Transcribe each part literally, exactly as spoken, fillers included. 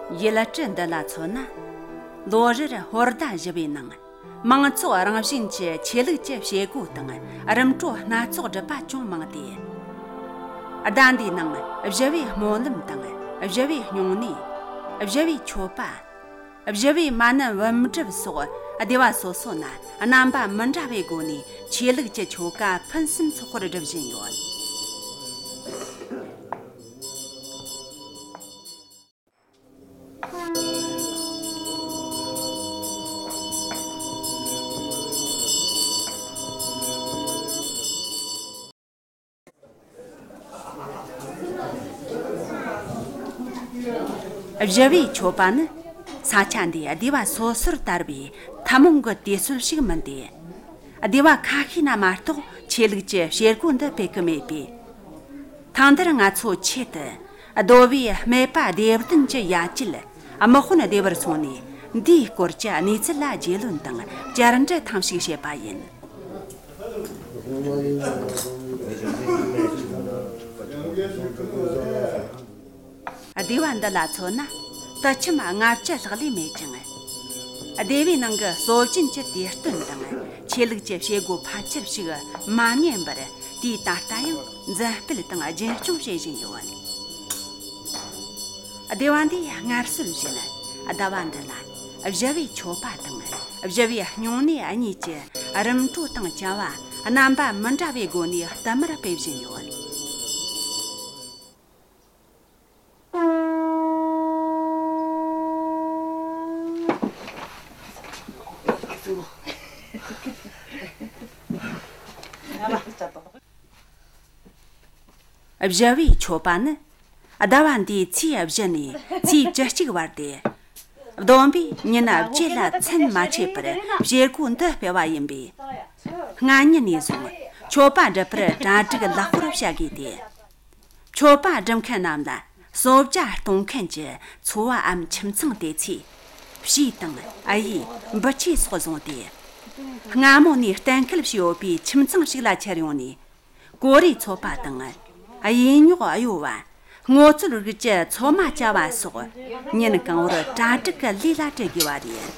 ཡུལ་གྲུ་འདི་ལ་མཚོན་ན། ལོ་རེར་ཧོར་ཟླ་བཞི་པའི་ནང་། མང་ཚོགས་རང་བཞིན་གྱི་ཆོས་ལུགས་ཀྱི་བྱེད་སྒོ་དང་རིམ་གྲོ་སྣ་ཚོགས་སྒྲུབ་པ་ཅུང་མང་སྟེ། ཟླ་འདིའི་ནང་བཞི་པའི་སྨོན་ལམ་དང་བཞི་པའི་སྨྱུང་གནས། བཞི་པའི་མཆོད་པ། བཞི་པའི་མ་ཎི་བུམ་སྒྲུབ་སོགས་སྡེ་བ་སོ་སོ་ན་རྣམ་པ་མི་འདྲ་བའི་སྒོ་ནས་ཆོས་ལུགས་ཀྱི་ཆོ་ག་ཕུན་སུམ་ཚོགས་པར་སྒྲུབ་བཞིན་ཡོད། བཞི་པའི་མཆོད་པ་ནི་ས་ཆ་འདིའི་སྡེ་བ་སོ་སོར་དར་བའི་ཐུན་མོང་གི་དུས་ཚོད་ཞིག་མིན་ཏེ། སྡེ་བ་ཁ་ཤས་ན་མ་གཏོགས་ཆོས་ལུགས་ཀྱི་བྱེད་སྒོ་འདི་སྤེལ་གི་མེད་པས། ཐེངས་འདིར་ང་ཚོ་ཆེད་དུ་གདོལ་པའི་སྨད་པ་སྡེ་བདུན་གྱི་ཡ་གྱལ་དམག་དཔོན་སྡེ་བར་སོང་ནས། འདིའི་སྐོར་གྱི་གནས་ཚུལ་ལ་རྒྱུས་ལོན་དང་བཅར་འདྲི་ཐེངས་ཤིག་བྱས་པ་ཡིན། སྡེ་བ་འདི་ལ་མཚོན་ན། དུད་ཁྱིམ་ལྔ་བཅུ་ལྷག་ལས་མེད་ཅིང་། སྡེ་བའི་ནང་གི་སྲོལ་རྒྱུན་གྱི་དུས་སྟོན་དང་ཆོས་ལུགས་ཀྱི་བྱེད་སྒོ་ཕལ་ཆེར་ཞིག་མ་ཉམས་པར། དུས་ད་ལྟ་ཡང་འཛིན་སྤེལ་དང་རྒྱུན་སྐྱོང་བྱེད་བཞིན་ཡོད། སྡེ་བ་འདིས་སྔར་སྲོལ་བཞིན་ཟླ་བ་འདི་ལ་བཞི་པའི་མཆོད་པ་དང་བཞི་པའི་སྨྱུང་གནས་གཉིས་ཀྱི་རིམ་གྲོ་དང་བཅའ་བ་རྣམ་པ་མི་འདྲ་བའི་སྒོ་ནས་བསྟུད་མར་སྤེལ་བཞིན་ཡོད། བཞི་པའི་མཆོད་པ་ནི། ཟླ་བ་འདིའི་ཚེས་བཞི་ནས་ཚེས་བཅུ་གཅིག་བར་ཏེ། བསྡོམས་པས་ཉིན་བརྒྱད་ལ་མཚན་མ་ཆད་པར་བྱེད་སྒོ་འདི་སྤེལ་བ་ཡིན་པས། སྔ་ཉིན་ནས་བཟུང་མཆོད་པ་སྒྲུབ་པར་གྲ་སྒྲིག་ལེགས་པོར་བྱ་དགོས་ཏེ། མཆོད་པ་སྒྲུབ་མཁན་རྣམས་ལ་གསོལ་ཇ་གཏོང་མཁན་གྱི་ཚོ་བའམ་ཁྱིམ་ཚང་དེ་ཚོས་བྱིའུ་དང་གཡུ་འབུལ་ཆས་སོགས་བཟུང་སྟེ། སྔ་མོ་ནས་གཏན་འཁེལ་བྱས་ཡོད་པའི་ཁྱིམ་ཚང་ཞིག་ལ་ཁྱེར་ཡོང་ནས། གོ་རེ་ཚོད་པ་དང་། གཡས་རྙོག་གཡོ་བ། སྔོ་ཚོད་རིགས་ཀྱི་ཚོད་མ་བཅའ་བ་སོགས་ཉིན་གང་བོར་གྲ་སྒྲིག་གི་ལས་ལ་བྲེལ་དགོས་པ་རེད།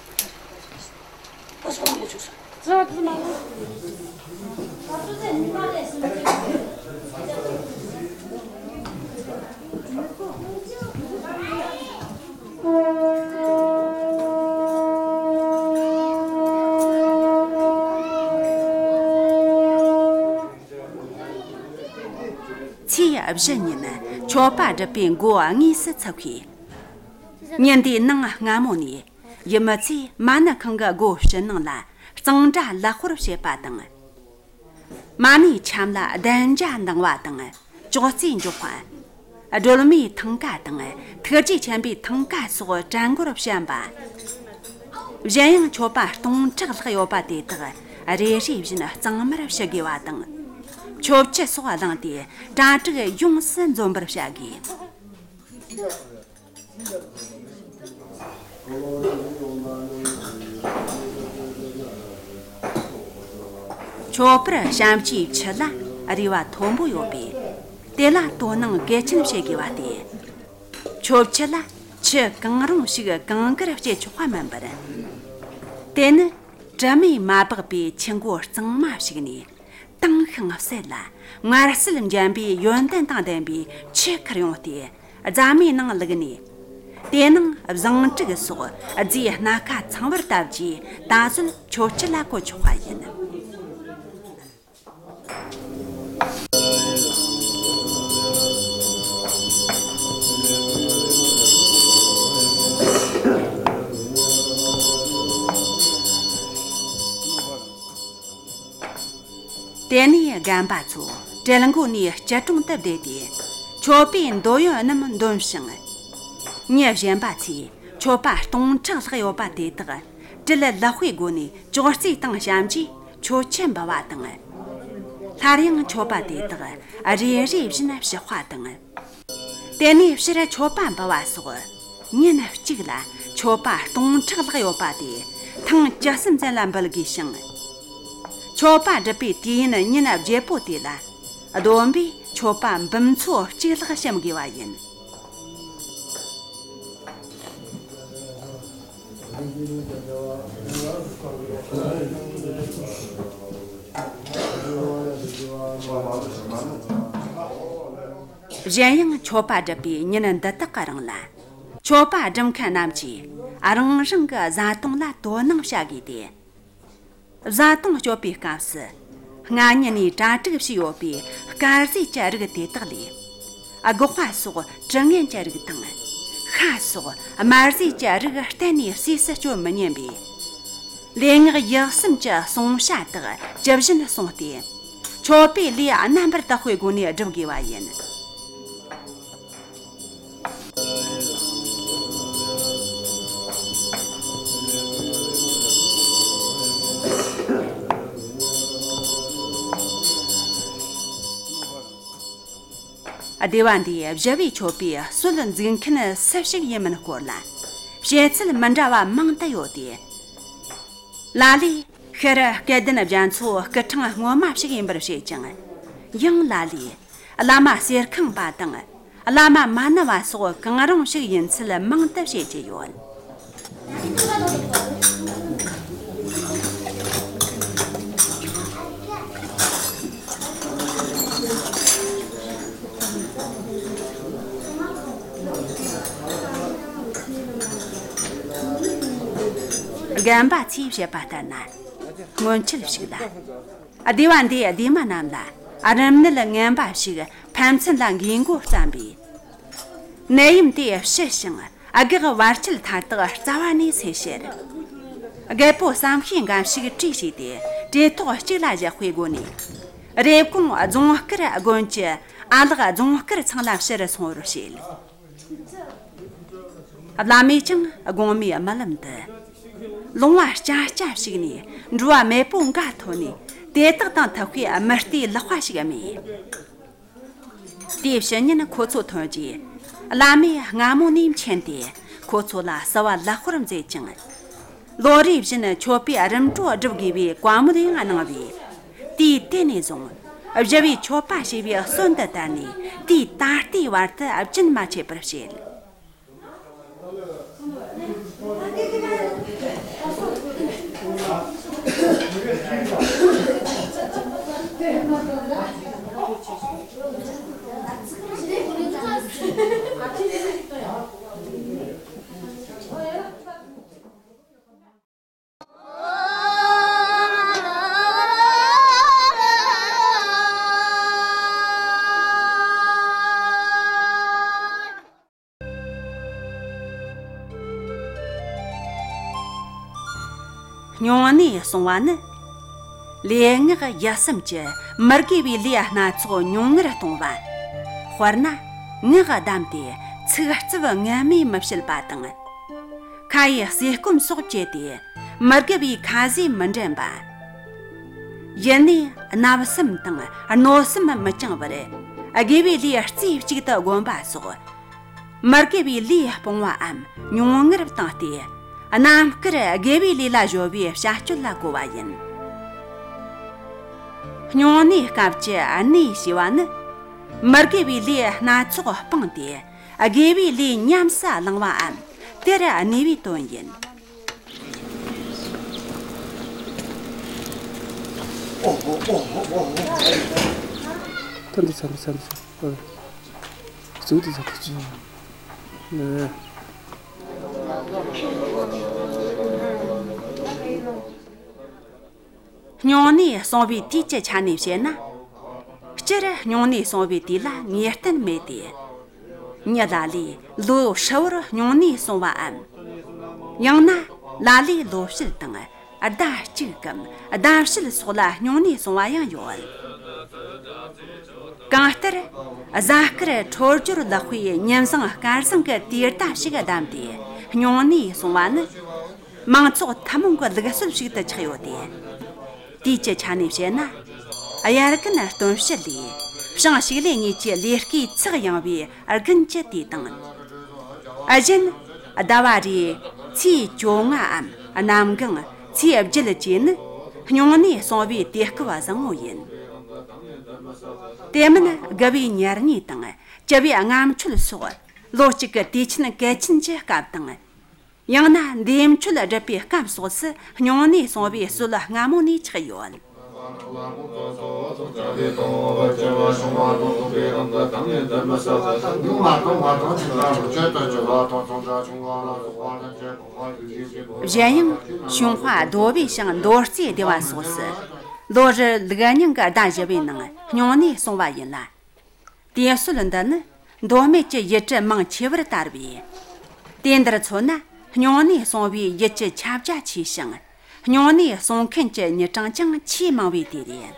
ཚེས་བཞི་ཉིན་མཆོད་པ་སྒྲུབ་པའི་འགོ་དངོས་སུ་ཚུགས་ཤིང་། ཉིན་དེའི་ནངས་སྔ་མོ་ནས་ཡུལ་མི་ཚོས་མ་ཎི་ཁང་གི་སྒོ་ཕྱི་ནང་ལ་གཙང་སྦྲ་ལེགས་པོར་བྱེད་པ་དང་། མ་ཎིའི་ཆམ་ལ་གདན་ཇ་འདང་བ་དང་ཅོག་ཙེ་འཇོག་པ། སྒྲོལ་མའི་ཐང་ཀ་དང་ཐུགས་རྗེ་ཆེན་པོའི་ཐང་ཀ་སོགས་གྲལ་མགོར་བཤམས་པ། གཞན་ཡང་མཆོད་པ་སྟོང་ཕྲག་ལྷག་ཡོད་པ་དེ་དག་རེ་རེ་བཞིན་གཙང་མར་བྱུག་དགོས་པ་དང་། མཆོད་ཆུ་སོགས་བླངས་ཏེ་གྲ་སྒྲིག་ཡོངས་སུ་འཛོམས་པར་བྱ་དགོས། མཆོད་པར་བཤམས་བྱའི་ཆུ་ལ་རེ་བ་མཐོན་པོ་ཡོད་པས། དེ་ལ་དོ་སྣང་གལ་ཆེན་བྱེད་དགོས་པ་སྟེ། མཆོད་ཆུ་ལ་ཆུ་གང་རུང་ཞིག་གང་དགར་སྐྱེལ་ཆོག་པ་མིན་པར། དེ་ནི་དྲི་མས་མ་སྦགས་པའི་ཆུ་མགོ་གཙང་མ་བྱུགས་ནས། དྭངས་ཤིང་གསལ་ལ་མངར་གསལ་འཇམ་པའི་ཡོན་ཏན་དང་ལྡན་པའི་ཆུ་ཁར་ཡོང་སྟེ། རྫ་མའི་ནང་བླུགས་ནས། དེའི་ནང་བཟང་དྲུག་སོགས་རྫས་སྣ་ཁ་ཚང་བར་བཏབ་རྗེས། ད་གཟོད་མཆོད་ཆུ་ལ་བཀོལ་ཆོག་པ་ཡིན། དེ་ནས་རྒན་པ་ཚོ་གྲལ་མགོ་ནས་སྐྱིལ་ཀྲུང་དུ་བསྡད་དེ། མཆོད་པའི་འདོད་ཡོན་རྣམས་འདོན་ཞིང་། མི་གཞན་པ་ཚོས་མཆོད་པ་སྟོང་ཕྲག་ལྷག་ཡོད་པ་དེ་དག་དྲིལ་ལེགས་པོའི་སྒོ་ནས་ཅོག་ཙེའི་སྟེང་བཤམས་རྗེས། མཆོད་ཆུ་འབུལ་བ་དང་། སླར་ཡང་མཆོད་པ་དེ་དག་རེ་རེ་བཞིན་བཤུ་བ་དང་། དེ་ནས་ཕྱིར་མཆོད་པ་འབུལ་བ་སོགས། ཉིན་གཅིག་ལ་མཆོད་པ་སྟོང་ཕྲག་ལྷག་ཡོད་པ་དེ་ཐེངས་བཅུ་གསུམ་ཙམ་ལ་འབུལ་དགོས་ཤིང་། མཆོད་པ་སྒྲུབ་པའི་དུས་ཡུན་ཉིན་བརྒྱད་པོ་དེ་ལ། བསྡོམས་པས་མཆོད་པ་འབུམ་ཚོ་གཅིག་ལྷག་བཤམ་དགོས་པ་ཡིན། གཞན་ཡང་མཆོད་པ་སྒྲུབ་པའི་ཉིན་འདི་དག་གི་རིང་ལ། མཆོད་པ་སྒྲུབ་མཁན་རྣམས་ཀྱིས་རང་རང་གི་བཟའ་བཏུང་ལ་དོ་སྣང་བྱ་དགོས་ཏེ། བཟའ་བཏུང་སྤྱོད་པའི་སྐབས་སུ། སྔ་ཉིན་ནས་གྲ་སྒྲིག་བྱས་ཡོད་པའི་དཀར་ཟས་ཀྱི་རིགས་དེ་དག་ལས། སྒོག་པ་སོགས་དྲི་ངན་གྱི་རིགས་དང་། ཤ་སོགས་དམར་ཟས་ཀྱི་རིགས་གཏན་ནས་ཟས་སུ་སྤྱོད་མི་ཉན་པས། ལུས་ངག་ཡིད་གསུམ་གྱི་བསྲུང་བྱ་དག་ཇི་བཞིན་བསྲུངས་ཏེ། མཆོད་པའི་ལས་རྣམ་པར་དག་པའི་སྒོ་ནས་སྒྲུབ་དགོས་པ་ཡིན། སྡེ་བ་འདིའི་བཞི་བའི་མཆོད་པའི་སྲོལ་འཛུགས་མཁན་སུ་ཞིག་ཡིན་མིན་སྐོར་ལ། བཤད་ཚུལ་མི་འདྲ་བ་མང་དུ་ཡོད་དེ། ལ་ལས་ཤར་སྐལ་ལྡན་རྒྱ་མཚོ་སྐུ་ཕྲེང་སྔོན་མ་ཞིག་ཡིན་པར་བཤད་ཅིང་། ཡང་ལ་ལས་བླ་མ་གསེར་ཁང་པ་དང་བླ་མ་མ་ཎི་བ་སོགས་གང་རུང་ཞིག་ཡིན་ཚུལ་མང་དུ་བཤད་ཀྱི་ཡོད། རྒན་པ་ཚོས་བཤད་པ་ལྟར་ན། སྔོན་ཆད་ཞིག་ལ། སྡེ་བ་འདིའི་སྡེ་མི་རྣམས་ལ་རིམས་ནད་ངན་པ་ཞིག་ཕན་ཚུན་ལ་འགོས་འགོ་བརྩམས་པས། ནད་ཡམས་དེ་ཕྱི་ཞིང་། སྒེག་བར་ཆད་མཐའ་དག་རྩ་བ་ནས་སེལ་ཕྱིར། རྒད་པོ་བསམ་ཤེས་འགའ་ཞིག་གྲོས་བྱས་ཏེ། གྲོས་ཐོག་གཅིག་ལ་བཞག་པའི་སྒོ་ནས། རེབ་གོང་རྫོང་དཀར་དགོན་གྱི་ཨ་ལགས་རྫོང་དཀར་ཚང་ལ་ཕྱིར་སོང་བར་བཤད། བླ་མས་ཀྱང་དགོང་མོའི་རྨི་ལམ་དུ། ལུང་བ་སྐྱ་སྐྱ་ཞིག་ནས་འགྲོ་བ་མེད་པོ་འགའ་ཐོན་ནས། དེ་དག་དང་ཐུག་པའི་མི་རྟའི་ལག་པ་ཞིག་རྨིས། དེའི་ཕྱི་ཉིན་ཁོ་ཚོ་ཐོན་རྗེས། བླ་མས་སྔ་མོ་ནས་མཁྱེན་ཏེ། ཁོ་ཚོ་ལ་བསུ་བ་ལེགས་པོར་མཛད་ཅིང་། ལོ་རེ་བཞིན་མཆོད་པའི་རིམ་གྲོ་སྒྲུབ་དགོས་པའི་བཀའ་མོལ་ཡང་གནང་བས། དུས་དེ་ནས་བཟུང་། བཞི་བའི་མཆོད་པ་ཞེས་པའི་སྲོལ་འདི་དར་ནས། དུས་ད་ལྟའི་བར་དུ་རྒྱུན་མ་ཆད་པར་བྱེད། སྨྱུང་གནས་སྲུང་བ་ནི། ལུས་ངག་ཡིད་གསུམ་གྱི་མི་དགེ་བའི་ལས་སྣ་ཚོགས་ཉུང་ངུར་གཏོང་བ། དཔེར་ན། ངག་བསྡམས་ཏེ་ཚིག་རྩུབ་ངན་སྨྲས་མི་བྱེད་པ་དང་། ཁ་ཡི་ཟས་སྐོམ་སོགས་བཅད་དེ་མི་དགེ་བའི་ཁ་ཟས་མི་འདྲེན་པ། ཡིད་ནས་བརྣབ་སེམས་དང་གནོད་སེམས་མི་བཅང་བར། དགེ་བའི་ལས་རྩེ་གཅིག་ཏུ་བསྒོམ་པ་སོགས། མི་དགེ་བའི་ལས་སྤོང་བའམ་ཉུང་ངུར་བཏང་སྟེ། རྣམ་དཀར་དགེ་བའི་ལས་ལ་གཞོལ་བའི་བྱ་སྤྱོད་ལ་གོ་བ་ཡིན། སྨྱུང་གནས་སྐབས་ཀྱི་གནས་ཞེས་པ་ནི། མི་དགེ་བའི་ལས་སྣ་ཚོགས་སྤངས་ཏེ། དགེ་བའི་ལས་ཉམས་སུ་བླང་བའམ་དེར་གནས་པའི་དོན་ཡིན། ཐོན་ཏེ་ཚར་ཏེ་ཚར་ཏེ་ཚར། ཨ། གཙོ་བོ་དེ་ཚར་ཏེ་ཅི། ཨ། སྨྱུང་གནས་སྲུང་བའི་དུས་ཀྱི་ཆ་ནས་བཤད་ན། སྤྱིར་སྨྱུང་གནས་སྲུང་བའི་དུས་ལ་ངེས་གཏན་མེད་དེ། མྱི་ལ་ལས་ལོ་ཧྲིལ་བོར་སྨྱུང་གནས་སྲུང་བའམ། ཡང་ན་ལ་ལས་ལོ་ཕྱེད་དང་ཟླ་གཅིག་གམ་ཟླ་ཕྱེད་སོགས་ལ་སྨྱུང་གནས་སྲུང་བ་ཡང་ཡོད། གང་ལྟར། གཟའ་སྐར་འཕྲོད་སྦྱོར་ལེགས་པའི་ཉིན་བཟང་སྐར་བཟང་གི་དུས་ཟླ་ཞིག་བདམས་ཏེ་སྨྱུང་གནས་སྲུང་བ་ནི། མང་ཚོགས་ཐུན་མོང་གི་ལུགས་སྲོལ་ཞིག་ཏུ་ཆགས་ཡོད་དེ། དུས་ཀྱི་ཆ་ནས་བཤད་ན། དབྱར་དགུན་སྟོན་དཔྱིད་ལས་བྱང་ཕྱུགས་ལས་གཉིས་ཀྱི་ལས་ཀའི་ཚགས་ཡངས་པའི་དགུན་གྱི་དུས་དང་། གཞན། ཟླ་བ་རེའི་ཚེས་བཅོ་ལྔའམ་གནམ་གང་ཚེས་བརྒྱད་བཅས་ནི་སྨྱུང་གནས་སྲུང་བའི་དུས་སྐབས་བཟང་བོ་ཡིན། དེ་མིན་དགུ་བའི་ཉེར་གཉིས་དང་བཅུ་བའི་ལྔ་མཆོད་སོགས་ལོ་གཅིག་གི་དུས་ཆེན་གལ་ཆེན་གྱི་སྐབས་དང་། ཡང་ན་འདས་མཆོད་སྒྲུབ་པའི་སྐབས་སོགས་སུ་སྨྱུང་གནས་སོང་བའི་སྲོལ་སྔ་མོ་ནས་ཆགས་ཡོད། གཞན་ཡང་གཞུང་པ་རྡོ་སྦིས་ཤིང་མདོ་རྩའི་སྡེ་བ་སོགས་སུ་ལོ་རེར་ལུགས་རྙིང་གི་ཟླ་བཞི་པའི་ནང་སྨྱུང་གནས་སོང་བ་ཡིན་ལ། དེའི་སྲོལ་འདི་ནི་མདོ་སྨད་ཀྱི་ཡུལ་གྲུ་མང་ཆེ་བར་དར་བས། དེ་འདིར་མཚོན་ན་སྨྱུང་གནས་སོང་བའི་ཡུལ་གྱི་ཁྱབ་རྒྱ་ཆེ་ཞིང་། སྨྱུང་གནས་སོང་མཁན་གྱི་མྱི་གྲངས་ཀྱང་ཆེས་མང་བས་དེ་རེད།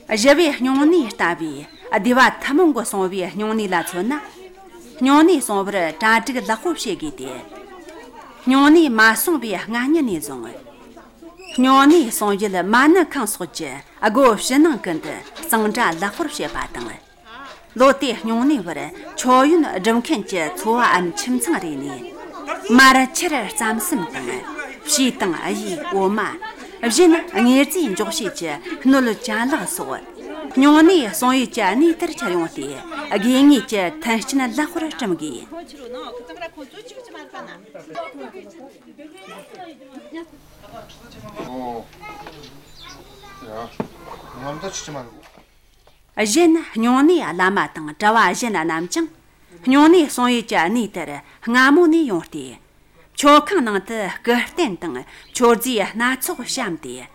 བཞི་པའི་སྨྱུང་གནས་ལྟ་བུའི་སྡེ་བ་ཐུན་མོང་གི་སོང་བའི་སྨྱུང་གནས་ལ་མཚོན་ན། སྨྱུང་གནས་སོང་བར་གྲ་སྒྲིག་ལེགས་པོ་བྱེད་དགོས་ཏེ། སྨྱུང་གནས་མ་སོང་བའི་སྔ་ཉིན་ནས་བཟུང་། སྨྱུང་གནས་སོང་ཡུལ་མ་ཎི་ཁང་སོགས་ཀྱི་སྒོ་ཕྱི་ནང་ཀུན་ཏུ་གཙང་སྦྲ་ལེགས་པོར་བྱེད་པ་དང་། ལོ་དེའི་སྨྱུང་གནས་བར་མཆོད་ཡོན་སྒྲུབ་མཁན་གྱི་ཚོ་བའམ་ཁྱིམ་ཚང་རེ་ནས་མར་ཆུར་རྩམ་ཟན་དང་། ཕྱེ་དང་གཡུ། འོ་མ། གཞན་དངོས་རྫས་འཇོག་བྱེད་ཀྱི་སྣོད་ཅ་ལག་སོགས། སྨྱུང་གནས་སོང་ཡུལ་གྱི་གནས་དེར་འཁྱེར་ཡོང་སྟེ། དགོས་ངེས་ཀྱི་མཐུན་རྐྱེན་ལེགས་པོར་བསྐྲུན་དགོས། གཞན་སྨྱུང་གནས་བླ་མ་དང་གྲྭ་བ་གཞན་རྣམས་ཀྱང་། སྨྱུང་གནས་སོང་ཡུལ་གྱི་གནས་དེར་སྔ་མོ་ནས་ཡོང་སྟེ། མཆོད་ཁང་ནང་དུ་སྐུ་རྟེན་དང་མཆོད་རྫས་སྣ་ཚོགས་བཤམས་ཏེ།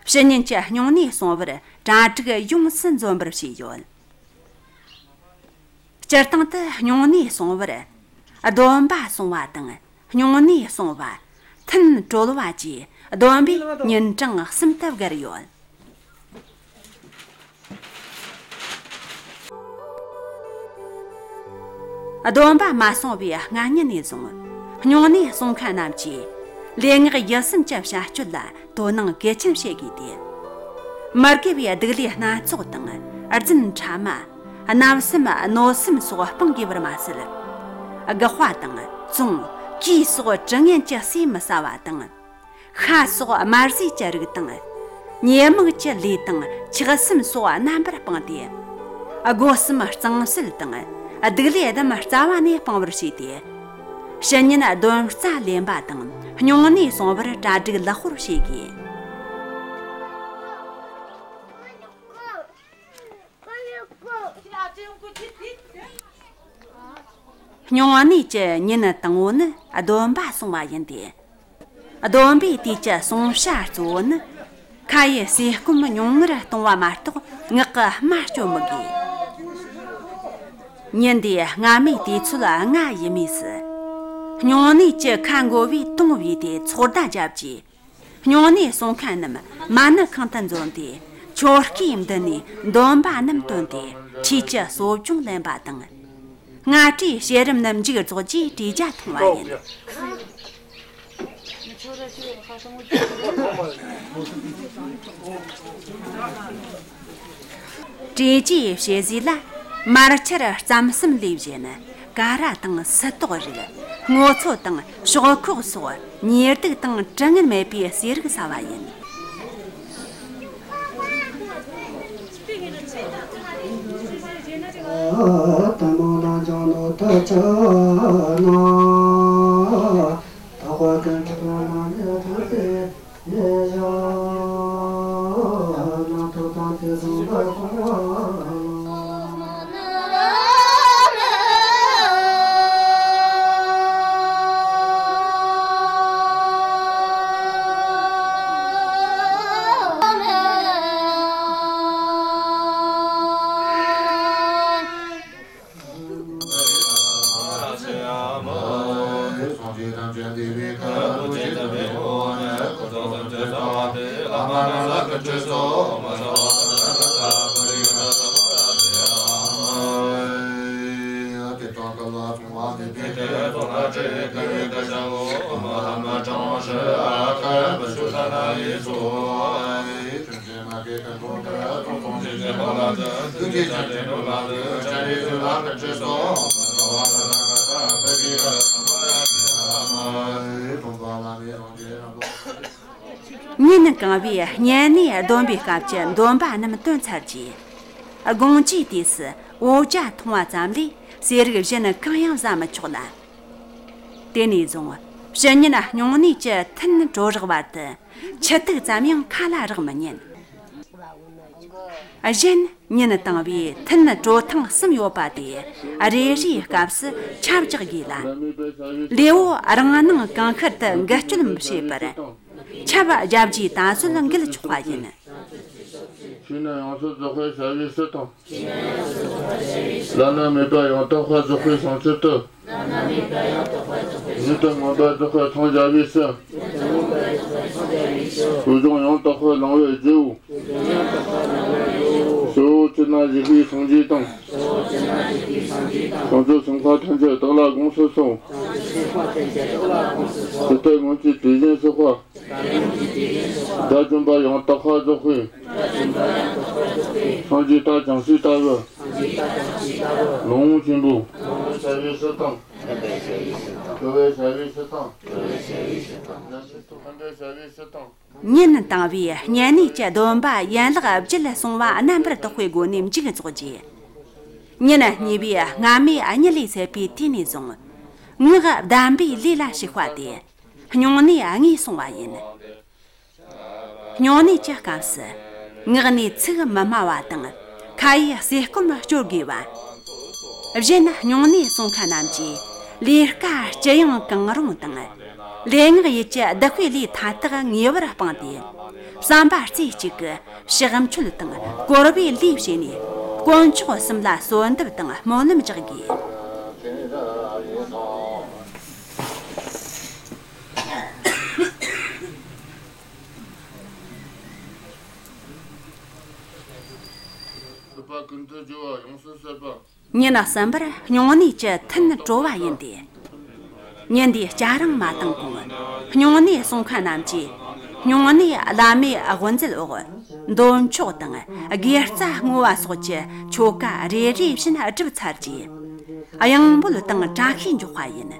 ཕྱི་ཉིན་གྱི་སྨྱུང་གནས་སོང་བར་གྲ་སྒྲིག་ཡོངས་སུ་འཛོམས་པར་བྱས་ཡོད། སྤྱིར་བཏང་དུ་སྨྱུང་གནས་སོང་བར་སྡོམ་པ་སོང་བ་དང་སྨྱུང་གནས་སོང་བ། ཐུན་གྲོལ་བ་བཅས་སྡོམ་པའི་ཉིན་གྲངས་གསུམ་དུ་བགར་ཡོད། སྡོམ་པ་མ་སོང་བའི་སྔ་ཉིན་ནས་བཟུང་། སྨྱུང་གནས་སོང་མཁན་རྣམས་ཀྱིས་ལས་ངག་ཡིད་གསུམ་གྱི་བྱ་སྤྱོད་ལ་དོ་སྣང་གལ་ཆེན་བྱེད་དགོས་ཏེ། མི་དགེ་བའི་སྡིག་ལས་སྣ་ཚོགས་དང་། རྫུན་ཕྲ་མ། བརྣབ་སེམས་གནོད་སེམས་སོགས་སྤང་དགོས་པར་མ་ཟད། དགག་པ་དང་བཙོང་། གུས་སོགས་དྲི་ངན་གྱི་ཟས་མི་ཟ་བ་དང་། ཤ་སོགས་དམར་ཟས་ཀྱི་རིགས་དང་། ཉེས་དམིགས་ཀྱི་ལས་དང་ཆགས་སེམས་སོགས་རྣམ་པར་སྤངས་ཏེ། སྒོ་གསུམ་གཙང་སེལ་དང་། སྡིག་ལས་རྣམས་རྩ་བ་ནས་སྤང་བར་བྱས་ཏེ། ཕྱི་ཉིན་སྡོམ་རྩ་ལེན་པ་དང་སྨྱུང་གནས་སོང་བར་གྲ་སྒྲིག་ལེགས་པོར་བྱེད་དགོས། སྨྱུང་གནས་ཀྱི་ཉིན་དང་པོ་ནི་སྡོམ་པ་སོང་བ་ཡིན་ཏེ། སྡོམ་པའི་དུས་ཀྱི་སོང་བྱ་གཙོ་བོ་ནི། ཁ་ཡི་ཟས་སྐོམ་ཉུང་ངུར་གཏོང་བ་མ་གཏོགས་ངག་གི་སྨྲ་བརྗོད་མི་དགོས། ཉིན་དེའི་སྔ་མའི་དུས་ཚོད་ལྔ་ཡིན་མུས་སུ། སྨྱུང་གནས་ཀྱི་ཁ་འགོ་བའི་དུང་བུས་ཏེ་ཚོགས་བརྡ་བརྒྱབ་རྗེས། སྨྱུང་གནས་སོང་མཁན་རྣམས་མ་ཎི་ཁང་དུ་འཛོམས་ཏེ། ཆོ་ག་འདི་ནས་སྡོམ་པ་རྣམས་བཏོན་ཏེ་ཁྲུས་ཀྱི་གསོ་སྦྱོང་ལེན་པ་དང་། སྔ་དྲོའི་བྱེད་རིམ་རྣམས་མཇུག་རྫོགས་རྗེས་གྲོས་ཇ་འཐུང་བ་ཡིན། གྲོས་ཇའི་བྱེད་ཟས་ལ་མར་ཆུར་རྩམ་ཟན་ལས་གཞན། ཀ་ར་དང་སིལ་ཏོག་རིགས། སྔོ་ཚོད་དང་ཕྱོགས་ཁོག་སོགས་ཉེར་སྡུག་དང་དྲི་ངན་མེད་པའི་ཟས་རིགས་ཟ་བ་ཡིན། ཉིན་གང་བོའི་བསྙེན་གནས་སྡོམ་པའི་སྐབས་ཀྱི་འདོན་པ་རྣམས་བཏོན་ཚར་རྗེས། དགོང་ཇུས་དུས་སུ་འོ་ཇ་འཐུང་བ་ཙམ་ལས་ཟས་རིགས་གཞན་གང་ཡང་བཟའ་མི་ཆོག་ལ། དེ་ནས་བཟུང་ཕྱི་ཉིན་སྨྱུང་གནས་ཀྱི་ཐུན་གྲོལ་རག་བར་དུ་ཆུ་ཐིགས་ཙམ་ཡང་ཁ་ལ་རག་མི་ཉན། གཞན་ཉིན་དང་བའི་ཐུན་གྲོལ་ཐེངས་གསུམ་ཡོད་པ་དེ་རེ་རེའི་སྐབས་སུ་ཆབ་རྒྱག་དགོས་ལ། ལེའུ་རང་སྣང་གང་ཤར་དུ་འགུལ་སྐྱོད་མི་བྱེད་པར། ཆབ་བརྒྱབ་རྗེས་ད་གཟོད་འགུལ་ཆོག་པ་ཡིན། ཆོས་ནི་ཡོངས་སུ་རྫོགས་པའི་བྱ་བའི་ཕྱིར་དང་། བླ་ན་མེད་པ་ཡང་དག་པར་རྫོགས་པའི་བྱང་ཆུབ་ཏུ། ཉིད་དུ་མངོན་པར་རྫོགས་པར་འཚང་རྒྱ་བའི་ཕྱིར། བསོད་སྦྱོང་ཡང་དག་པར་བླང་བའི་རྒྱུའོ། ཕྱི་དྲིལ་ན་བཞུགས་པའི་སངས་རྒྱས་དང་། བྱང་ཆུབ་སེམས་དཔའ་ཐམས་ཅད་བདག་ལ་དགོངས་སུ་གསོལ། ཇི་ལྟར་སྔོན་གྱི་དེ་བཞིན་གཤེགས་པ། དགྲ་བཅོམ་པ་ཡང་དག་པར་རྫོགས་པའི། སངས་རྒྱས་ལྟར་བྱང་ཆུབ་ལྟ་བུ། ལོངས་སྤྱོད་པོ། བྱ་བའི་ཕྱིར་དང་། གྲོལ་བའི་བྱ་བའི་ཕྱིར་དང་། ཕྱི་མཐར་ཕྱིན་པའི་བྱ་བའི་ཕྱིར་དང་། ཉིན་དང་བའི་བསྙེན་གནས་ཀྱི་སྡོམ་པ་ཡན་ལག་བརྒྱད་སོང་བ་རྣམ་པར་དག་པའི་སྒོ་ནས་མཇུག་རྫོགས་རྗེས། ཉིན་གཉིས་པའི་སྔ་མའི་གཉིད་ལས་སད་པའི་དུས་ནས་བཟུང་། ངག་བདེན་པའི་ལས་ལ་ཞུགས་པ་དེ། སྨྱུང་གནས་ལྔས་སོང་བ་ཡིན། སྨྱུང་གནས་ཀྱི་སྐབས་སུ། ངག་ནས་ཚིག་མི་སྨྲ་བ་དང་། ཁ་ཡི་ཟས་སྐོམ་སྤྱོད་དགོས་པ། གཞན་སྨྱུང་གནས་སོང་མཁན་རྣམས་ཀྱིས་ལས་ཀ་ཅི་ཡང་གང་རུང་དང་། ལས་ངག་ཡིད་ཀྱི་བདག་པོའི་ལས་མཐའ་དག་ངེས་པར་སྤངས་ཏེ། བསམ་པ་རྩེ་གཅིག་གིས་ཕྱག་མཆོད་དང་བསྐོར་བའི་ལས་བྱས་ནས། དཀོན་མཆོག་གསུམ་ལ་གསོལ་འདེབས་དང་སྨོན་ལམ་རྒྱག་དགོས། སྲིད་པ་ཀུན་ཏུ་སྦྱོར་བ་ཡོངས་སུ་ཟད་པ། ཉིན་གསུམ་པར་སྨྱུང་གནས་ཀྱི་ཐུན་གྲོལ་བ་ཡིན་ཏེ། ཉིན་འདིའི་སྐྱ་རེངས་མ་བཏང་གོང་། སྨྱུང་གནས་སོང་མཁན་རྣམས་ཀྱིས་སྨྱུང་གནས་བླ་མའི་དབུ་མཛད་འོག་འདོན་ཆོག་དང་དགེ་རྩ་བསྔོ་བ་སོགས་ཀྱི་ཆོ་ག་རེ་རེ་བཞིན་བསྒྲུབས་ཚར་རྗེས། གཡང་འབོད་དང་བཀྲ་ཤིས་འཇོག་པ་ཡིན།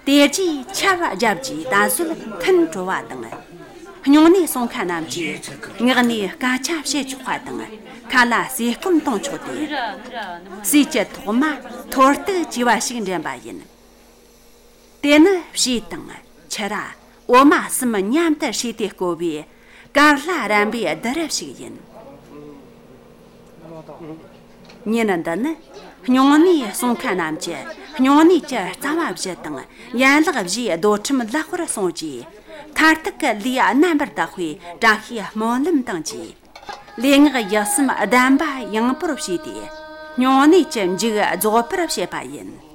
དེ་རྗེས་ཆབ་བརྒྱབ་རྗེས་ད་གཟོད་ཐུན་གྲོལ་བ་དང་། སྨྱུང་གནས་སོང་མཁན་རྣམས་ཀྱིས་ངག་ནས་སྐད་ཆ་བཤད་ཆོག་པ་དང་། ཁ་ལ་ཟས་སྐོམ་གཏོང་ཆོག་སྟེ། ཟས་ཀྱི་ཐོག་མ་ཐོར་ཏུག་ཅེས་པ་ཞིག་འདྲེན་པ་ཡིན། དེ་ནི་ཕྱེ་དང་ཕྱུར་ར་འོ་མ་གསུམ་མཉམ་དུ་བསྲེས་ཏེ་བསྐོལ་བའི་དཀར་ལྷ་རམ་པའི་བསྡུ་རུབ་ཞིག་ཡིན། ཉིན་འདི་ནི་སྨྱུང་གནས་སོང་མཁན་རྣམས་ཀྱི་སྨྱུང་གནས་ཀྱི་རྩ་བ་བཞི་དང་ཡན་ལག་བཞིའི་སྡོད་ཁྲིམས་ལེགས་པར་སྲུང་རྗེས། མཐར་ཐུག་གི་ལས་རྣམ་པར་དག་པའི་བཀྲ་ཤིས་སྨོན་ལམ་དང་བཅས། ལས་ངག་ཡིད་གསུམ་གདམས་པ་ཡངས་པོར་བྱས་ཏེ། སྨྱུང་གནས་ཀྱི་མཇུག་རྫོགས་པར་བྱེད་པ་ཡིན།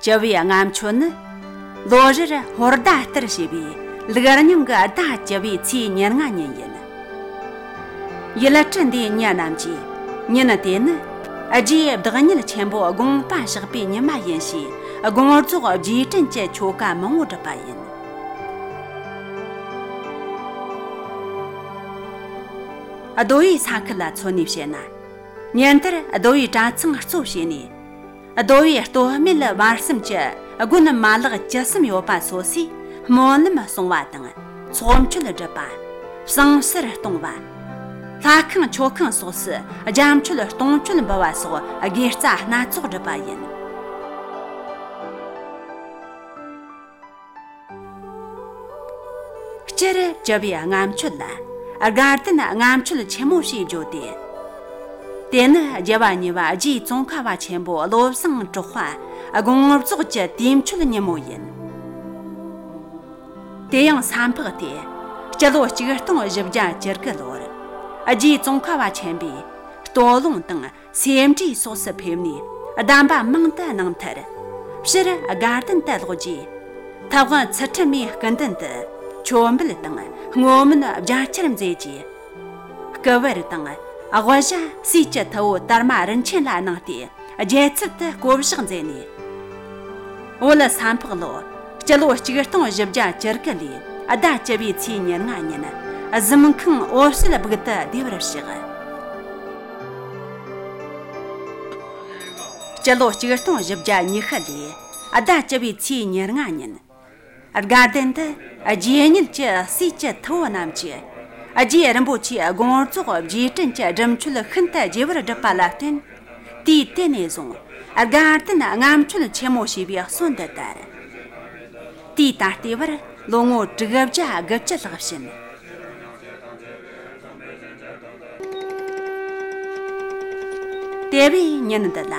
བཅུ་བའི་ལྔ་མཆོད་ནི། ལོ་རེར་ཧོར་ཟླ་ལྟར་བྱེད་པའི་ལུག་རྙིང་གི་ཟླ་བཅུ་བའི་ཚེས་ཉེར་ལྔ་ཉིན་ཡིན། ཡུལ་གྲུ་འདིའི་མྱི་རྣམས་ཀྱིས་ཉིན་དེ་ནི་རྗེའི་བདག་ཉིད་ཆེན་པོ་དགོངས་པ་བཞག་པའི་ཉི་མ་ཡིན་ཞེས་དགོངས་རྫོགས་རྗེས་དྲན་གྱི་ཆོ་ག་མང་བོ་སྒྲུབ་པ་ཡིན། རྡོ་བའི་ས་ཁུལ་ལ་མཚོན་ནས་བཤད་ན། ཉིན་ལྟར་རྡོ་བའི་གྲྭ་ཚང་གཙོ་བྱས་ནས། རྡོ་བའི་ལྟོ་སྨད་བར་གསུམ་གྱི་དགོན་མ་ལག་བཅུ་གསུམ་ཡོད་པ་སོ་སོས་སྨོན་ལམ་གསུང་བ་དང་ཚོགས་མཆོད་སྒྲུབ་པ། བསང་གསེར་གཏོང་བ། ལྷ་ཁང་མཆོད་ཁང་སོགས་སུ་རྒྱ་མཆོད་གཏོང་མཆོད་འབུལ་བ་སོགས་དགེ་རྩ་སྣ་ཚོགས་སྒྲུབ་པ་ཡིན། སྤྱིར་བཅུ་བའི་ལྔ་མཆོད་ལ་དགའ་ལྡན་ལྔ་མཆོད་ཆེན་མོ་ཞེས་བརྗོད་དེ། དེ་ནི་རྒྱལ་བ་གཉིས་པ་རྗེ་ཙོང་ཁ་པ་ཆེན་པོ་བློ་བཟང་གྲགས་པ་དགོངས་རྫོགས་ཀྱི་དུས་མཆོད་ཉིན་མོ་ཡིན། དེ་ཡང་ས་ཕག་སྟེ་སྤྱི་ལོ་ཆིག་སྟོང་བཞི་བརྒྱ་བཅུ་དགུ་ལོར་རྗེ་ཙོང་ཁ་པ་ཆེན་པོས་སྟོད་ལུང་དང་། སེ་འབྲས་སོགས་སུ་ཕེབས་ནས་གདམས་པ་མང་དུ་གནང་མཐར། སྤྱིར་དགའ་ལྡན་དུ་ལོག་རྗེས། ཐབས་དབང་ཚུལ་ཁྲིམས་མའི་སྐུ་མདུན་དུ་མཆོད་འབུལ་དང་བསྔོ་སྨོན་རྒྱ་ཆེར་མཛད་རྗེས། སྐུ་བལ་དང་དབུ་ཞྭ་སྲས་ཀྱི་ཐུ་བོ་དར་མ་རིན་ཆེན་ལ་གནང་སྟེ་རྒྱལ་ཚུལ་དུ་བསྐོ་བཞག་མཛད་ནས། བོད་ས་ཕག་ལོ་སྤྱི་ལོ་ཆིག་སྟོང་བཞི་བརྒྱ་བཅུ་དགུ་ལོའི་ཟླ་བཅུ་བའི་ཚེས་ཉེར་ལྔ་ཉིན་གཟིམ་ཁང་འོད་གསལ་སྦུག་ཏུ་བདེ་བར་གཤེགས། སྤྱི་ལོ་ཆིག་སྟོང་བཞི་བརྒྱ་ཉི་ཤུ་ལོའི་ཟླ་བཅུ་བའི་ཚེས་ཉེར་ལྔ་ཉིན། དགའ་ལྡན་དུ་རྗེ་ཉིད་ཀྱི་སྲས་ཀྱི་ཐུ་བོ་རྣམས་ཀྱིས་རྗེ་རིན་པོ་ཆེའི་དགོངས་རྫོགས་རྗེས་དྲན་གྱི་སྒྲུབ་མཆོད་ཤིན་ཏུ་རྒྱས་པར་བསྒྲུབས་པ་ལ་བརྟེན། དུས་དེ་ནས་བཟུང་དགའ་ལྡན་ལྔ་མཆོད་ཆེན་མོ་ཞེས་པའི་གསོན་དུ་དར། དུས་ད་ལྟའི་བར་ལོ་ངོ་དྲུག་བརྒྱ་དགུ་བཅུ་ལྷག་ཕྱིན། དེ་བས་ཉིན་འདི་ལ་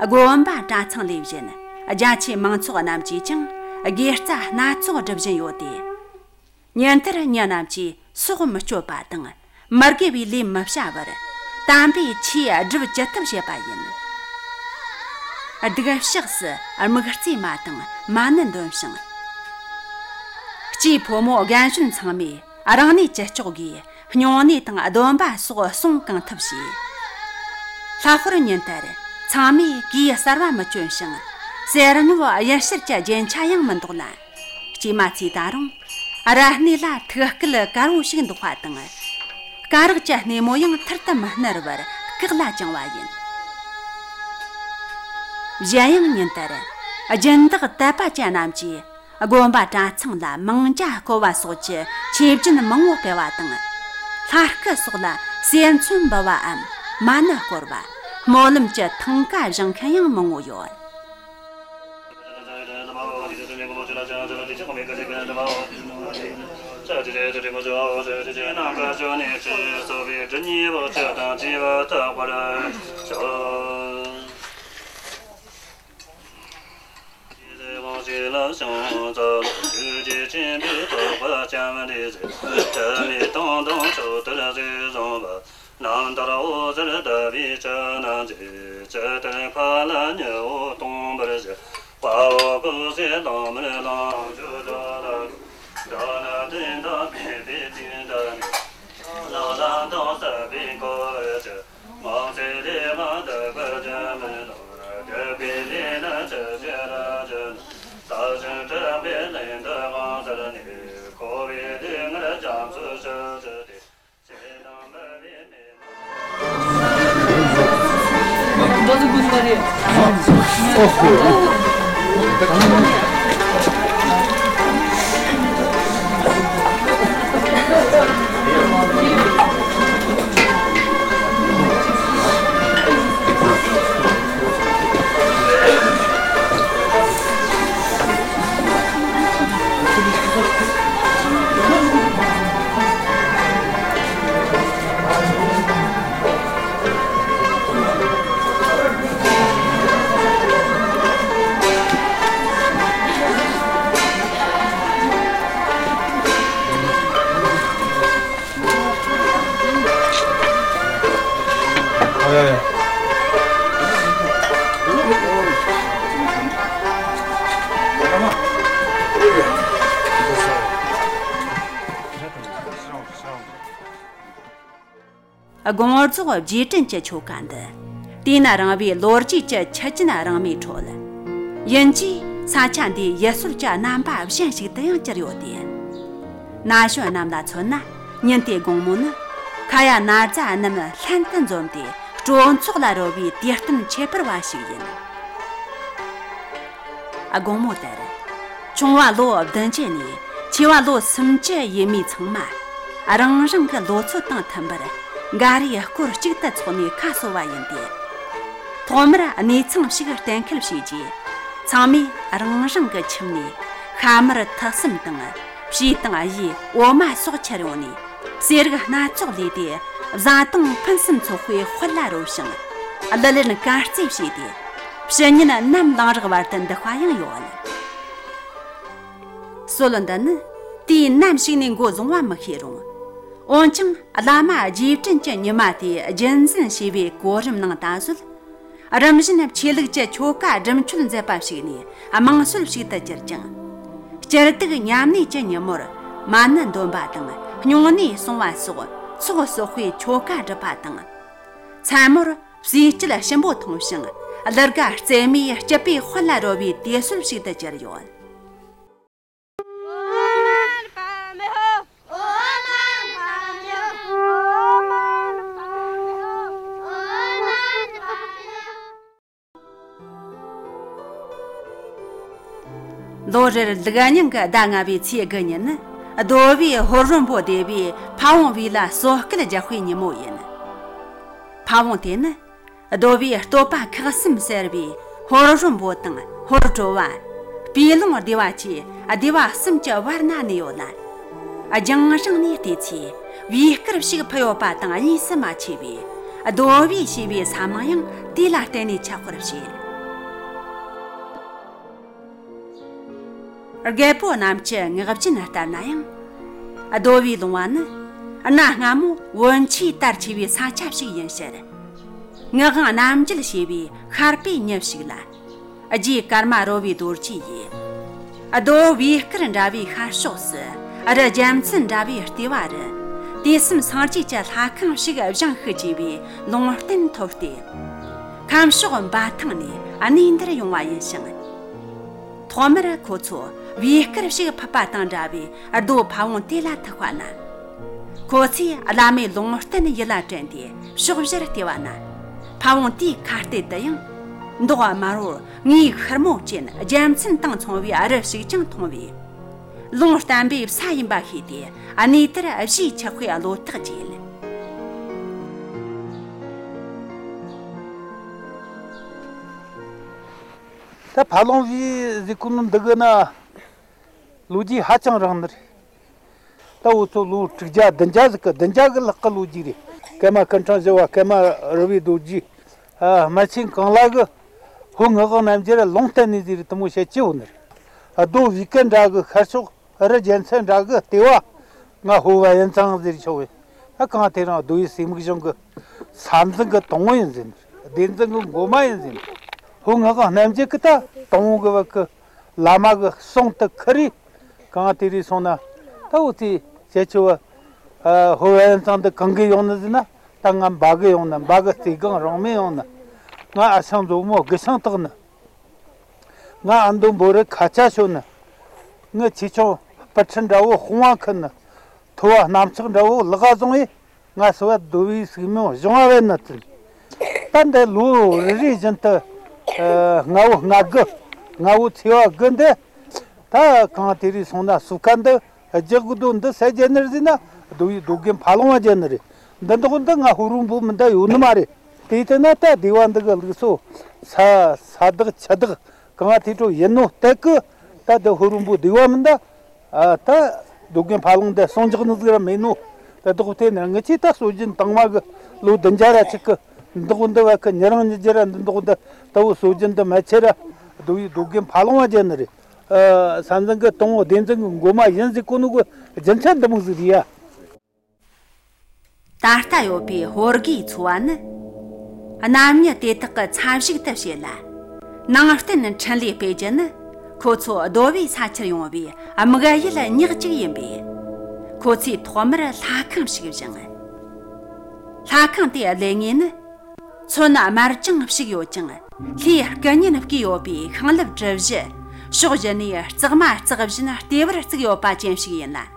དགོན་པ་གྲྭ་ཚང་ལས་གཞན་རྒྱ་ཆེའི་མང་ཚོགས་རྣམས་ཀྱིས་ཀྱང་དགེ་རྩ་སྣ་ཚོགས་སྒྲུབ་བཞིན་ཡོད་དེ། ཉིན་ལྟར་མྱི་རྣམས་ཀྱིས་སྲོག་མི་གཅོད་པ་དང་མི་དགེ་བའི་ལས་མི་བྱ་བར་དམ་པའི་ཆོས་སྒྲུབ་ཅི་ཐུབ་བྱེད་པ་ཡིན། སྡིག་བཤགས་སུ་དམིགས་བརྩེ་མ་དང་མ་ཎི་འདོན་ཞིང་། སྐྱེས་ཕོ་མོ་རྒན་གཞོན་ཚང་མས་རང་གནས་ཅི་ལྕོགས་སྒོས་སྨྱུང་གནས་དང་སྡོམ་པ་སོགས་སྲུང་གང་ཐུབ་བྱས། ལྷག་པར་ཉིན་ལྟར་ཚང་མས་གོས་གསར་བ་མི་གྱོན་ཞིང་། གསེར་དངུལ་གཡུ་བྱུར་གྱི་རྒྱན་ཆ་ཡང་མི་འདོགས་ལ། སྐྱེས་མ་ཚོས་ད་རུང་ར་སྣེ་ལ་ཐུགས་སྐལ་དཀར་བོ་ཞིག་འདོགས་པ་དང་། སྐ་རགས་ཀྱི་སྣེ་མོ་ཡང་ཐུར་དུ་མི་སྣུར་བར་བཀག་ལ་བཅིང་བ་ཡིན། གཞན་ཡང་ཉིན་ལྟར་སྦྱིན་བདག་དད་པ་ཅན་རྣམས་ཀྱིས་དགོན་པ་གྲྭ་ཚང་ལ་མང་ཇ་སྐོལ་བ་སོགས་ཀྱི་ཆོས་སྦྱིན་མང་བོ་སྤེལ་བ་དང་། ལྷ་སྐུ་སོགས་ལ་ཟས་མཚོན་འབུལ་བའམ་མ་ཎི་བསྐོར་བ། སྨོན་ལམ་གྱི་ཐང་ཀ་བཞེངས་མཁན་ཡང་མང་བོ་ཡོད། རྣམ་ཐར་འོད་ཟེར་ལྟ་བུའི་ཕྱག་ན་མཛད། ཇི་ལྟར་མཁའ་ལ་ཉི་འོད་སྟོང་འབར་བཞིན། དཔའ་བོ་སྐུ་ཚེ་བླ་མེད་ལོངས་སྤྱོད་འགྲོ་ལ། དགོང་རྫོགས་རྗེས་དྲན་གྱི་ཆོ་ག་འདི། དུས་ན་རིང་བའི་ལོ་རྒྱུས་ཀྱི་ཆུ་རྒྱུན་རིང་མོའི་ཁྲོད། ཡིན་གྱི་ས་ཆ་འདིའི་ཡུལ་སྲོལ་གྱི་རྣམ་པ་གཞན་ཞིག་ཏུ་ཡང་གྱུར་ཡོད་དེ། ན་གཞོན་རྣམས་ལ་མཚོན་ན། ཉིན་དེའི་དགོང་མོ་ནི། ཁ་ཡ་ན་རྫ་རྣམས་ལྷན་དུ་འཛོམས་ཏེ་སྤྲོ་ཚོགས་ལ་རོལ་བའི་དུས་སྟོན་ཁྱད་པར་བ་ཞིག་ཡིན། དགོང་མོ་དེར། ཆུང་བ་ལོ་བདུན་ཅུ་ནས་ཆེ་བ་ལོ་སུམ་ཅུ་ཡས་མས་ཚང་མ། རང་རང་གི་ལོ་ཚོད་དང་མཐུན་པར་འགའ་རེས་སྐོར་གཅིག་ཏུ་ཚོགས་ནས་ཁ་གསོ་བ་ཡིན་ཏེ། ཐོག་མར་གནས་ཚང་ཞིག་གཏན་འཁེལ་བྱས་རྗེས། ཚང་མས་རང་རང་གི་ཁྱིམ་ནས་ཤ་མར་ཐག་སེམས་དང་། བྱིའུ་དང་གཡུ་འོ་མ་སོགས་འཁྱེར་ཡོང་ནས། ཟས་རིགས་སྣ་ཚོགས་ལས་ཏེ། བཟའ་བཏུང་ཕུན་སུམ་ཚོགས་པའི་དཔལ་ལ་རོལ་ཞིང་། གླུ་ལེན་གར་རྩེད་བྱས་ཏེ། ཕྱི་ཉིན་ནམ་ལངས་རག་བར་དུ་འདུག་པ་ཡང་ཡོད། སྲོལ་འདི་ནི་དུས་ནམ་ཞིག་ནས་འགོ་བཟུང་བ་མི་ཤེས་རུང་། འོན་ཀྱང་བླ་མ་རྗེས་དྲན་གྱི་ཉི་མ་དེ་རྒྱུན་འཛིན་བྱས་པའི་གོ་རིམ་ནང་ད་གཟོད། རིམ་བཞིན་ཆོས་ལུགས་ཀྱི་ཆོ་ག་སྒྲུབ་མཆོད་མཛད་པ་ཞིག་ནས་དམངས་སྲོལ་ཞིག་ཏུ་གྱུར་ཅིང་། སྤྱིར་སྡུག་མཉམ་གནས་ཀྱི་ཉིན་མོར་མ་ཎི་འདོན་པ་དང་སྨྱུང་གནས་སྲུང་བ་སོགས་ཚོགས་གསོག་པའི་ཆོ་ག་སྒྲུབ་པ་དང་། མཚན་མོར་བསིལ་སྐྱིད་ཞིམ་པོ་འཐུང་ཞིང་གླུ་གར་རྩེད་མོའི་སྐྱིད་པའི་དཔལ་ལ་རོལ་བའི་དུས་སྲོལ་ཞིག་ཏུ་གྱུར་ཡོད། ལོ་རེར་ལུག་རྙིང་གི་ཟླ་ལྔ་བའི་ཚེས་དགུ་ཉིན་ནི། རྡོ་བའི་ཧོར་རོན་པོ་སྡེ་བའི་ཕ་བོང་བུ་ལ་གསོལ་སྐལ་རྒྱག་པའི་ཉིན་མོ་ཡིན། ཕ་བོང་དེ་ནི། རྡོ་བའི་བསྟོད་པ་ཁག་གསུམ་ཟེར་བའི་ཧོར་རོན་པོ་དང་ཧོར་གྲོ་བ། སྤུས་ལོང་སྡེ་བ་བཅས་སྡེ་བ་གསུམ་གྱི་བར་ན་གནས་ཡོད་ལ། རྒྱང་རིང་ནས་བལྟས་ཚེ་བེའུ་དཀར་ཞིག་ཕུད་ཡོད་པ་དང་གཉིས་སུ་མ་མཆིས་པས། རྡོ་བའི་ཞེས་པའི་ས་མིང་ཡང་དེ་ལ་བརྟེན་ནས་ཆགས་པར་བཤད། རྒད་པོ་རྣམས་ཀྱི་ངག་རྒྱུན་ལྟར་ན་ཡང་། རྡོ་བའི་ལུང་བ་ནི་གནའ་སྔ་མོ་བོན་ཆོས་དར་ཆེ་བའི་ས་ཆ་ཞིག་ཡིན་ཕྱིར། ངག་དབང་རྣམ་རྒྱལ་ཞེས་པའི་ཤར་པའི་མྱི་ཞིག་ལ། རྗེ་ཀརྨ་རོལ་པའི་རྡོ་རྗེ་ཡིས། རྡོ་བེའུ་དཀར་འདྲ་བའི་ཤར་ཕྱོགས་སུ་རི་རྒྱལ་མཚན་འདྲ་བའི་ལྟེ་བ་རུ། དུས་གསུམ་སངས་རྒྱས་ཀྱི་ལྷ་ཁང་ཞིག་བཞེངས་ཤིག་ཅེས་པའི་ལུང་བསྟན་ཐོབ་སྟེ། ཁམས་ཕྱོགས་འབའ་ཐང་ནས་གནས་འདིར་ཡོང་བ་ཡིན་ཞིང་། ཐོག་མར་ཁོ་ཚོ་བེའུ་དཀར་ཞིག་ཕུད་པ་དང་འདྲ་བའི་རྡོ་ཕ་བོང་དེ་ལ་ཐུག་པ་ན། ཁོ་ཚོས་བླ་མའི་ལུང་བསྟན་ཡིད་ལ་དྲན་ཏེ་ཕྱོགས་བཞིར་བལྟས་པ་ན། ཕ་བོང་དེའི་ཁ་གཏད་དུ་ཡང་། མདོག་དམར་བོར་ངོས་ཤུར་མོ་ཅན་རྒྱལ་མཚན་དང་མཚུངས་པའི་རི་ཞིག་ཀྱང་མཐོང་བས། ལུང་བསྟན་པའི་ས་ཡིན་པ་ཤེས་ཏེ་གནས་དེར་གཞིས་ཆགས་པའི་བློ་ཐག་བཅད། ད་ཕ་ལོང་བི་ཟེར་གོ་ནོ་འདི་གི་ན། ལོ་རྒྱུས་ཧ་ཅང་རིང་ནི་རེད། ད་འུ་ཚོ་ལོ་དྲུག་བརྒྱ་བདུན་བརྒྱ་ཟིག་གི་བདུན་བརྒྱ་གི་ལྷག་གི་ལོ་རྒྱུས་རེད། ཀརྨ་སྐུ་ཕྲེང་བཞི་བ་ཀརྨ་རོལ་པའི་རྡོ་རྗེ། ཨ། སྨན་ཆེན་གང་ལ་གི་ཧོར་ངག་དབང་རྣམ་རྒྱལ་ལུང་བསྟན་ནས་ཟེར་དེ་མོ་བཤད་ཀྱི་ཡོད་ནི་རེད། རྡོ་བེའུ་དཀར་འདྲ་གི་ཤར་ཕྱོགས་རི་རྒྱལ་མཚན་འདྲ་གི་ལྟེ་བ་ང་ཧོར་བ་ཡིན་ཙང་ཟེར་ཆོག་བས། ད་གང་དེ་རིང་རྡོ་བའི་སྲས་མོ་གཞུང་གི་ས་འཛིན་གི་དང་པོ་ཡིན་ཟེར་ནི། སྡེ་འཛིན་གི་འགོ་མ་ཡིན་ཟེར་ནི། ཧོར་ངག་དབང་རྣམ་རྒྱལ་གི་ད་དང་པོ་གི་བར་གི་བླ་མ་གི་གསུང་དུ་ཁུར་རེ། གང་དེ་རེ་སོང་ན་ ད་འུ་ཚོས་བྱེད་ཆོག་བ། ཨ། ཧོར་བན་ཚང་འདི་གང་གི་ཡོང་ནི་ཟེར་ན། ད་ང་འབའ་གི་ཡོང་ནི། འབའ་གི་རྩེ་སྒང་རང་མོས་ཡོང་ནི། ང་ཨ་ཞང་མཛོ་མོ་དགུ་ཞང་དག་ནི། ང་ཨ་མདོ་འབོ་རི་ཁ་ཆ་ཤོད་ནི། ངའི་ཆེ་ཆུང་སྤུ་ཁྲི་འདྲ་བོ་དཔུང་བ་ཁུར་ནི། ཐོ་བ་སྣམ་ཆག་འདྲ་བོ་ལག་ག་བཟུང་ཡི། ང་སུ་བ་རྡོ་བའི་སུག་མོ་གཞུང་བ་བས་ནི་ཚུན། ད་འདི་ལོ་རེ་རེ་བཞིན་དུ། ཨ། ལྔ་བོ་ལྔ་དགུ། ལྔ་བོ་ཚེས་པ་དགུ་འདི། ད་གང་དེ་རིགས་སོང་ན་སུ་ཁ་འདི་རྒྱག་གི་དོན་འདི་སད་རྒྱུ་ནི་རེད་ཟེར་ན། རྡོ་བའི་རྡོ་རྒན་ཕ་ལོང་བ་རྒྱུ་ནི་རེད། འདི་འདོག་འདི་ང་ཕོ་རོང་པོ་མིན་ད་ཡོད་ནི་མ་རེད། དེ་ལྟ་ན་ད་སྡེ་བ་འདི་གི་ལུགས་སྲོལ། ས་ས་བདག་ཆུ་བདག་གང་དེ་འཕྲོ་ཡིན་ནོ་སྟེ་གི། ད་འདི་ཕོ་རོང་པོ་སྡེ་བ་མིན་ད། ཨ། ད་རྡོ་རྒན་ཕ་ལོང་འདི་སོང་འཇགས་ནི་ཟིག་ར་མེད་ནོ། ད་འདོག་དེ་ནས་ངི་ཆེ་ད་སྲོལ་རྒྱུན་དང་མ་གི་ལོ་བདུན་བརྒྱ་ར་ཆིག་གི་འདོག་འདི་བ་གི་ཉི་རང་ཉི་བརྒྱ་ར་འདི་འདོག་འདི་ད་བོ་སྲོལ་རྒྱུན་འདི་མ་ཆེ་ར། རྡོ་བའི་རྡོ་རྒན་ཕ་ལོང་བ་རྒྱུ་ནི་རེད། ཨ། ས་འཛིན་གི་དང་བོ་སྡེ་འཛིན་གི་འགོ་མ་ཡིན་ཟེར་གོ་ནོ་གི་རྒྱུ་མཚན་འདི་མོ་ཟིག་རེད་ཡ། ད་ལྟ་ཡོད་པའི་ཧོར་གེའི་ཚོ་བ་ནི། གནམ་ཉི་དེ་དག་གི་མཚམས་ཞིག་ཏུ་བྱེད་ལ། ནང་བསྟན་འཕྲིན་ལས་སྤེལ་རྒྱུ་ནི། ཁོ་ཚོ་རྡོ་བའི་ས་ཆར་ཡོང་བའི་དམིགས་ཡུལ་ཉག་གཅིག་ཡིན་པས། ཁོ་ཚོས་ཐོག་མར་ལྷ་ཁང་ཞིག་བཞེངས། ལྷ་ཁང་དེའི་ལྡེ་ངོས་ནི། མཚོན་དམར་ལྗང་ཞིག་ཡོད་ཅིང་། ལྷའི་སྐུ་བརྙན་བརྐོས་ཡོད་པའི་ཤིང་ལེབ་གྲུ་བཞི། ཕྱོགས་བཞི་ནས་རྩེག་མ་རྩེག་བཞིན་ལྟེ་བར་བརྩིགས་ཡོད་པ་ཅན་ཞིག་ཡིན་ལ།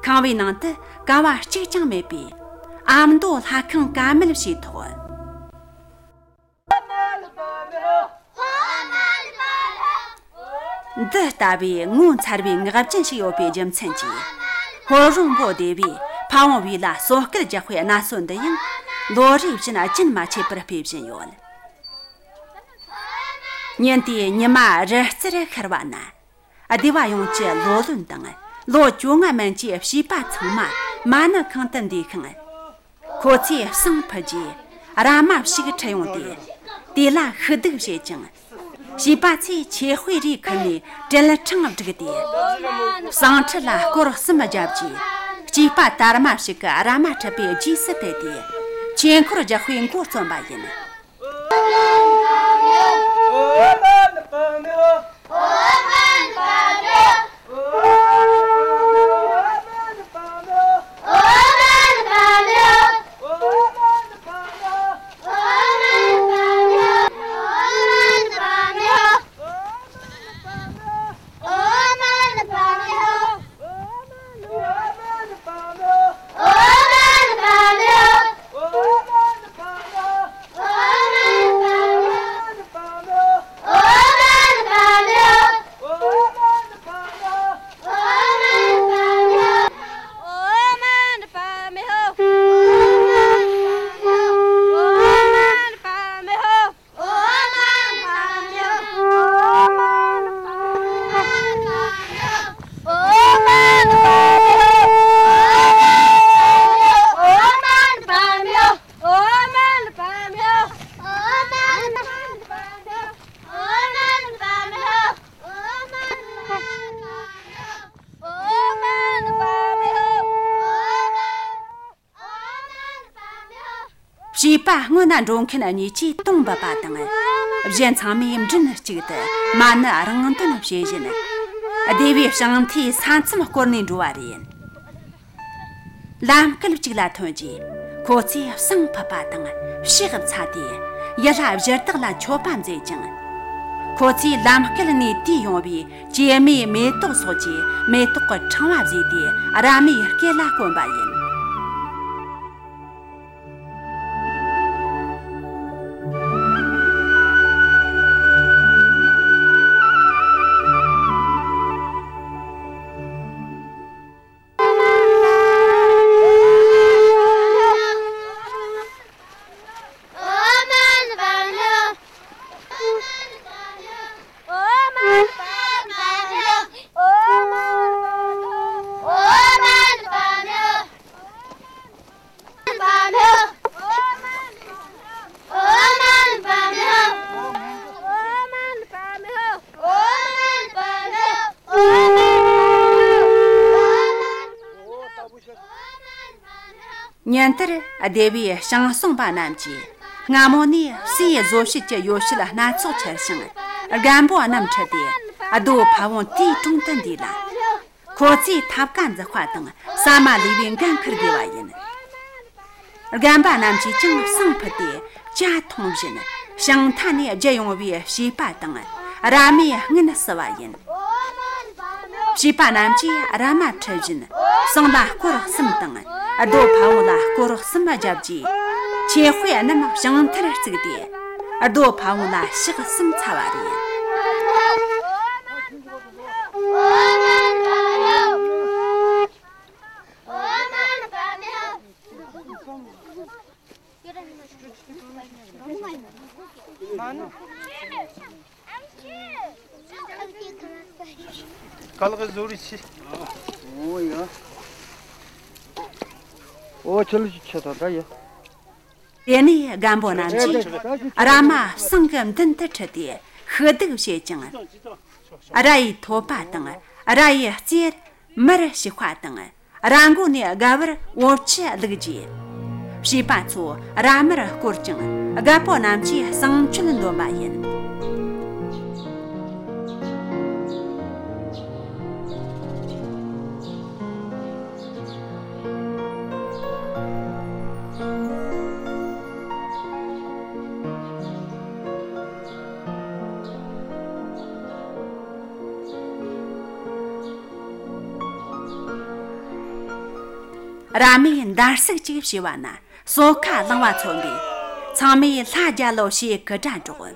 ཁང་བའི་ནང་དུ་ཀ་བ་གཅིག་ཀྱང་མེད་པས། ཨ་མདོ་ལྷ་ཁང་ཀ་མེད་ཞེས་ཐོགས། འདི་ལྟ་བུའི་ངོ་མཚར་བའི་ངག་རྒྱུན་ཞིག་ཡོད་པའི་རྒྱུ་མཚན་གྱིས། ཕོ་རོང་པོ་སྡེ་བས་ཕ་བོང་བུ་ལ་གསོལ་སྐལ་རྒྱག་པའི་གནའ་སྲོལ་འདི་ཡང་ལོ་རེ་བཞིན་རྒྱུན་མ་ཆད་པར་སྤེལ་བཞིན་ཡོད། ཉིན་དེའི་ཉི་མ་རི་རྩེར་ཤར་བ་ན། སྡེ་བ་ཡོངས་ཀྱི་ལོ་ལོན་དང་ལོ་བཅོ་ལྔ་མན་གྱི་བྱིས་པ་ཚང་མ་མ་ཎི་ཁང་དུ་འདུས་ཤིང་། ཁོ་ཚོས་བསང་ཕུད་རྗེས་ར་མ་ཞིག་ཁྲིད་ཡོང་སྟེ། དེ་ལ་ཤི་སྡུག་བྱེད་ཅིང་། བྱིས་པ་ཚོས་ཆོས་དཔེ་རེ་ཁུར་ནས་དྲིལ་ཕྲེང་བསྒྲིགས་ཏེ། བསང་ཁྲི་ལ་སྐོར་གསུམ་བརྒྱབ་རྗེས། བྱིས་པ་དར་མ་ཞིག་གིས་ར་མ་ཁྲིད་པའི་རྗེས་སུ་དེད་དེ། ཆོས་འཁོར་རྒྱག་པའི་འགོ་རྩོམ་པ་ཡིན། བྱིས་པ་སྔོན་ན་འགྲོ་མཁན་གཉིས་ཀྱིས་དུང་འབུད་པ་དང་། གཞན་ཚང་མས་མགྲིན་གཅིག་ཏུ་མ་ཎི་རང་འདོན་བྱེད་བཞིན། སྡེ་བའི་བྱང་མཐའི་ས་མཚམས་བསྐོར་ནས་འགྲོ་བ་རེད། ལམ་སྐོར་གཅིག་ལ་ཐོན་རྗེས། ཁོ་ཚོས་བསང་ཕུད་པ་དང་ཕྱག་འཚལ་ཏེ། ཡུལ་ལྷ་བཞི་བདག་ལ་མཆོད་པ་མཛད་ཅིང་། ཁོ་ཚོས་ལམ་སྐོར་ནས་དུས་ཡོང་བའི་སྐྱེད་མོས་མེ་ཏོག་སོགས་ཀྱི་མེ་ཏོག་གི་ཕྲེང་བ་བཟོས་ཏེ་ར་མའི་སྐེ་ལ་གོན་པ་ཡིན། ཉིན་དེར་སྡེ་བའི་ཞང་ཟུང་པ་རྣམས་ཀྱིས་སྔ་མོ་ནས་སའི་བཟོ་བྱེད་ཀྱི་ཡོ་བྱད་སྣ་ཚོགས་འཁྱེར་ཞིང་། རྒན་པོ་རྣམས་ཁྲིད་དེ་རྡོ་ཕ་བོང་དེའི་དྲུང་དུ་འདུས་ལ། ཁོ་ཚོས་ཐབ་ཀ་འཛུགས་པ་དང་ཟ་མ་ལུས་པའི་འགན་འཁུར་དགོས་པ་ཡིན། རྒན་པ་རྣམས་ཀྱིས་ཀྱང་བསང་ཕུད་དེ་ཇ་འཐུང་བཞིན་ཞིང་ཐ་ནས་བརྒྱུད་ཡོང་བའི་བྱིས་པ་དང་ར་མའི་སྔུན་བསུ་བ་ཡིན། བྱིས་པ་རྣམས་ཀྱིས་ར་མ་ཁྲིད་བཞིན་བསང་ལ་སྐོར་གསུམ་དང་རྡོ་ཕ་བོང་ལ་སྐོར་གསུམ་བརྒྱབ་རྗེས། ཆོས་དཔེ་རྣམས་བྱང་མཐར་བརྩིགས་ཏེ་རྡོ་ཕ་བོང་ལ་ཕྱག་གསུམ་འཚལ་བ་རེད། ག་ལ་ག་བཟོ་རིགས་ཆེ། འོ་ཡ། འོ་ཁྱོད་ལ་ཆེ་ད་ད་ཡ། དེ་ནས་རྒན་པོ་རྣམས་ཀྱིས་ར་མ་བསང་གི་མདུན་དུ་ཁྲིད་དེ་ཤི་སྡུག་བྱེད་ཅིང་། ར་ཡི་ཐོད་པ་དང་ར་ཡི་རྩེར་མར་ཞིག་པ་དང་། ར་མགོ་ནས་སྒལ་བར་འོ་ཆུ་བླུགས་རྗེས། བྱིས་པ་ཚོ་ར་མར་བསྐོར་ཅིང་རྒད་པོ་རྣམས་ཀྱིས་བསང་མཆོད་འདོན་པ་ཡིན། ར་མས་འདར་སིག་ཅིག་བྱས་པ་ན་སོ་ཁ་ལངས་པ་མཚོན་པས། ཚང་མས་ལྷ་རྒྱལ་ལོ་ཞེས་སྐུ་སྒྲ་སྒྲོག།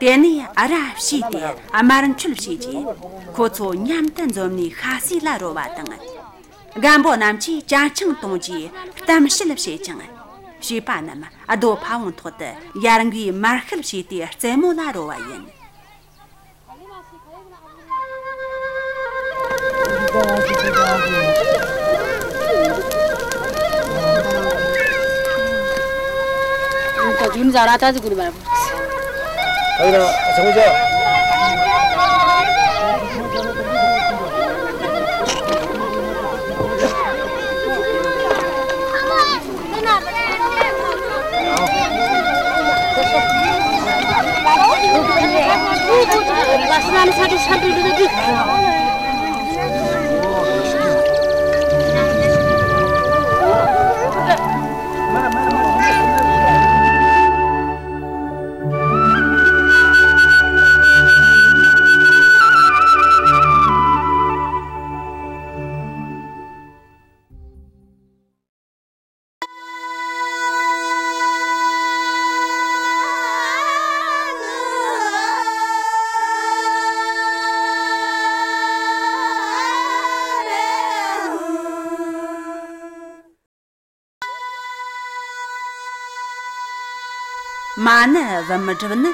དེ་ནས་ར་བྱས་ཏེ་དམར་མཆོད་བྱས་རྗེས། ཁོ་ཚོ་མཉམ་དུ་འཛོམས་ནས་ཤ་བཟས་ལ་རོལ་བ་དང་། རྒན་པོ་རྣམས་ཀྱིས་ཅ་ཆིང་གཏོང་རྗེས་གཏམ་བཤད་བྱེད་ཅིང་། བྱིས་པ་རྣམས་རྡོ་ཕ་བོང་ཐོག་ཏུ་ཡར་འགུལ་མར་ཤུལ་བྱས་ཏེ་རྩེད་མོ་ལ་རོལ་བ་ཡིན། མ་ཎི་བུམ་སྒྲུབ་ནི་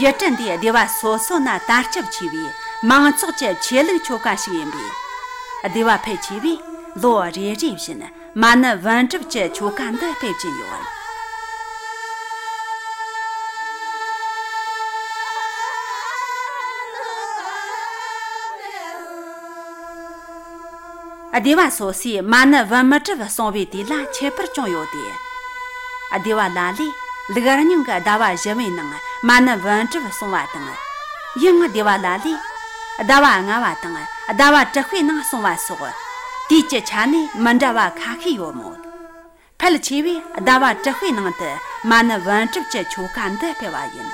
ཡུལ་གྲུ་འདིའི་སྡེ་བ་སོ་སོ་ན་དར་ཁྱབ་ཆེ་བའི་མང་ཚོགས་ཀྱི་ཆོས་ལུགས་ཆོ་ག་ཞིག་ཡིན་པས། སྡེ་བ་ཕལ་ཆེ་བས་ལོ་རེ་རེ་བཞིན་མ་ཎི་བུམ་སྒྲུབ་ཀྱི་ཆོ་ག་འདི་སྤེལ་གྱིན་ཡོད། སྡེ་བ་སོ་སོའི་མ་ཎི་བུམ་སྒྲུབ་གསུང་བའི་དུས་ལ་ཁྱད་པར་ཅུང་ཡོད་དེ། སྡེ་བ་ལ་ལས་ལུགས་རྙིང་གི་ཟླ་བ་བཞི་བའི་ནང་མ་ཎི་བུམ་སྒྲུབ་གསུང་བ་དང་། ཡང་སྡེ་བ་ལ་ལས་ཟླ་བ་ལྔ་བ་དང་ཟླ་བ་དྲུག་པའི་ནང་གསུང་བ་སོགས་དུས་ཀྱི་ཆ་ནས་མི་འདྲ་བ་ཁ་ཤས་ཡོད་མོད། ཕལ་ཆེ་བས་ཟླ་བ་དྲུག་པའི་ནང་དུ་མ་ཎི་བུམ་སྒྲུབ་ཀྱི་ཆོ་ག་འདི་སྤེལ་བ་ཡིན།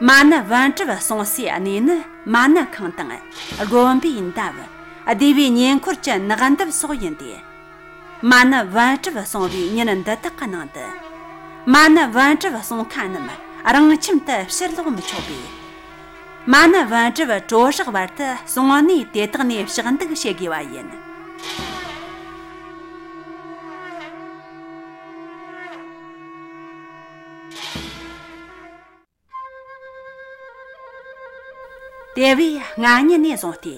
མ་ཎི་བུམ་སྒྲུབ་གསུང་སའི་གནས་ནི་མ་ཎི་ཁང་དང་། དགོན་པའི་འདབས། སྡེ་བའི་ཉེ་འཁོར་གྱི་ནགས་འདབས་སོགས་ཡིན་ཏེ། མ་ཎི་བུམ་སྒྲུབ་གསུང་བའི་ཉིན་འདི་དག་གི་ནང་དུ། མ་ཎི་བུམ་སྒྲུབ་གསུང་མཁན་རྣམས་རང་ཁྱིམ་དུ་ཕྱིར་ལོག་མི་ཆོག་པས། མ་ཎི་བུམ་སྒྲུབ་གྲོལ་བཞག་བར་དུ་གསུང་གནས་དེ་དག་ནས་ཕྱག་འདུག་བྱེད་དགོས་པ་ཡིན། དེ་བས་སྔ་ཉིན་ནས་བཟུང་སྟེ།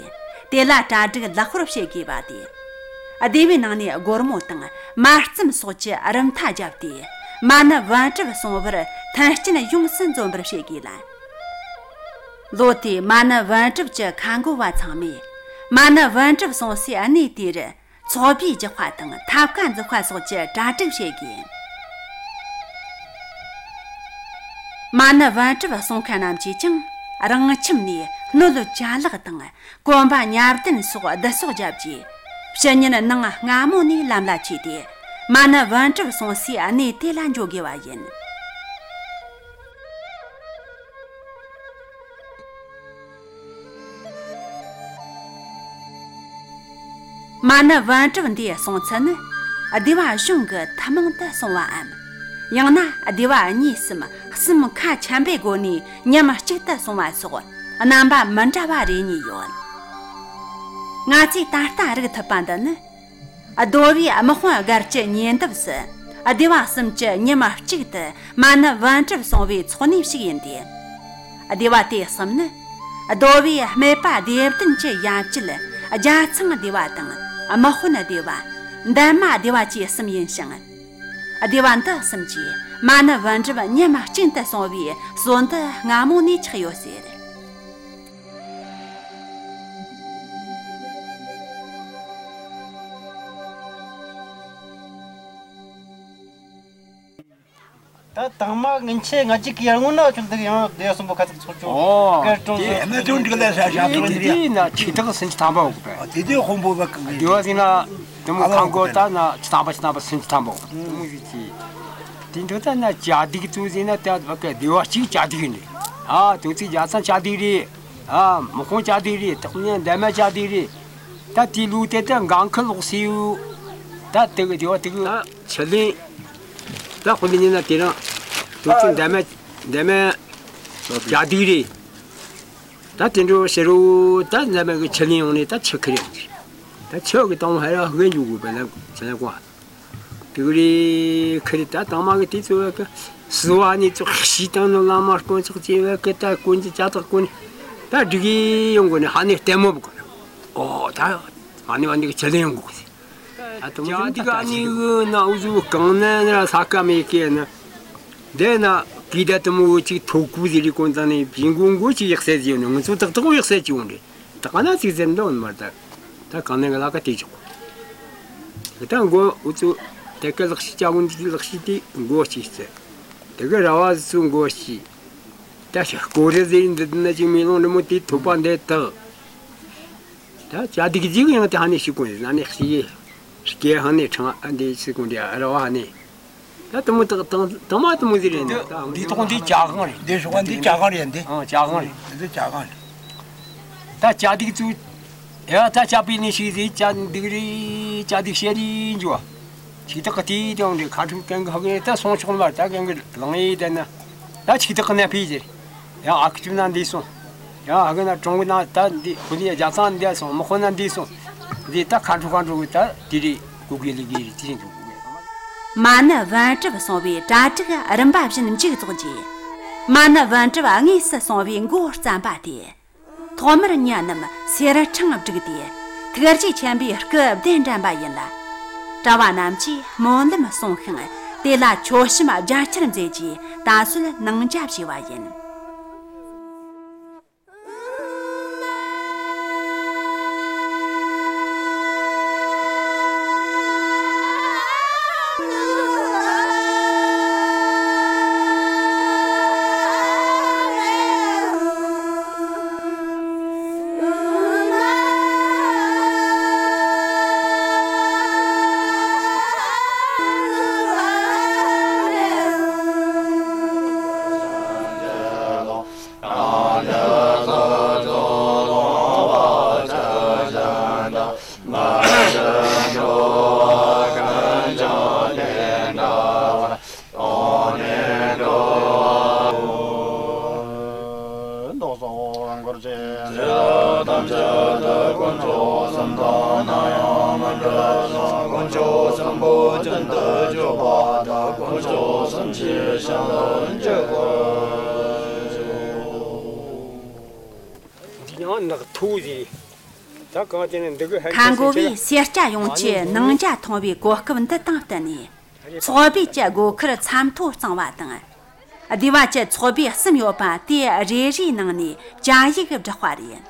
དེ་ལ་གྲ་སྒྲིག་ལེགས་པོར་བྱེད་དགོས་པ་སྟེ། སྡེ་བའི་ནང་ནས་སྒོར་མོ་དང་མ་རྩམ་སོགས་ཀྱི་རིན་ཐང་བརྒྱབ་སྟེ། མ་ཎི་བུམ་སྒྲུབ་གསུང་བར་མཐུན་རྐྱེན་ཡོངས་སུ་འཛོམས་པར་བྱེད་དགོས་ལ། ལོ་དེའི་མ་ཎི་བུམ་སྒྲུབ་ཀྱི་ཁ་འགོ་བ་ཚང་མས། མ་ཎི་བུམ་སྒྲུབ་གསུང་སའི་གནས་དེར། ཚོགས་པའི་རྒྱག་པ་དང་ཐབ་ཀ་འཛུགས་པ་སོགས་ཀྱི་གྲ་སྒྲིག་བྱེད་དགོས། མ་ཎི་བུམ་སྒྲུབ་གསུང་མཁན་རྣམས་ཀྱིས་ཀྱང་རང་ཁྱིམ་ནས་སྣོད་ཅ་ལག་དང་གོན་པ་ཉབ་ལྡན་སོགས་བསྡུ་གསོག་བརྒྱབ་རྗེས། ཕྱི་ཉིན་ནངས་སྔ་མོ་ནས་ལམ་ལ་ཆས་ཏེ། མ་ཎི་བུམ་སྒྲུབ་གསུང་སའི་གནས་དེ་ལ་འགྱོ་དགོས་པ་ཡིན། མ་ཎི་བུམ་སྒྲུབ་འདིའི་གསུང་ཚུལ་ནི། སྡེ་བ་གཞུང་གི་ཐུན་མོང་དུ་གསུང་བའམ། ཡང་ན་སྡེ་བ་གཉིས་སམ་གསུམ་ཁ་འཆམ་པོའི་སྒོ་ནས་མཉམ་གཅིག་ཏུ་གསུང་བ་སོགས་རྣམ་པ་མི་འདྲ་བ་རེ་གཉིས་ཡོད། ང་ཚོས་ད་ལྟ་རིག་ཐུབ་པ་འདི་ནི། རྡོ་བའི་དམག་དཔུང་སྒར་གྱི་ཉེ་འདབས་སུ་སྡེ་བ་གསུམ་གྱིས་མཉམ་གཅིག་ཏུ་མ་ཎི་བུམ་སྒྲུབ་གསུང་བའི་ཚོགས་གནས་ཤིག་ཡིན་ཏེ། སྡེ་བ་དེ་གསུམ་ནི་རྡོ་བའི་སྨད་པ་སྡེ་བདུན་གྱི་ཡན་ཆད་རྒྱ་ཚང་སྡེ་བ་དང་དམག་དཔོན་སྡེ་བ། འདན་མ་སྡེ་བ་བཅས་གསུམ་ཡིན་ཞིང་། སྡེ་བ་འདི་གསུམ་གྱིས་མ་ཎི་བུམ་སྒྲུབ་མཉམ་གཅིག་ཏུ་གསུང་བའི་སྲོལ་འདི་སྔ་མོ་ནས་ཆགས་ཡོད་ཟེར། ད་དང་མ་ངན་ཆེ་ང་གཅིག་གི་ཡར་སྔོན་ན་ཆུང་དུ་ཡང་སྡེ་གསུམ་པོ་ཁ་ཚིག་ཚོགས་ཆུང་། ཨོ། སྐར་གྲོང་དེ་ཚོགས་ཆུང་། དེ་ན་ཆ་ཆ་ཚོགས་ཆུང་དེ་ན་ཆེ་ཐག་སུམ་ཅུ་ཐམ་པ་འོག་པས། དེ་དེ་དཔོན་པོ་བ་གང་གི་སྡེ་བ་ཟིན་ན་དེ་མོ་ཁང་སྒོ་ད་ན་ཆེ་ཐམ་པ་ཆེ་ཐམ་པ་སུམ་ཅུ་ཐམ་པ་འོག་དེ་མོ་ཟིག་གི། དེ་འདྲ་ད་ན་གྱ་སྡིག་ཚོ་ཟིན་ན་ད་བ་གི་སྡེ་བ་གཅིག་གྱ་སྡིག་རེད། ཨ་དོ་ཚིག་རྒྱ་ཚང་གྱ་སྡིག་རེད། ཨ་དམག་དཔོན་གྱ་སྡིག་རེད། ཐག་ཉན་འདན་མ་གྱ་སྡིག་རེད། ད་དེ་ལུགས་དེ་ད་འགན་ཁུར་ལོག་སེ་ཡོད། ད་དེ་གི་སྡེ་བ་དེ་གི་ད་ཆི་ལེན། ད་དཔོན་པོ་ཉིན་ན་དེ་རིང་དུས་ཚོད་འདན་མ་འདན་མ་གྱ་སྡིག་རེད། ད་དེ་འདྲ་ཟེར་རོ། ད་འདན་མ་གི་ཆི་ལེན་ཡོང་ནས་ད་ཆི་ཁུར་ཡོང་གི། ད་ཆི་གི་དང་ཧ་ར་ཧེ་འཇུག་དགོས་པ་ན་ཆི་ལེན་གོ། དེ་གི་རེད་ཁུར་རེད། ད་དང་མ་གི་དུས་ཚོད་གི་སུ་བ་ནས་ཚོ་ཤི་དང་ནོ་བླ་མ་དཀོན་མཆོག་ཅེས་བ་གི་ད་དཀོན་གྱི་ཅ་ཐག་གོ་ནས་ད་སྒྲིག་ཡོང་དགོས་ནས་ཧ་ནས་ལྟད་མོ་བ་གོ་ནས། ཨོ་ད་ཨ་ནི་བ་འདི་གི་ཆི་ལེན་ཡོང་དགོས་གི། ད་དུང་ཅ་འདི་ག་ནི་གི་ན་འུ་ཟུ་གང་ན་ན་ས་ཀ་མེ་ཀེ་ན། འདི་ན་གི་ད་དུ་མོ་ཅིག་ཐོ་གུ་ཟེར་རི་གོན་ཙང་ནས་བྱིན་གོང་གོ་ཅིག་ཡག་སེ་ཟེར་ནས་ང་ཚོ་ཏག་ཏག་ཡག་སེ་ཅིག་ཡོང་རེད། ད་ག་ན་ཅིག་ཟེར་འདོད་མ་རེད། ད་གང་ནས་གི་ལ་ཀ་དེ་ཆོག་གི། ད་མགོ་འུ་ཚོ་དེ་ག་ལག་ཤི་ཅ་གོན་ཅིག་ལག་ཤི་དེ་མགོ་ཅིག་ཟེར། དེ་གི་ར་བ་ཚོ་མགོ་ཅིག་ད་ཤ་ཀོ་རེ་ཟེར་འདི་ན་ཅིག་མེ་ལོང་རི་མོ་དེ་ཐོབ་པ་འདི་དག་ད་ཅ་སྡིག་ཅིག་ཡང་དེ་ཧ་ནས་ཤི་གོ་ན་ནས་ཤི་ཡེ། སྐྱེ་ཧ་ནས་ཁྲང་ཨ་འདི་ཤི་གོ་འདི་ཨ་ར་བ་ནས། ད་དུ་མོ་དག་དང་དུ་མ་དུ་མོ་ཟེར་རེད་ན་ད་འདི་ཐོག་འདི་ཅ་གང་རེད། འདི་ཤོག་འདི་ཅ་གང་རེད་འདི། ཨང་ཅ་གང་རེད། འདི་ཅ་གང་རེད། ད་ཅ་སྡིག་ཚུ། ཡ་ད་ཅ་པི་ནི་ཤི་ཟེར་ཅ་སྡིག་རེད། ཅ་སྡིག་བཤད་རེད་འཇུ་བ། ཅིག་ད་ག་དེ་དེ་འོང་རེད། ཁ་ཁྲུ་གན་གི་ཧ་གན་ད་སོང་ཆོག་མ་ད་གན་གི་ལང་ཡེ་ད་ན། ད་ཆིག་སྟག་གི་ནང་ཕེབས་ཟེར། ཡང་ཨ་ཁུ་ཆུ་ན་འདས་སོང་། ཡང་ཨ་གི་ན་གྲོང་གི་ནང་ད་འདི་ཁོ་ནི་རྒྱ་ཚང་འདས་སོང་། མི་ཁོ་ན་འདས་སོང་། འདི་ད་ཁ་འཕྲོ་ཁ་འཕྲོ་གི་ད་དེ་རེད། གོ་གི་ལི་གི་རེད། དེ་རིང་གི་གོ་གི། མ་ཎི་པཎ་གྲུབ་གསུངས་པའི་གྲ་སྒྲིག་རིམ་པ་བཞིན་མཇུག་རྫོགས་རྗེས། མ་ཎི་པཎ་གྲུབ་དངོས་སུ་གསུངས་པའི་མགོ་བརྩམས་པ་དེ། ཐོག་མར་མྱི་རྣམས་སེར་ཕྲེང་བསྒྲིགས་ཏེ། ཐུགས་རྗེ་ཆེན་པོའི་སྐུ་གདན་འདྲེན་པ་ཡིན་ལ། གྲྭ་བ་རྣམས་ཀྱིས་སྨོན་ལམ་གསུངས་ཤིང་། དེ་ལ་མཆོད་བཤམས་རྒྱ་ཆེར་མཛད་རྗེས་ད་གཟོད་གནང་རྒྱ་བྱས་པ་ཡིན། ཁ་འགོ་བས་སེར་སྐྱ་ཡོངས་ཀྱི་ནང་འཇའ་ཐོང་བའི་གོ་སྐབས་འདི་དང་བསྟུན་ནས། ཚོགས་པའི་གི་སྒོ་ཁར་མཚམས་ཐོ་གཙང་བ་དང་། སྡེ་བ་གི་ཚོགས་པའི་གསུམ་ཡོད་པ་དེ་རེ་རེའི་ནང་ནས་བཅའ་ཡིག་བསྒྲགས་པ་རེད།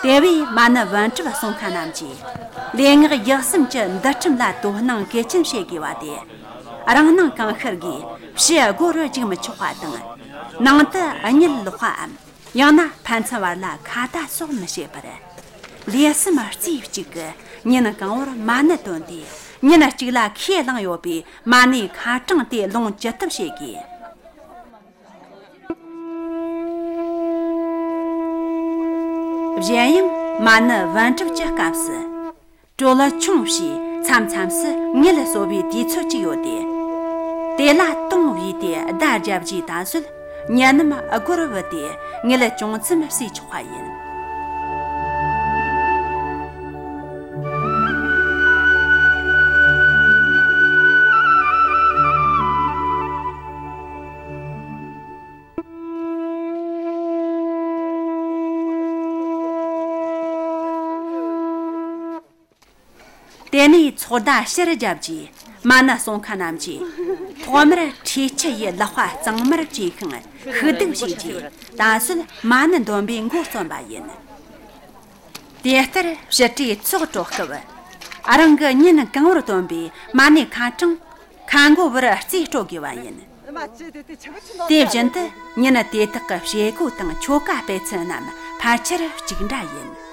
དེ་བས་མ་ཎི་པཎ་གྲུབ་གསུང་མཁན་རྣམས་ཀྱིས་ལས་སྔགས་ཡིག་གསུམ་གྱི་འདུལ་ཁྲིམས་ལ་དོ་སྣང་གལ་ཆེན་བྱེད་དགོས་པ་དེ། རང་སྣང་གང་ཤར་གྱིས་ཕྱི་སྒོ་རུ་འཇུག་མི་ཆོག་པ་དང་། ནང་དུ་གཉིད་ལོག་པའམ། ཡང་ན་ཕན་ཚུན་བར་ལ་ཁ་ཏ་སོགས་མི་བྱེད་པར། ལུས་སེམས་རྩེ་གཅིག་གིས་ཉིན་གང་བོར་མ་ཎི་འདོན་ཏེ། ཉིན་གཅིག་ལ་ཁས་བླངས་ཡོད་པའི་མ་ཎིའི་ཁ་གྲངས་དེ་ལོངས་ཅི་ཐུབ་བྱེད་དགོས། གཞན་ཡང་མ་ཎི་པཎ་གྲུབ་ཀྱི་སྐབས་སུ། གྲོལ་ཆུང་ཞེས་མཚམས་མཚམས་སུ་མངལ་གསོ་བའི་དུས་ཚོད་ཅིག་ཡོད་དེ། དེ་ལ་དུང་བོས་ཏེ་བརྡ་བརྒྱབ་རྗེས་ད་གཟོད་མྱི་རྣམས་སྒོར་བུད་དེ་མངལ་ཅུང་ཙམ་གསོས་ཆོག་པ་ཡིན། དེ་ནས་ཚོགས་བརྡ་ཕྱིར་བརྒྱབ་རྗེས་མ་ཎི་གསུང་མཁན་རྣམས་ཀྱིས་ཐོག་མར་འཁྲིག་ཆུ་ཡིས་ལག་པ་གཙང་མར་བཀྲུས་ཤིང་ཤུགས་ལྡུག་བྱས་རྗེས་ད་གཟོད་མ་ཎི་འདོན་པའི་མགོ་རྩོམ་པ་ཡིན། དེ་ལྟར་ཕྱི་དྲོའི་ཚོགས་གྲོལ་སྐབས། རང་གི་ཉིན་གང་བོར་བཏོན་པའི་མ་ཎིའི་ཁ་གྲངས་ཁ་མགོ་བོར་རྩིས་སྤྲོད་དགོས་པ་ཡིན། དེ་བཞིན་དུ་ཉིན་དེ་དག་གི་བྱེད་སྒོ་དང་ཆོ་ག་སྤེལ་ཚུལ་རྣམས་ཕལ་ཆེར་གཅིག་འདྲ་ཡིན།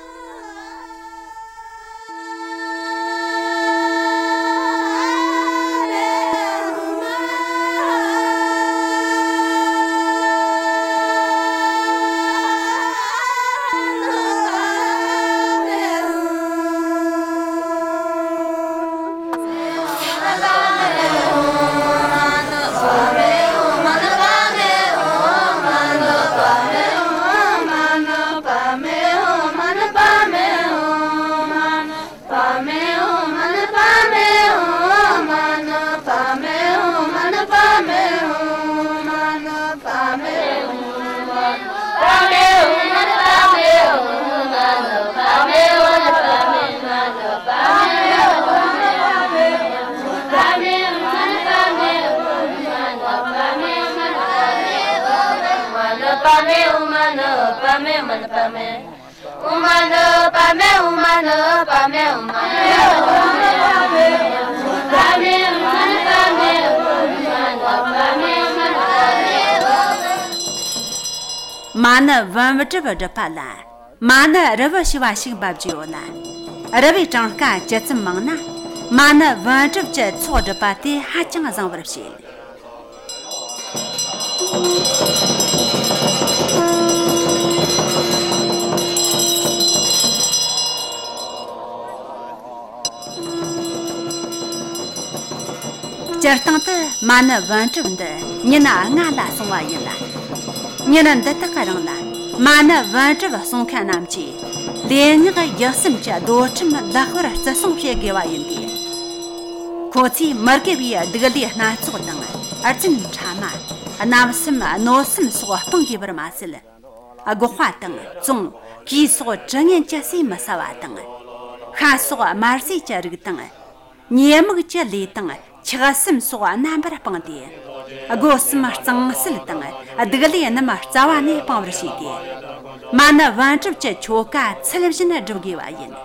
མ་ཎི་པཎ་གྲུབ་སྒྲུབ་པ་ལ། མ་ཎི་རི་བོ་ཞེས་པ་ཞིག་འབབ་རྒྱུ་ཡོད་ལ། རི་བོའི་གྲངས་ཀ་ཇི་ཙམ་མང་ན། མ་ཎི་པཎ་གྲུབ་ཀྱི་ཚོགས་སྒྲུབ་པ་དེ་ཧ་ཅང་བཟང་བར་བཤད། སྤྱིར་བཏང་དུ་མ་ཎི་བན་གྲུབ་འདི་ཉིན་ལྔ་ལ་སོང་བ་ཡིན་ལ། ཉིན་འདི་དག་གི་རིང་ལ་མ་ཎི་བན་གྲུབ་སོང་མཁན་རྣམས་ཀྱིས་ལས་ངག་ཡིད་གསུམ་གྱི་སྡོད་ཁྲིམས་ལེགས་པར་བརྩི་སྲུང་བྱེད་དགོས་པ་ཡིན་ཏེ། ཁོ་ཚོས་མི་དགེ་བའི་སྡིག་ལས་སྣ་ཚོགས་དང་། རྫུན་ཕྲ་མ། རྣམ་གསུམ་གནོད་གསུམ་སོགས་སྤང་དགོས་པར་མ་ཟད། སྒོག་པ་དང་བཙོང་། གོས་སོགས་དྲི་ངན་གྱི་ཟས་མི་ཟ་བ་དང་། ཤ་སོགས་དམར་ཟས་ཀྱི་རིགས་དང་། ཉེས་དམིགས་ཀྱི་ལས་དང་ཆགས་སེམས་སོགས་རྣམ་པར་སྤངས་ཏེ། སྒོ་གསུམ་གཙང་སེལ་དང་སྡིག་ལས་རྣམས་རྩ་བ་ནས་སྤང་བར་བྱས་ཏེ། མ་ཎི་བན་གྲུབ་ཀྱི་ཆོ་ག་ཚུལ་བཞིན་སྒྲུབ་དགོས་པ་ཡིན།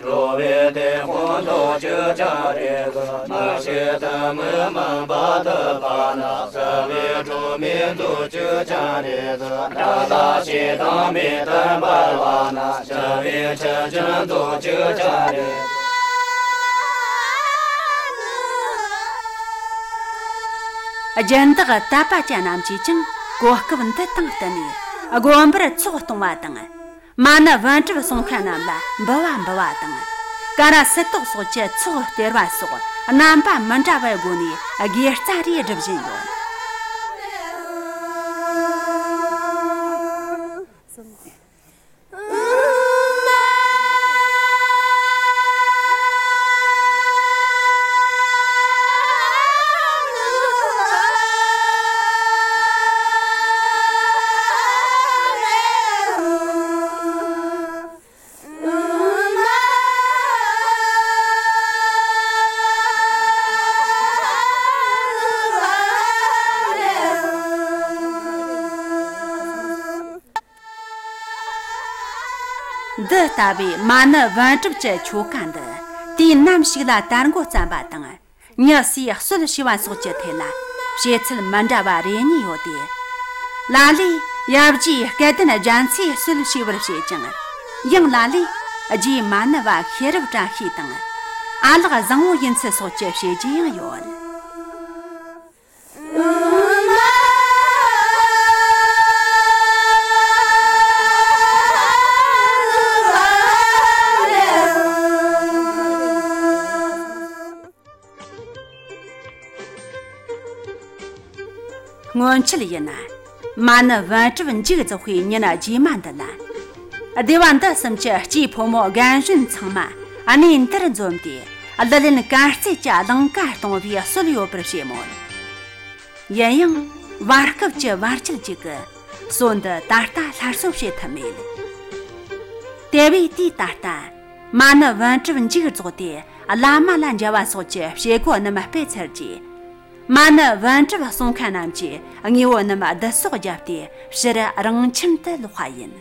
འགྲོ་བའི་དེད་དཔོན་དུ་གྱུར་ཀྱང་རིགས། མ་ཤེས་ཐ་མལ་མུན་པ་དག་པ་ན། རྩ་བའི་སྒྲོན་མེ་དུ་གྱུར་ཀྱང་རིགས། དགྲ་ལ་ཞེ་སྡང་མེ་ལྟར་འབར་བ་ན། བྱ་བའི་ཆུ་རྒྱུན་དུ་གྱུར་ཀྱང་རིགས། སྦྱིན་བདག་དད་པ་ཅན་རྣམས་ཀྱིས་ཀྱང་གོ་སྐབས་འདི་དང་བསྟུན་ནས་དགོན་པར་ཚོགས་གཏོང་བ་དང་། མ་ཎི་བན་གྲུབ་སོང་མཁན་རྣམས་ལ་འབུལ་བ་འབུལ་བ་དང་། ཀ་ར་སུ་ཏོག་སོགས་ཀྱི་ཚོགས་སྟེར་བ་སོགས་རྣམ་པ་མི་འདྲ་བའི་སྒོ་ནས་དགེ་རྩ་རེ་སྒྲུབ་བཞིན་ཡོད། འདི་ལྟ་བུའི་མ་ཎི་བན་གྲུབ་ཀྱི་ཆོ་ག་འདི་དུས་ནམ་ཞིག་ལ་དར་འགོ་བརྩམས་པ་དང་། ཉི་ཟེར་སྲོལ་ཕྱེ་བ་སོགས་ཀྱི་ཐད་ལ་བྱེད་ཚུལ་མི་འདྲ་བ་རེ་གཉིས་ཡོད་དེ། ལ་ལས་ཡབ་རྗེ་སྐལ་ལྡན་རྒྱ་མཚོས་སྲོལ་ཕྱེ་བར་བྱེད་ཅིང་། ཡང་ལ་ལས་རྗེ་མ་ཎི་བ་ཤེས་རབ་བཀྲ་ཤིས་དང་། ཨ་ལགས་བཟང་བོ་ཡིན་ཚུལ་སོགས་ཀྱི་བྱེད་རྒྱུ་ཡང་ཡོད། སྔོན་ཆད་ཡིན་ན། མ་ཎི་བན་གྲུབ་མཇུག་རྫོགས་པའི་ཉིན་རྗེས་མ་འདི་ལ། སྡེ་བ་འདི་གསུམ་གྱི་སྐྱེས་ཕོ་མོ་རྒན་གཞོན་ཚང་མ་གནས་འདིར་འཛོམས་ཏེ། གླུ་ལེན་གར་རྩེད་ཀྱི་གླིང་ག་གཏོང་བའི་སྲོལ་ཡོད་པར་བཤད་མོད། ཡིན་ཡང་། བར་སྐབས་ཀྱི་བར་ཆད་ཅིག་གིས་སྲོལ་འདི་ད་ལྟ་སླར་གསོ་བྱེད་ཐུབ་མེད། དེ་བས་དུས་ད་ལྟ་མ་ཎི་བན་གྲུབ་མཇུག་རྫོགས་ཏེ་བླ་མ་ལ་མཇལ་བ་སོགས་ཀྱི་བྱེད་སྒོ་རྣམས་སྤེལ་ཚར་རྗེས། མ་ཎི་བན་གྲུབ་སོང་མཁན་རྣམས་ཀྱིས་དངོས་པོ་རྣམས་བསྡུ་གསོག་བརྒྱབ་སྟེ་ཕྱིར་རང་ཁྱིམ་དུ་ལོག་པ་ཡིན།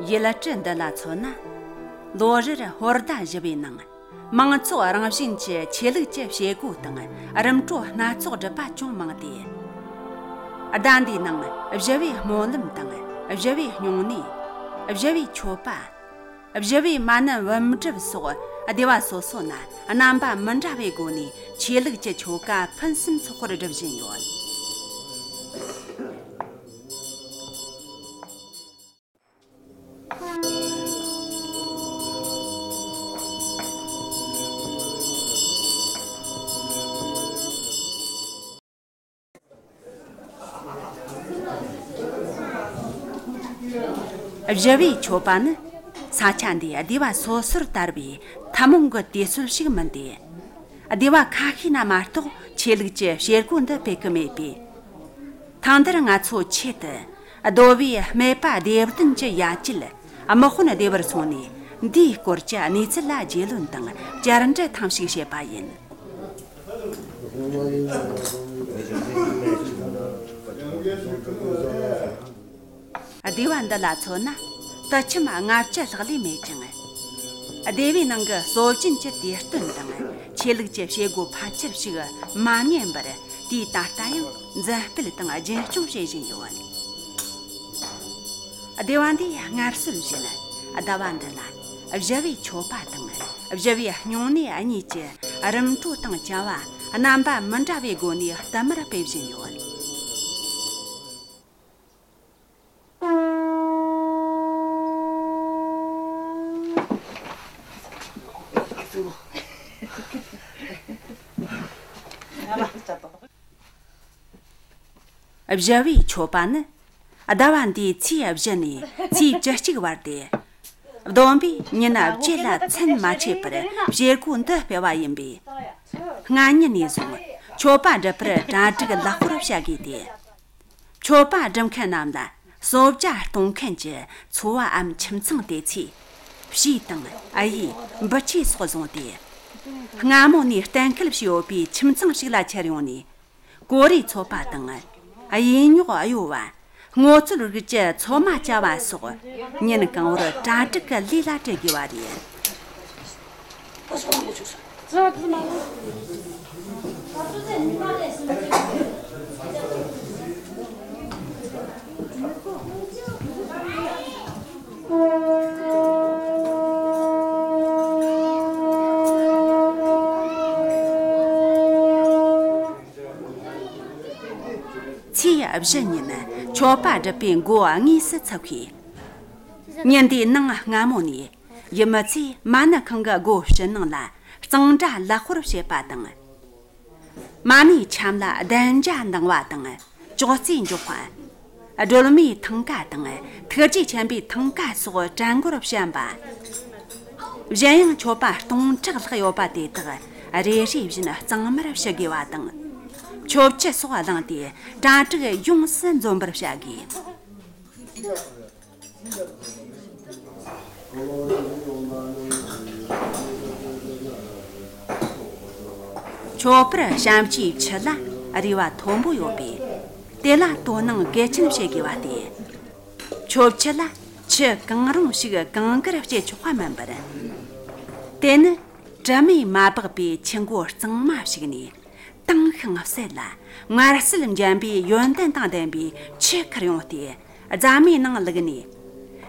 ཡུལ་གྲུ་འདི་ལ་མཚོན་ན། ལོ་རེར་ཧོར་ཟླ་བཞི་པའི་ནང་། མང་ཚོགས་རང་བཞིན་གྱི་ཆོས་ལུགས་ཀྱི་བྱེད་སྒོ་དང་རིམ་གྲོ་སྣ་ཚོགས་སྒྲུབ་པ་ཅུང་མང་སྟེ། ཟླ་འདིའི་ནང་བཞི་པའི་སྨོན་ལམ་དང་། བཞི་པའི་སྨྱུང་གནས། བཞི་པའི་མཆོད་པ། བཞི་པའི་མ་ཎི་བུམ་སྒྲུབ་སོགས་སྡེ་བ་སོ་སོ་ན་རྣམ་པ་མི་འདྲ་བའི་སྒོ་ནས་ཆོས་ལུགས་ཀྱི་ཆོ་ག་ཕུན་སུམ་ཚོགས་པར་སྒྲུབ་བཞིན་ཡོད། བཞི་པའི་མཆོད་པ་ནི་ས་ཆ་འདིའི་སྡེ་བ་སོ་སོར་དར་བའི་ཐུན་མོང་གི་དུས་ཚོད་ཞིག་མིན་ཏེ། སྡེ་བ་ཁ་ཤས་ན་མ་གཏོགས་ཆོས་ལུགས་ཀྱི་བྱེད་སྒོ་འདི་སྤེལ་གི་མེད་པས། ཐེངས་འདིར་ང་ཚོ་ཆེད་དུ་གདོལ་པའི་སྨད་པ་སྡེ་བདུན་གྱི་ཡ་གྱལ་དམག་དཔོན་སྡེ་བར་སོང་ནས། འདིའི་སྐོར་གྱི་གནས་ཚུལ་ལ་རྒྱུས་ལོན་དང་བཅར་འདྲི་ཐེངས་ཤིག་བྱས་པ་ཡིན། སྡེ་བ་འདི་ལ་མཚོན་ན། དུད་ཁྱིམ་ལྔ་བཅུ་ལྷག་ལས་མེད་ཅིང་། སྡེ་བའི་ནང་གི་སྲོལ་རྒྱུན་གྱི་དུས་སྟོན་དང་ཆོས་ལུགས་ཀྱི་བྱེད་སྒོ་ཕལ་ཆེར་ཞིག་མ་ཉམས་པར། དུས་ད་ལྟ་ཡང་འཛིན་སྤེལ་དང་རྒྱུན་སྐྱོང་བྱེད་བཞིན་ཡོད། སྡེ་བ་འདིས་སྔར་སྲོལ་བཞིན་ཟླ་བ་འདི་ལ་བཞི་བའི་མཆོད་པ་དང་བཞི་བའི་སྨྱུང་གནས་གཉིས་ཀྱི་རིམ་གྲོ་དང་བཅའ་བ་རྣམ་པ་མི་འདྲ་བའི་སྒོ་ནས་བསྟུད་མར་སྤེལ་བཞིན་ཡོད། བཞི་བའི་མཆོད་པ་ནི། ཟླ་བ་འདིའི་ཚེས་བཞི་ནས་ཚེས་བཅུ་གཅིག་བར་ཏེ། བསྡོམས་པས་ཉིན་བརྒྱད་ལ་ཚུན་མ་ཆད་པར་བྱེད་སྒོ་འདི་སྤེལ་བ་ཡིན་པས། སྔ་ཉིན་ནས་བཟུང་མཆོད་པ་སྒྲུབ་པར་གྲ་སྒྲིག་ལེགས་པོར་བྱ་དགོས་ཏེ། མཆོད་པ་སྒྲུབ་མཁན་རྣམས་ལ་གསོལ་ཇ་གཏོང་མཁན་གྱི་ཚོ་བའམ་ཁྱིམ་ཚང་དེ་ཚོས་བྱིའུ་དང་གཡུ་འབུལ་ཆས་སོགས་བཟུང་སྟེ། སྔ་མོ་ནས་གཏན་འཁེལ་བྱས་ཡོད་པའི་ཁྱིམ་ཚང་ཞིག་ལ་ཁྱེར་ཡོང་ནས། གོ་རེ་ཚོད་པ་དང་། གཡས་རྙོག་གཡོ་བ། སྔོ་ཚོད་རིགས་ཀྱི་ཚོད་མ་བཅའ་བ་སོགས་ཉིན་གང་བོར་གྲ་སྒྲིག་གི་ལས་ལ་བྲེལ་དགོས་པ་རེད། ཚེས་བཞི་ཉིན་མཆོད་པ་སྒྲུབ་པའི་འགོ་དངོས་སུ་ཚུགས་ཤིང་། ཉིན་དེའི་ནངས་སྔ་མོ་ནས་ཡུལ་མི་ཚོས་མ་ཎི་ཁང་གི་སྒོ་ཕྱི་ནང་ལ་གཙང་སྦྲ་ལེགས་པོར་བྱེད་པ་དང་། མ་ཎིའི་འཆམ་ལ་གདན་ཇ་འདིང་བ་དང་ཅོག་ཙེ་འཇོག་པ། སྒྲོལ་མའི་ཐང་ཀ་དང་ཐུགས་རྗེ་ཆེན་པོའི་ཐང་ཀ་སོགས་གྲལ་མགོར་བཤམས་པ། གཞན་ཡང་མཆོད་པ་སྟོང་ཕྲག་ལྷག་ཡོད་པ་དེ་དག་རེ་རེ་བཞིན་གཙང་མར་ཕྱི་དགོས་པ་དང་། མཆོད་ཆུ་སོགས་བླངས་ཏེ་གྲ་སྒྲིག་ཡོངས་སུ་འཛོམས་པར་བྱ་དགོས། མཆོད་པར་བཤམས་བྱའི་ཆུ་ལ་རེ་བ་མཐོན་པོ་ཡོད་པས། དེ་ལ་དོ་སྣང་གལ་ཆེན་བྱེད་དགོས་པ་སྟེ། མཆོད་ཆུ་ལ་ཆུ་གང་རུང་ཞིག་གང་དགར་སྐྱེལ་ཆོག་པ་མིན་པར། དེ་ནི་དྲི་མས་མ་སྦགས་པའི་ཆུ་མགོ་གཙང་མ་ཞིག་ནས། དྭངས་ཤིང་གསལ་ལ་མངར་གསལ་འཇམ་པའི་ཡོན་ཏན་དང་ལྡན་པའི་ཆུ་ཁུར་ཡོང་སྟེ། རྫ་མའི་ནང་བླུགས་ནས།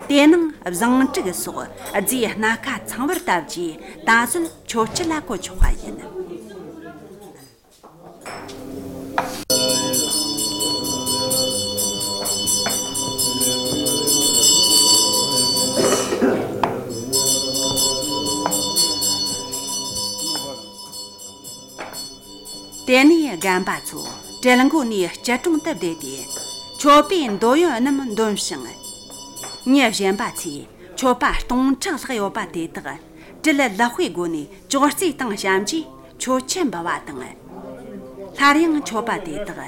དེའི་ནང་བཟང་དྲུག་སོགས་རྫས་སྣ་ཁ་ཚང་བར་བཏབ་རྗེས། ད་གཟོད་མཆོད་ཆུ་ལ་བཀོལ་ཆོག་པ་ཡིན། དེ་ནས་རྒན་པ་ཚོ་གྲལ་མགོ་ནས་སྐྱིལ་ཀྲུང་དུ་བསྡད་དེ། མཆོད་པའི་འདོད་ཡོན་རྣམས་འདོན་ཞིང་། མྱི་གཞན་པ་ཚོས་མཆོད་པ་སྟོང་ཕྲག་ལྷག་ཡོད་པ་དེ་དག་དྲིལ་ལེགས་པོའི་སྒོ་ནས་ཅོག་ཙེའི་སྟེང་བཤམས་རྗེས་མཆོད་ཆུ་འབུལ་བ་དང་། སླར་ཡང་མཆོད་པ་དེ་དག་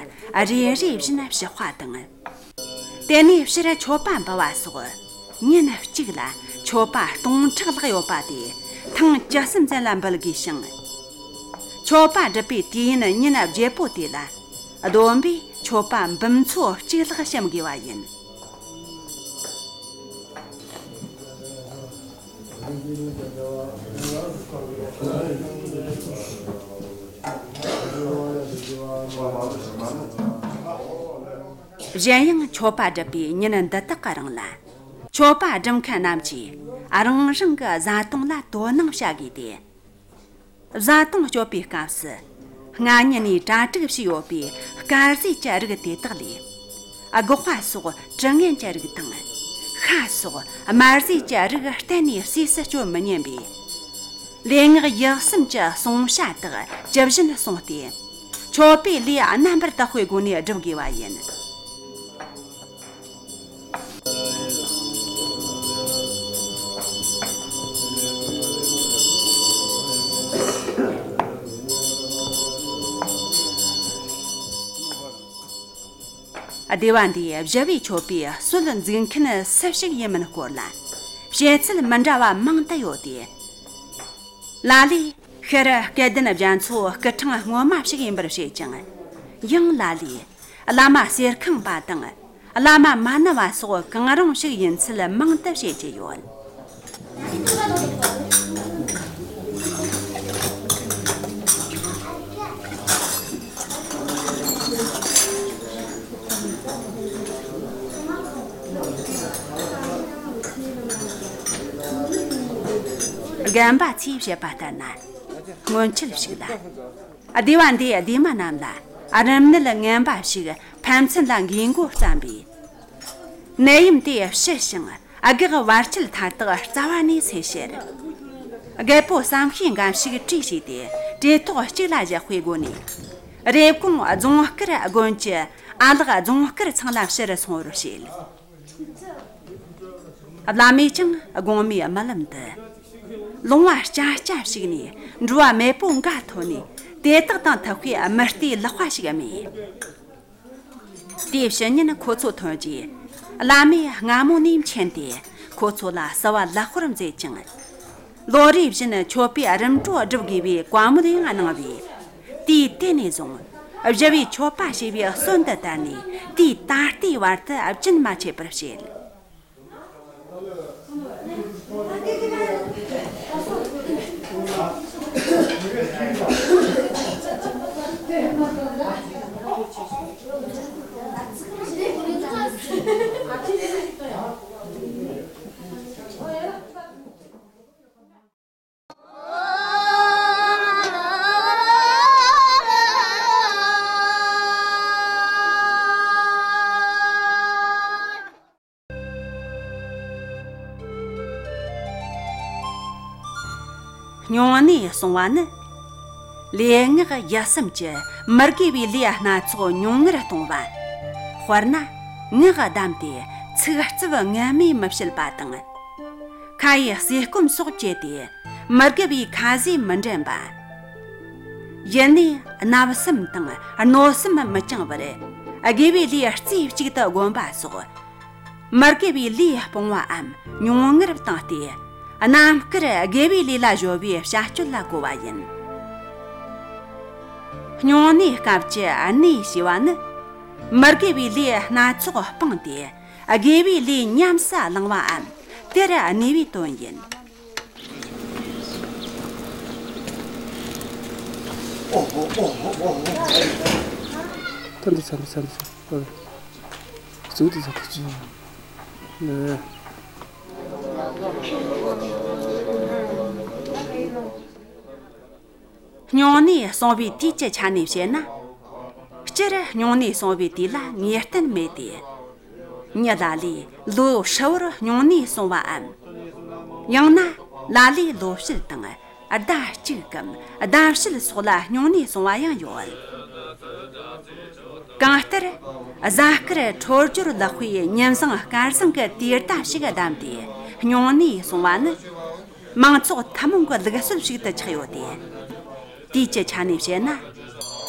རེ་རེ་བཞིན་ཕྱི་དཔག་དང་། དེ་ནས་ཕྱིར་མཆོད་པ་འབུལ་བ་སོགས། ཉིན་གཅིག་ལ་མཆོད་པ་སྟོང་ཕྲག་ལྷག་ཡོད་པ་དེ་ཐེངས་བཅུ་གསུམ་ཙམ་ལ་འབུལ་དགོས་ཤིང་། མཆོད་པ་སྒྲུབ་པའི་དུས་ཡུན་ཉིན་བརྒྱད་པོ་དེ་ལ། བསྡོམས་པས་མཆོད་པ་འབུམ་ཚོ་གཅིག་ལྷག་བཤམ་དགོས་པ་ཡིན། གཞན་ཡང་མཆོད་པ་སྒྲུབ་པའི་ཉིན་འདི་དག་གི་རིང་ལ། མཆོད་པ་སྒྲུབ་མཁན་རྣམས་ཀྱིས་རང་རང་གི་བཟའ་བཏུང་ལ་དོ་སྣང་བྱ་དགོས་ཏེ། བཟའ་བཏུང་སྤྱོད་པའི་སྐབས་སུ། སྔ་ཉིན་ནས་གྲ་སྒྲིག་བྱས་ཡོད་པའི་དཀར་ཟས་ཀྱི་རིགས་དེ་དག་ལས། སྒོག་པ་སོགས་དྲི་ངན་གྱི་རིགས་དང་། ཤ་སོགས་དམར་ཟས་ཀྱི་རིགས་གཏན་ནས་ཟས་སུ་སྤྱོད་མི་ཉན་པས། ལས་སྔགས་ཡིད་གསུམ་གྱི་བསྲུང་བྱ་དག་ཇི་བཞིན་བསྲུངས་ཏེ། མཆོད་པའི་ལས་རྣམ་པར་དག་པའི་སྒོ་ནས་སྒྲུབ་དགོས་པ་ཡིན། སྡེ་བ་འདིའི་བཞི་བའི་མཆོད་པའི་སྲོལ་འཛུགས་མཁན་སུ་ཞིག་ཡིན་མིན་སྐོར་ལ་བཤད་ཚུལ་མི་འདྲ་བ་མང་དུ་ཡོད་དེ། ལ་ལས་ཤར་སྐལ་ལྡན་རྒྱ་མཚོ་སྐུ་ཕྲེང་སྔོན་མ་ཞིག་ཡིན་པར་བཤད་ཅིང་། ཡང་ལ་ལས་བླ་མ་གསེར་ཁང་པ་དང་། བླ་མ་མ་ཎི་བ་སོགས་གང་རུང་ཞིག་ཡིན་ཚུལ་མང་དུ་བཤད་ཀྱི་ཡོད། རྒན་པ་ཚོས་བཤད་པ་ལྟར་ན། སྔོན་ཆད་ཞིག་ལ། སྡེ་བ་འདིའི་སྡེ་མི་རྣམས་ལ་རིམས་ནད་ངན་པ་ཞིག་ཕན་ཚུན་ལ་འགོས་འགོ་བརྩམས་པས། ནད་ཡམས་དེ་ཕྱི་ཞིང་། སྒེག་བར་ཆད་མཐའ་དག་རྩ་བ་ནས་སེལ་ཕྱིར། རྒད་པོ་བསམ་ཤེས་འགའ་ཞིག་གྲོས་བྱས་ཏེ། གྲོས་ཐོག་གཅིག་ལ་བཞག་པའི་སྒོ་ནས། རེབ་གོང་རྫོང་དཀར་དགོན་གྱི་ཨ་ལགས་རྫོང་དཀར་ཚང་ལ་ཕྱིར་སོང་བར་བཤད། བླ་མས་ཀྱང་དགོང་མོའི་རྨི་ལམ་དུ། ལུང་བ་སྐྱ་སྐྱ་ཞིག་ནས་འགྲོ་བ་མེད་པོ་འགའ་ཐོན་ནས། དེ་དག་དང་ཐུག་པའི་མི་རྟའི་ལག་པ་ཞིག་རྨིས། དེའི་ཕྱི་ཉིན་ཁོ་ཚོ་ཐོན་རྗེས། བླ་མས་སྔ་མོ་ནས་མཁྱེན་ཏེ། ཁོ་ཚོ་ལ་གསོལ་བ་ལེགས་པར་མཛད་ཅིང་། ལོ་རེ་བཞིན་མཆོད་པའི་རིམ་གྲོ་སྒྲུབ་དགོས་པའི་བཀའ་མོལ་ཡང་གནང་བས། དུས་དེ་ནས་བཟུང་། བཞི་བའི་མཆོད་པ་ཞེས་པའི་སྲོལ་འདི་དར་ནས། དུས་ད་ལྟའི་བར་དུ་རྒྱུན་མ་ཆད་པར་བྱེད། སྨྱུང་གནས་སྲུང་བ་ནི། ལས་ངག་ཡིད་གསུམ་གྱི་མི་དགེ་བའི་ལས་སྣ་ཚོགས་ཉུང་ངུར་གཏོང་བ། དཔེར་ན། ངག་བསྡམས་ཏེ་ཚིག་རྩུབ་ངན་སྨྲས་མི་བྱེད་པ་དང་། ཁ་ཡི་ཟས་སྐོམ་སོགས་བཅད་དེ་མི་དགེ་བའི་ཁ་ཟས་མི་འདྲེན་པ། ཡིད་ནི་བརྣབ་སེམས་དང་གནོད་སེམས་མི་བཅངས་པར་དགེ་བའི་ལས་རྩེ་གཅིག་ཏུ་བསྒོམ་པ་སོགས། མི་དགེ་བའི་ལས་སྤོང་བའམ་ཉུང་ངུར་བཏང་སྟེ། རྣམ་དཀར་དགེ་བའི་ལས་ལ་གཞོལ་བའི་བྱ་སྤྱོད་ལ་གོ་བ་ཡིན། སྨྱུང་གནས་སྐབས་ཀྱི་གནས་ཞེས་པ་ནི། མི་དགེ་བའི་ལས་སྣ་ཚོགས་སྤངས་ཏེ། དགེ་བའི་ལས་ཉམས་སུ་བླང་བའམ། དེར་གནས་པའི་དོན་ཡིན། ད་འདི་ཚ་འདི་ཚ་འདི་ཚ། ཨ། གཙོ་བོ་འདི་ཚ་འདི་ཚ། ཨ། སྨྱུང་གནས་སྲུང་བའི་དུས་ཀྱི་ཆ་ནས་བཤད་ན། སྤྱིར་སྨྱུང་གནས་སྲུང་བའི་དུས་ལ་ངེས་གཏན་མེད་དེ། མྱི་ལ་ལས་ལོ་ཧྲིལ་བོར་སྨྱུང་གནས་སྲུང་བའམ། ཡང་ན་ལ་ལས་ལོ་ཕྱེད་དང་ཟླ་གཅིག་གམ་ཟླ་ཕྱེད་སོགས་ལ་སྨྱུང་གནས་སྲུང་བ་ཡང་ཡོད། གང་ལྟར། གཟའ་སྐར་འཕྲོད་སྦྱོར་ལེགས་པའི་ཉིན་བཟང་སྐར་བཟང་གི་དུས་ཟླ་ཞིག་བདམས་ཏེ་སྨྱུང་གནས་སྲུང་བ་ནི། མང་ཚོགས་ཐུན་མོང་གི་ལུགས་སྲོལ་ཞིག་ཏུ་ཆགས་ཡོད་དེ། དུས་ཀྱི་ཆ་ནས་བཤད་ན།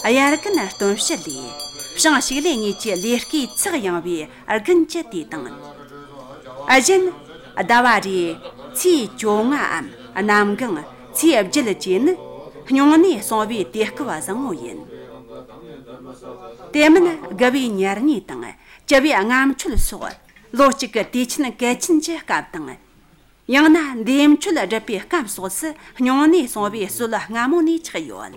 དབྱར་དགུན་སྟོན་དཔྱིད་ལས་བྱང་ཕྱུགས་ལས་གཉིས་ཀྱི་ལས་ཀའི་ཚེགས་ཡངས་པའི་དགུན་གྱི་དུས་དང་། གཞན། ཟླ་བ་རེའི་ཚེས་བཅོ་ལྔའམ་གནམ་གང་ཚེས་བརྒྱད་བཅས་ནི་སྨྱུང་གནས་སྲུང་བའི་དུས་སྐབས་བཟང་བོ་ཡིན། དེ་མིན་དགུ་བའི་ཉེར་གཉིས་དང་བཅུ་བའི་ལྔ་མཆོད་སོགས་ལོ་གཅིག་གི་དུས་ཆེན་གལ་ཆེན་གྱི་སྐབས་དང་། ཡང་ན་འདས་མཆོད་སྒྲུབ་པའི་སྐབས་སོགས་སུ་སྨྱུང་གནས་སོང་བའི་སྲོལ་སྔ་མོ་ནས་ཆགས་ཡོད།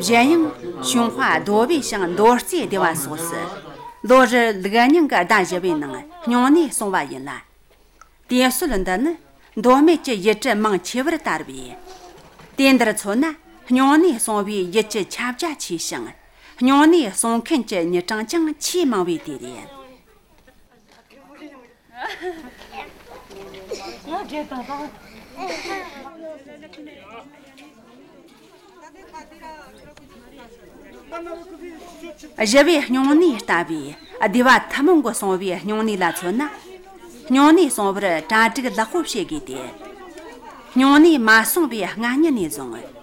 གཞན་ཡང་གཞུང་པ་རྡོ་སྦིས་ཤིང་མདོ་རྩའི་སྡེ་བ་སོགས་སུ་ལོ་རེར་ལུགས་རྙིང་གི་ཟླ་བཞི་པའི་ནང་སྨྱུང་གནས་སོང་བ་ཡིན་ལ། དེའི་སྲོལ་འདི་ནི་མདོ་སྨད་ཀྱི་ཡུལ་གྲུ་མང་ཆེ་བར་དར་བས། དེ་འདིར་མཚོན་ན་སྨྱུང་གནས་སོང་བའི་ཡུལ་གྱི་ཁྱབ་རྒྱ་ཆེ་ཞིང་། སྨྱུང་གནས་སོང་མཁན་གྱི་མྱི་གྲངས་ཀྱང་ཆེས་མང་བས་དེ་རེད། བཞི་པའི་སྨྱུང་གནས་ལྟ་བུའི་སྡེ་བ་ཐུན་མོང་གི་སོང་བའི་སྨྱུང་གནས་ལ་མཚོན་ན། སྨྱུང་གནས་སོང་བར་གྲ་སྒྲིག་ལེགས་པོ་བྱེད་དགོས་ཏེ། སྨྱུང་གནས་མ་སོང་བའི་སྔ་ཉིན་ནས་བཟུང་།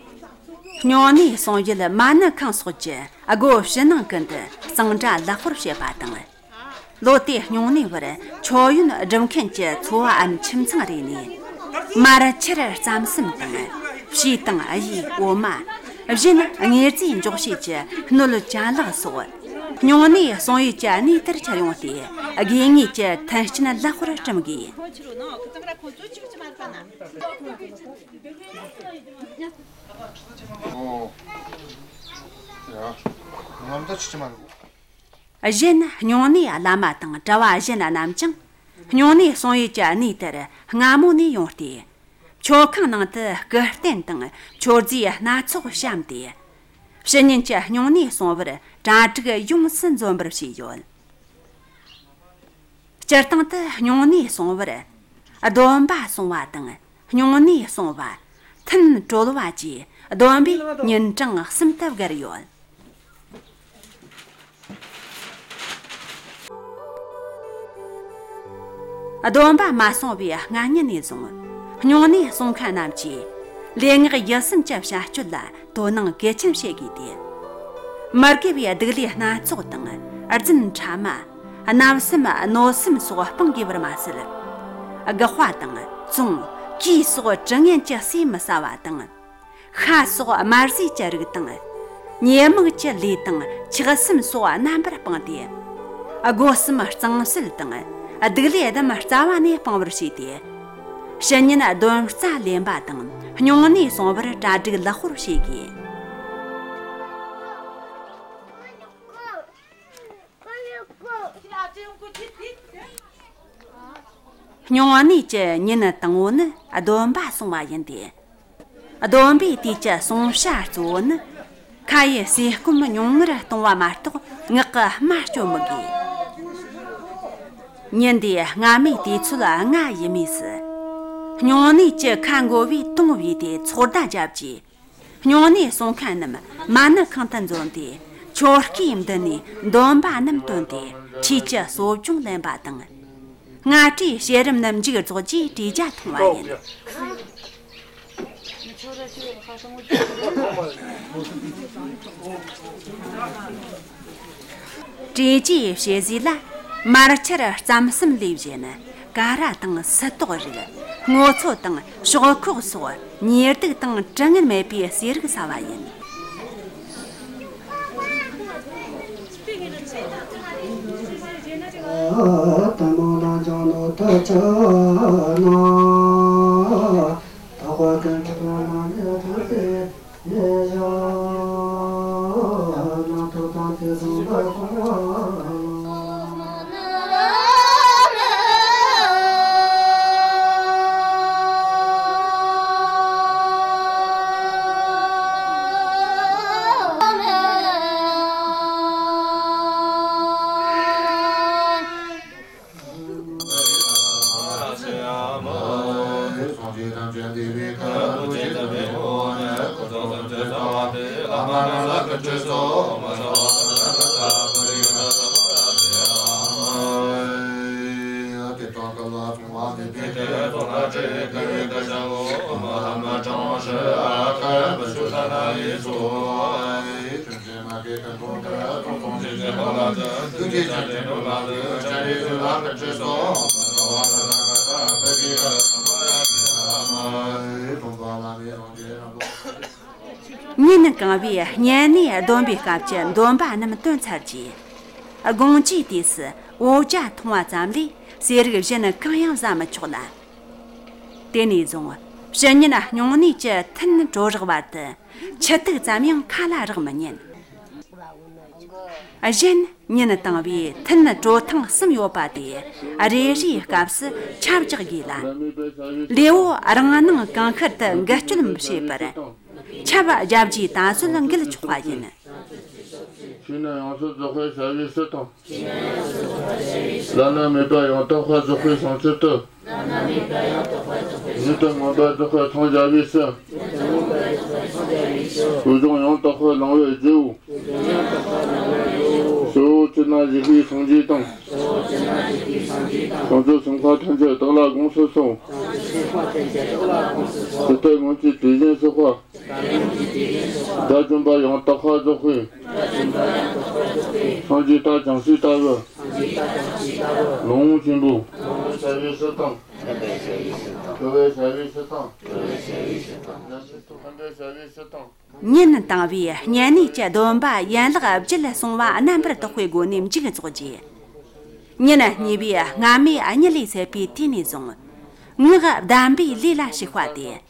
སྨྱུང་གནས་སོང་ཡུལ་མ་ཎི་ཁང་སོགས་ཀྱི་སྒོ་ཕྱི་ནང་ཀུན་ཏུ་གཙང་སྦྲ་ལེགས་པོར་བྱེད་པ་དང་། ལོ་དེའི་སྨྱུང་གནས་བར་མཆོད་ཡོན་སྒྲུབ་མཁན་གྱི་ཚོ་བའམ་ཁྱིམ་ཚང་རེ་ནས་མར་ཆུར་རྩམ་ཟན་དང་། ཕྱེ་དང་གཡུ། འོ་མ། གཞན་དངོས་རྫས་འཇོག་བྱེད་ཀྱི་སྣོད་ཅ་ལག་སོགས། སྨྱུང་གནས་སོང་ཡུལ་གྱི་གནས་དེར་འཁྱེར་ཡོང་སྟེ། དགོས་ངེས་ཀྱི་མཐུན་རྐྱེན་ལེགས་པོར་བསྐྲུན་དགོས། གཞན་སྨྱུང་གནས་བླ་མ་དང་གྲྭ་བ་གཞན་རྣམས་ཀྱང་། སྨྱུང་གནས་སོང་ཡུལ་གྱི་གནས་དེར་སྔ་མོ་ནས་ཡོང་སྟེ། མཆོད་ཁང་ནང་དུ་སྐུ་རྟེན་དང་མཆོད་རྫས་སྣ་ཚོགས་བཤམས་ཏེ། ཕྱི་ཉིན་གྱི་སྨྱུང་གནས་སོང་བར་གྲ་སྒྲིག་ཡོངས་སུ་འཛོམས་པར་བྱས་ཡོད། སྤྱིར་བཏང་དུ་སྨྱུང་གནས་སོང་བར་སྡོམ་པ་སོང་བ་དང་། སྨྱུང་གནས་སོང་བ། ཐུན་གྲོལ་བ་བཅས་སྡོམ་པའི་ཉིན་གྲངས་གསུམ་དུ་བགར་ཡོད། སྡོམ་པ་མ་སོང་བའི་སྔ་ཉིན་ནས་བཟུང་། སྨྱུང་གནས་སོང་མཁན་རྣམས་ཀྱིས་ལས་སྔགས་ཡིད་གསུམ་གྱི་བྱ་སྤྱོད་ལ་དོ་སྣང་གལ་ཆེན་བྱེད་དགོས་ཏེ། མི་དགེ་བའི་སྡིག་ལས་སྣ་ཚོགས་དང་། རྫུན་ཕྲ་མ། བརྣབ་སེམས་གནོད་སེམས་སོགས་སྤང་དགོས་པར་མ་ཟད། དགག་པ་དང་བཙོང་། གུས་སོགས་དྲི་ངན་གྱི་ཟས་མི་ཟ་བ་དང་། ཤ་སོགས་དམར་ཟས་ཀྱི་རིགས་དང་། ཉེས་དམིགས་ཀྱི་ལས་དང་ཆགས་སེམས་སོགས་རྣམ་པར་སྤངས་ཏེ། སྒོ་གསུམ་གཙང་སེལ་དང་། སྡིག་ལས་རྣམས་རྩ་བ་ནས་སྤང་བར་བྱས་ཏེ། ཕྱི་ཉིན་སྡོམ་རྩ་ལེན་པ་དང་སྨྱུང་གནས་སོང་བར་གྲ་སྒྲིག་ལེགས་པོར་བྱེད་དགོས། སྨྱུང་གནས་ཀྱི་ཉིན་དང་པོ་ནི་སྡོམ་པ་སོང་བ་ཡིན་ཏེ། སྡོམ་པའི་དུས་ཀྱི་སྲུང་བྱ་གཙོ་བོ་ནི། ཁ་ཡི་ཟས་སྐོམ་ཉུང་ངུར་གཏོང་བ་མ་གཏོགས་ངག་གི་སྨྲ་སྐྱོན་མི་དགོས། ཉིན་དེའི་སྔ་མའི་དུས་ཚོད་ལྔ་ཡས་མས་སུ། སྨྱུང་གནས་ཀྱི་ཁ་འགོ་བས་དུང་བོས་ཏེ་ཚོགས་བརྡ་བརྒྱབ་རྗེས། སྨྱུང་གནས་སོང་མཁན་རྣམས་མ་ཎི་ཁང་དུ་འཛོམས་ཏེ། ཆོ་ག་འདི་ནས་སྡོམ་པ་རྣམས་བཏོན་ཏེ། ཁྲུས་ཀྱི་གསོ་སྦྱོང་ལེན་པ་དང་། སྔ་དྲོའི་བྱེད་རིམ་རྣམས་མཇུག་རྫོགས་རྗེས་གྲོས་ཇ་འཐུང་བ་ཡིན། གྲོས་ཇའི་བྱེད་ཟས་ལ་མར་ཆུར་རྩམ་ཟན་ལས་གཞན། ཀ་ར་དང་སིལ་ཏོག་རིགས། སྔོ་ཚོད་དང་ཕྱོགས་ཁོག་སོགས་ཉེར་སྡུག་དང་དྲི་ངན་མེད་པའི་ཟས་རིགས་ཟ་བ་ཡིན། ཉིན་གང་བའི་བསྙེན་གནས་སྡོམ་པའི་སྐབས་ཀྱི་འདོན་པ་རྣམས་བཏོན་ཚར་རྗེས། དགོང་ཇུས་དུས་སུ་འོ་ཇ་འཐུང་བ་ཙམ་ལས་ཟས་རིགས་གཞན་གང་ཡང་ཟ་མི་ཆོག་ལ། དེ་ནས་བཟུང་ཕྱི་ཉིན་སྨྱུང་གནས་ཀྱི་ཐུན་གྲོལ་རག་བར་དུ་ཆུ་ཐིགས་ཙམ་ཡང་ཁ་ལ་རག་མི་ཉན། གཞན་ཉིན་དང་བའི་ཐུན་གྲོལ་ཐེངས་གསུམ་ཡོད་པ་དེ་རེ་རེའི་སྐབས་སུ་ཆབ་རྒྱག་དགོས་ལ། ལེའུ་རང་སྣང་གང་ཤར་དུ་འགུལ་སྐྱོད་མི་བྱེད་པར། ཆབ་བརྒྱབ་རྗེས་ད་གཟོད་འགུལ་ཆོག་པ་ཡིན། ཆོས་ནི་ཡོངས་སུ་རྫོགས་པའི་བྱ་བའི་ཕྱིར་དང་། བླ་ན་མེད་པ་ཡང་དག་པར་རྫོགས་པའི་བྱང་ཆུབ་ཏུ། ཉིད་དུ་མངོན་པར་རྫོགས་པར་འཚང་རྒྱ་བའི་ཕྱིར། བསོད་སྦྱོང་ཡང་དག་པར་བླང་བའི་རྒྱུའོ། ཕྱི་བོ་ཆུ་སྣ་བཞི་པའི་སངས་རྒྱས་དང་། བྱང་ཆུབ་སེམས་དཔའ་ཐམས་ཅད་བདག་ལ་དགོངས་སུ་གསོལ། ཇི་ལྟར་སྔོན་གྱི་དེ་བཞིན་གཤེགས་པ། དགྲ་བཅོམ་པ་ཡང་དག་པར་རྫོགས་པའི། སངས་རྒྱས་ལྟར་བྱང་ཆུབ་ལྟ་བུ། ལོངས་སྤྱོད་པོ། བྱ་བའི་ཕྱིར་དང་། གྲོལ་བའི་བྱ་བའི་ཕྱིར་དང་། ཕྱིར་དང་། ཕན་པའི་བྱ་བའི་ཕྱིར་དང་། ཉིན་དང་བའི་བསྙེན་གནས་ཀྱི་སྡོམ་པ་ཡན་ལག་བརྒྱད་སོང་བ་རྣམ་པར་དག་པའི་སྒོ་ནས་མཇུག་རྫོགས་རྗེས། ཉིན་གཉིས་པའི་སྔ་མའི་གཉིད་ལས་སད་པའི་དུས་ནས་བཟུང་། ངག་གདམས་པའི་ལས་ལ་ཞུགས་པ་དེ།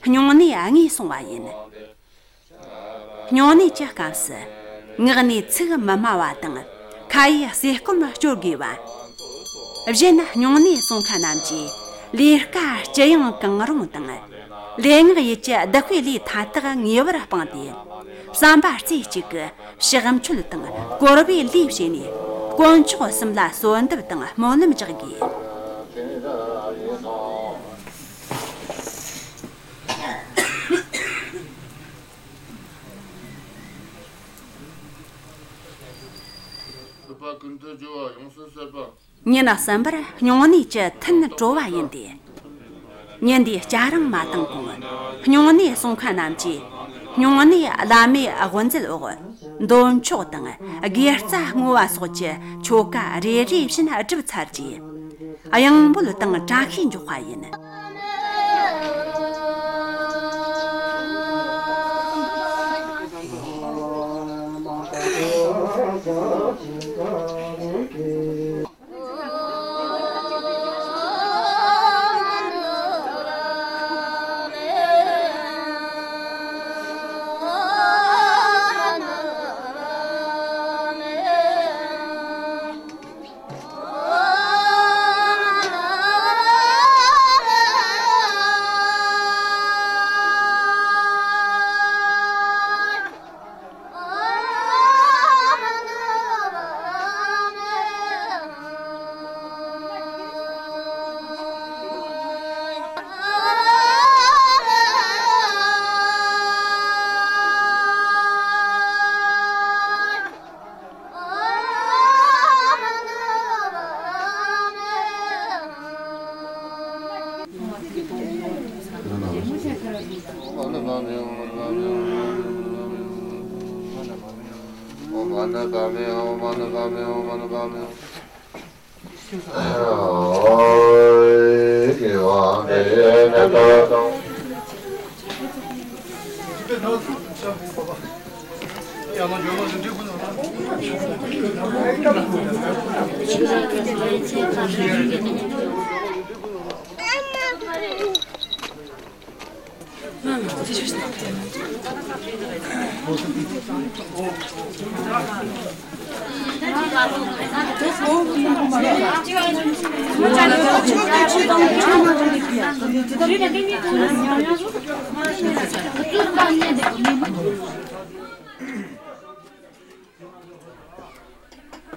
སྨྱུང་གནས་ལྔས་སོང་བ་ཡིན། སྨྱུང་གནས་ཀྱི་སྐབས་སུ། ངག་ནས་ཚིག་མི་སྨྲ་བ་དང་། ཁ་ཡི་ཟས་སྐོམ་སྤྱོད་དགོས་པ། གཞན་སྨྱུང་གནས་སོང་མཁན་རྣམས་ཀྱིས་ལས་ཀ་ཅི་ཡང་གང་རུང་དང་། ལས་ངག་ཡིད་ཀྱི་བདག་པོའི་ལས་མཐའ་དག་ངེས་པར་སྤངས་ཏེ། བསམ་པ་རྩེ་གཅིག་གིས་ཕྱག་མཆོད་དང་བསྐོར་བའི་ལས་བྱས་ནས། དཀོན་མཆོག་གསུམ་ལ་གསོལ་འདེབས་དང་སྨོན་ལམ་རྒྱག་དགོས། ཉིན་གསུམ་པར་སྨྱུང་གནས་ཀྱི་ཐུན་གྲོལ་བ་ཡིན་ཏེ། ཉིན་འདིའི་སྐྱ་རེངས་མ་བཏང་གོང་། སྨྱུང་གནས་སོང་མཁན་རྣམས་ཀྱིས་སྨྱུང་གནས་བླ་མའི་དབུ་མཛད་འོག་འདོན་ཆོག་དང་དགེ་རྩ་བསྔོ་བ་སོགས་ཀྱི་ཆོ་ག་རེ་རེ་བཞིན་བསྒྲུབས་ཚར་རྗེས། གཡང་འབོད་དང་བཀྲ་ཤིས་འཇོག་པ་ཡིན།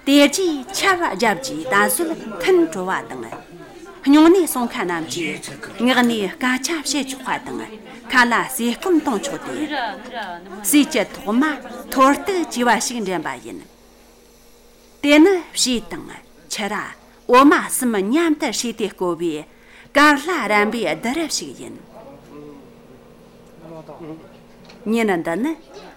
དེ་རྗེས་ཆབ་བརྒྱབ་རྗེས་ད་གཟོད་ཐུན་གྲོལ་བ་དང་། སྨྱུང་གནས་སོང་མཁན་རྣམས་ཀྱིས་ངག་ནས་སྐད་ཆ་བཤད་ཆོག་པ་དང་ཁ་ལ་ཟས་སྐོམ་གཏོང་ཆོག་སྟེ། ཟས་ཀྱི་ཐོག་མ་ཐོར་ཐུག་ཅེས་པ་ཞིག་འདྲེན་པ་ཡིན། དེ་ནི་ཕྱེ་དང་ཕྱུར་ར་འོ་མ་གསུམ་མཉམ་དུ་བྱས་ཏེ་བསྐོལ་བའི་དཀར་ལྷ་རམ་པའི་བསྡུ་རིགས་ཤིག་ཡིན། ཉིན་འདི་ནི་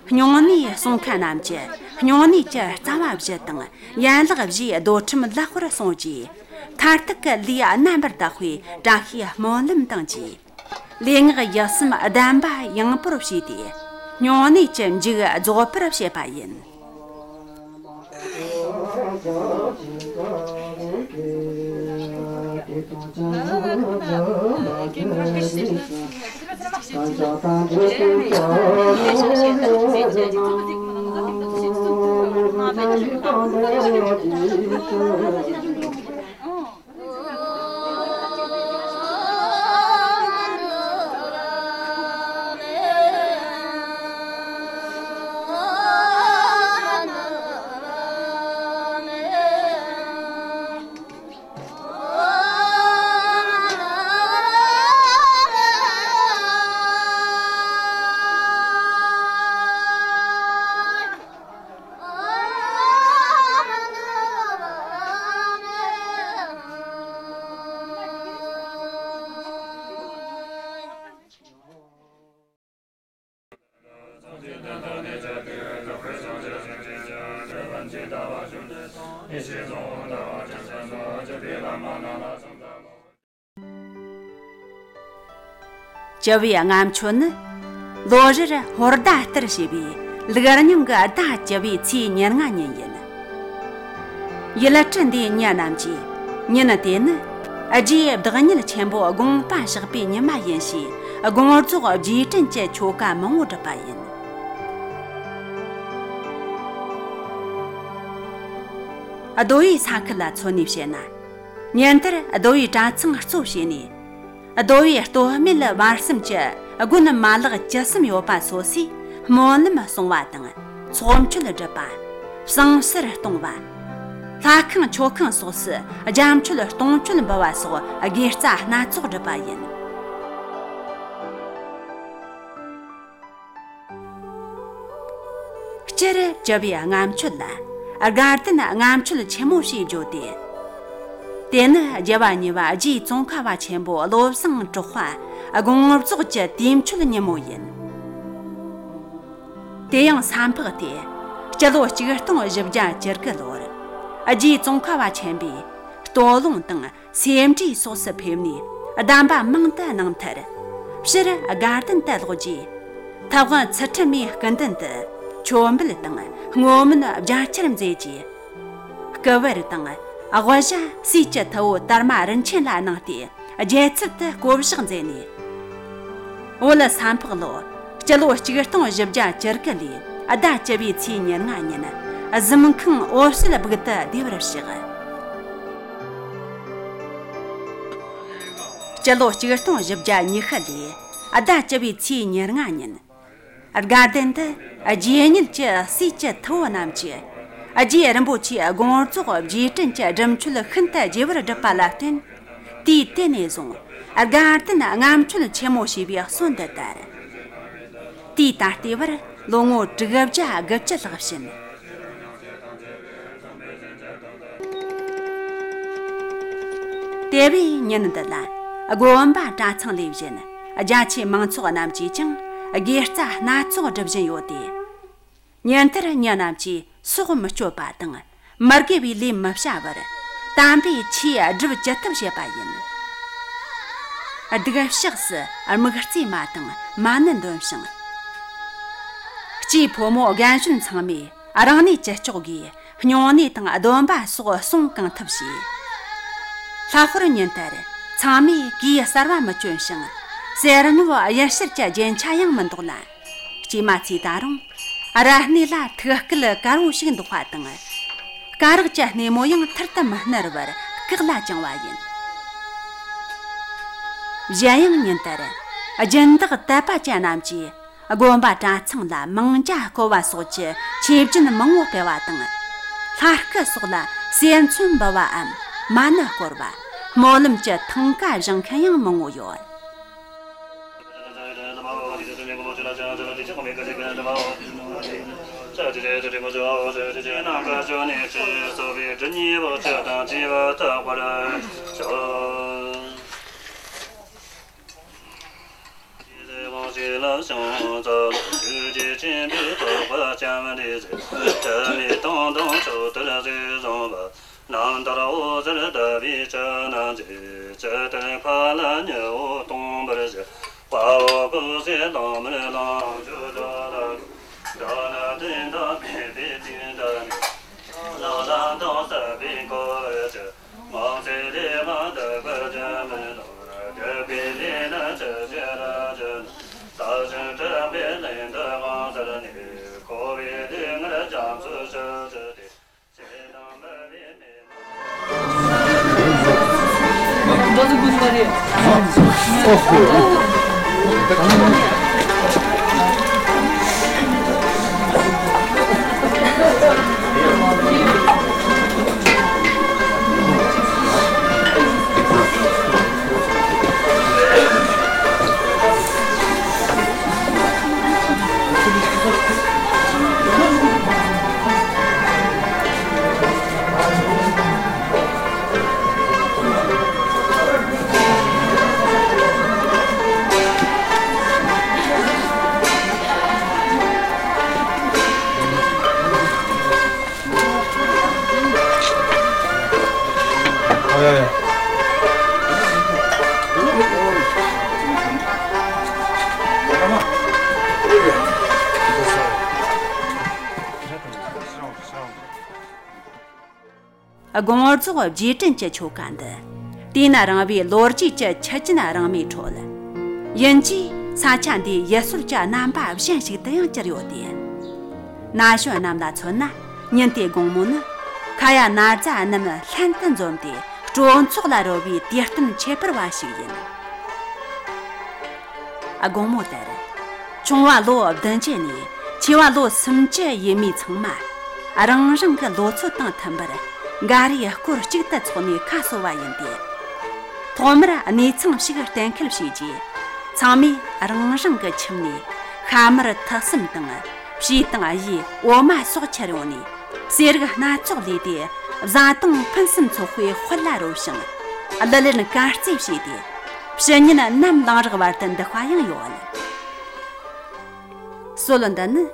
སྨྱུང་གནས་སོང་མཁན་རྣམས་ཀྱི་སྨྱུང་གནས་ཀྱི་རྩ་བ་བཞི་དང་ཡན་ལག་བཞིའི་རྡོར་ཁྲིམས་ལེགས་པར་སྲུང་རྗེས། མཐར་ཐུག་གི་ལས་རྣམ་པར་དག་པའི་བཀྲ་ཤིས་སྨོན་ལམ་དང་བཅས། ལས་ངག་ཡིད་གསུམ་གདམས་པ་ཡངས་པོར་བྱས་ཏེ། སྨྱུང་གནས་ཀྱི་མཇུག་རྫོགས་པར་བྱེད་པ་ཡིན། བཅུ་བའི་ལྔ་མཆོད་ནི། ལོ་རེར་ཧོར་ཟླ་ལྟར་བྱེད་པའི་ལུག་རྙིང་གི་ཟླ་བཅུ་པའི་ཚེས་ཉེར་ལྔ་ཉིན་ཡིན། ཡུལ་གྲུ་འདིའི་མི་རྣམས་ཀྱིས་ཉིན་དེ་ནི་རྗེ་བདག་ཉིད་ཆེན་པོ་དགོངས་པ་བཞག་པའི་ཉི་མ་ཡིན་ཞེས་དགོངས་རྫོགས་རྗེས་དྲན་གྱི་ཆོ་ག་མང་བོ་སྒྲུབ་པ་ཡིན། རྡོ་བའི་ས་ཁུལ་ལ་མཚོན་ནས་བཤད་ན། ཉིན་ལྟར་རྡོ་བའི་གྲྭ་ཚང་གཙོ་བྱས་ནས། རྡོ་བའི་ལྟོ་སྨད་བར་གསུམ་གྱི་དགོན་མ་ལག་བཅུ་གསུམ་ཡོད་པ་སོ་སོས་སྨོན་ལམ་གསུང་བ་དང་ཚོགས་མཆོད་སྒྲུབ་པ། བསང་གསེར་གཏོང་བ། ལྷ་ཁང་མཆོད་ཁང་སོགས་སུ་རྒྱ་མཆོད་གཏོང་མཆོད་འབུལ་བ་སོགས་དགེ་རྩ་སྣ་ཚོགས་སྒྲུབ་པ་ཡིན། སྤྱིར་བཅུ་བའི་ལྔ་མཆོད་ལ་དགའ་ལྡན་ལྔ་མཆོད་ཆེན་མོ་ཞེས་བརྗོད་དེ། དེ་ནི་རྒྱལ་བ་གཉིས་པ་རྗེ་ཙོང་ཁ་པ་ཆེན་པོ་བློ་བཟང་གྲགས་པ་དགོངས་རྫོགས་ཀྱི་དུས་མཆོད་ཉིན་མོ་ཡིན། དེ་ཡང་ས་ཕག་སྟེ་སྤྱི་ལོ་གཅིག་སྟོང་བཞི་བརྒྱ་བཅུ་དགུ་ལོར་རྗེ་ཙོང་ཁ་པ་ཆེན་པོས་སྟོད་ལུང་དང་། སེ་འབྲས་སོགས་སུ་ཕེབས་ནས་གདམས་པ་མང་དུ་གནང་མཐར། སྤྱིར་དགའ་ལྡན་དུ་ལོག་རྗེས། ཐབས་དབང་ཚུལ་ཁྲིམས་མའི་སྐུ་མདུན་དུ་མཆོད་འབུལ་དང་བསྔོ་སྨོན་རྒྱ་ཆེར་མཛད་རྗེས། སྐུ་བལ་དང་དབུ་ཞྭ་སྲས་ཀྱི་ཐུ་བོ་དར་མ་རིན་ཆེན་ལ་གནང་སྟེ་རྒྱལ་ཚུལ་དུ་བསྐོ་བཞག་མཛད་ནས། བོད་ས་ཕག་ལོ་སྤྱི་ལོ་གཅིག་སྟོང་བཞི་བརྒྱ་བཅུ་དགུ་ལོའི་ཟླ་བཅུ་པའི་ཚེས་ཉེར་ལྔ་ཉིན་གཟིམ་ཁང་འོད་གསལ་སྦུག་ཏུ་བདེ་བར་གཤེགས། སྤྱི་ལོ་གཅིག་སྟོང་བཞི་བརྒྱ་ཉི་ཤུ་ལོའི་ཟླ་བཅུ་པའི་ཚེས་ཉེར་ལྔ་ཉིན། དགའ་ལྡན་དུ་རྗེ་ཉིད་ཀྱི་སྲས་ཀྱི་ཐུ་བོ་རྣམས་ཀྱིས་རྗེ་རིན་པོ་ཆེའི་དགོངས་རྫོགས་རྗེས་དྲན་གྱི་སྒྲུབ་མཆོད་ཤིན་ཏུ་རྒྱས་པར་བསྒྲུབས་པ་ལ་བརྟེན། དུས་དེ་ནས་བཟུང་དགའ་ལྡན་ལྔ་མཆོད་ཆེན་མོ་ཞེས་པའི་གསོན་དུ་དར། དུས་ད་ལྟའི་བར་ལོ་ངོ་དྲུག་བརྒྱ་དགུ་བཅུ་ལྷག་ཕྱིན། དེ་བས་ཉིན་འདི་ལ་དགོན་པ་གྲྭ་ཚང་ལས་གཞན་རྒྱ་ཆེའི་མང་ཚོགས་རྣམས་ཀྱིས་ཀྱང་དགེ་རྩ་སྣ་ཚོགས་སྒྲུབ་བཞིན་ཡོད་དེ། ཉིན་ལྟར་མི་རྣམས་ཀྱིས་སྲོག་མི་གཅོད་པ་དང་མི་དགེ་བའི་ལས་མི་བྱ་བར་དམ་པའི་ཆོས་སྒྲུབ་ཅི་ཐུབ་བྱེད་པ་ཡིན། སྡིག་བཤགས་སུ་དམིགས་བརྩེ་མ་དང་མ་ཎི་འདོན་ཞིང་། སྐྱེས་ཕོ་མོ་རྒན་གཞོན་ཚང་མས་རང་གནས་ཅི་ལྕོགས་སྒོས་སྨྱུང་གནས་དང་སྡོམ་པ་སོགས་སྲུང་གང་ཐུབ་བྱས། ལྷག་པར་ཉིན་ལྟར་ཚང་མས་གོས་གསར་བ་མི་གྱོན་ཞིང་། གསེར་དངུལ་གཡུ་བྱུར་གྱི་རྒྱན་ཆ་ཡང་མི་འདོགས་ལ། སྐྱེས་མ་ཚོས་ད་རུང་ར་སྣེ་ལ་ཐུགས་སྐལ་དཀར་བོ་ཞིག་འདོགས་པ་དང་། སྐ་རགས་ཀྱི་སྣེ་མོ་ཡང་ཐུར་དུ་མི་སྣུར་བར་བཀག་ལ་བཅིང་བ་ཡིན། གཞན་ཡང་ཉིན་ལྟར་སྦྱིན་བདག་དད་པ་ཅན་རྣམས་ཀྱིས་དགོན་པ་གྲྭ་ཚང་ལ་མང་ཇ་བསྐོལ་བ་སོགས་ཀྱི་ཆོས་སྦྱིན་མང་བོ་སྤེལ་བ་དང་། ལྷ་སྐུ་སོགས་ལ་ཟས་མཚོན་འབུལ་བའམ་མ་ཎི་བསྐོར་བ། སྨོན་ལམ་གྱི་ཐང་ཀ་བཞེངས་མཁན་ཡང་མང་བོ་ཡོད། རྣམ་ཐར་འོད་ཟེར་ལྟ་བུའི་ཕྱག་ན་མཛད། ཇི་ལྟར་མཁའ་ལ་ཉི་འོད་སྟོང་འབར་བཞིན། དཔའ་བོ་སྐུ་ཚེ་དང་མིར་ལོངས་སྤྱོད་འགྲོ་ལ། དགོང་རྫོགས་རྗེས་དྲན་གྱི་ཆོ་ག་འདི། དུས་ནས་རིང་བའི་ལོ་རྒྱུས་ཀྱི་ཆུ་རྒྱུན་རིང་མོའི་ཁྲོད། ཡིན་གྱི་ས་ཆ་འདིའི་ཡུལ་སྲོལ་གྱི་རྣམ་པ་གཞན་ཞིག་ཏུ་ཡང་གྱུར་ཡོད་དེ། ན་གཞོན་རྣམས་ལ་མཚོན་ན། ཉིན་དེའི་དགོང་མོ་ནི། ཁ་ཡ་ན་རྫ་རྣམས་ལྷན་དུ་འཛོམས་ཏེ་སྤྲོ་ཚོགས་ལ་རོལ་བའི་དུས་སྟོན་ཁྱད་པར་བ་ཞིག་ཡིན། དགོང་མོ་དེར། ཆུང་བ་ལོ་བདུན་ཅུ་ནས་ཆེ་བ་ལོ་སུམ་ཅུ་ཡས་མས་ཚང་མ། རང་རང་གི་ལོ་ཚོད་དང་མཐུན་པར་འགའ་རེས་སྐོར་གཅིག་ཏུ་ཚོགས་ནས་ཁ་གསོ་བ་ཡིན་ཏེ། ཐོག་མར་གནས་ཚང་ཞིག་གཏན་འཁེལ་བྱས་རྗེས། ཚང་མས་རང་རང་གི་ཁྱིམ་ནས་ཤ་མར་ཐག་སེམས་དང་། བྱིའུ་དང་གཡུ་འོ་མ་སོགས་འཁྱེར་ཡོང་ནས། ཟས་རིགས་སྣ་ཚོགས་ལས་ཏེ། བཟའ་བཏུང་ཕུན་སུམ་ཚོགས་པའི་དཔལ་ལ་རོལ་ཞིང་། གླུ་ལེན་གར་རྩེད་བྱས་ཏེ། ཕྱི་ཉིན་ནམ་ལངས་རག་བར་དུ་འདུག་པ་ཡང་ཡོད། སྲོལ་འདི་ནི་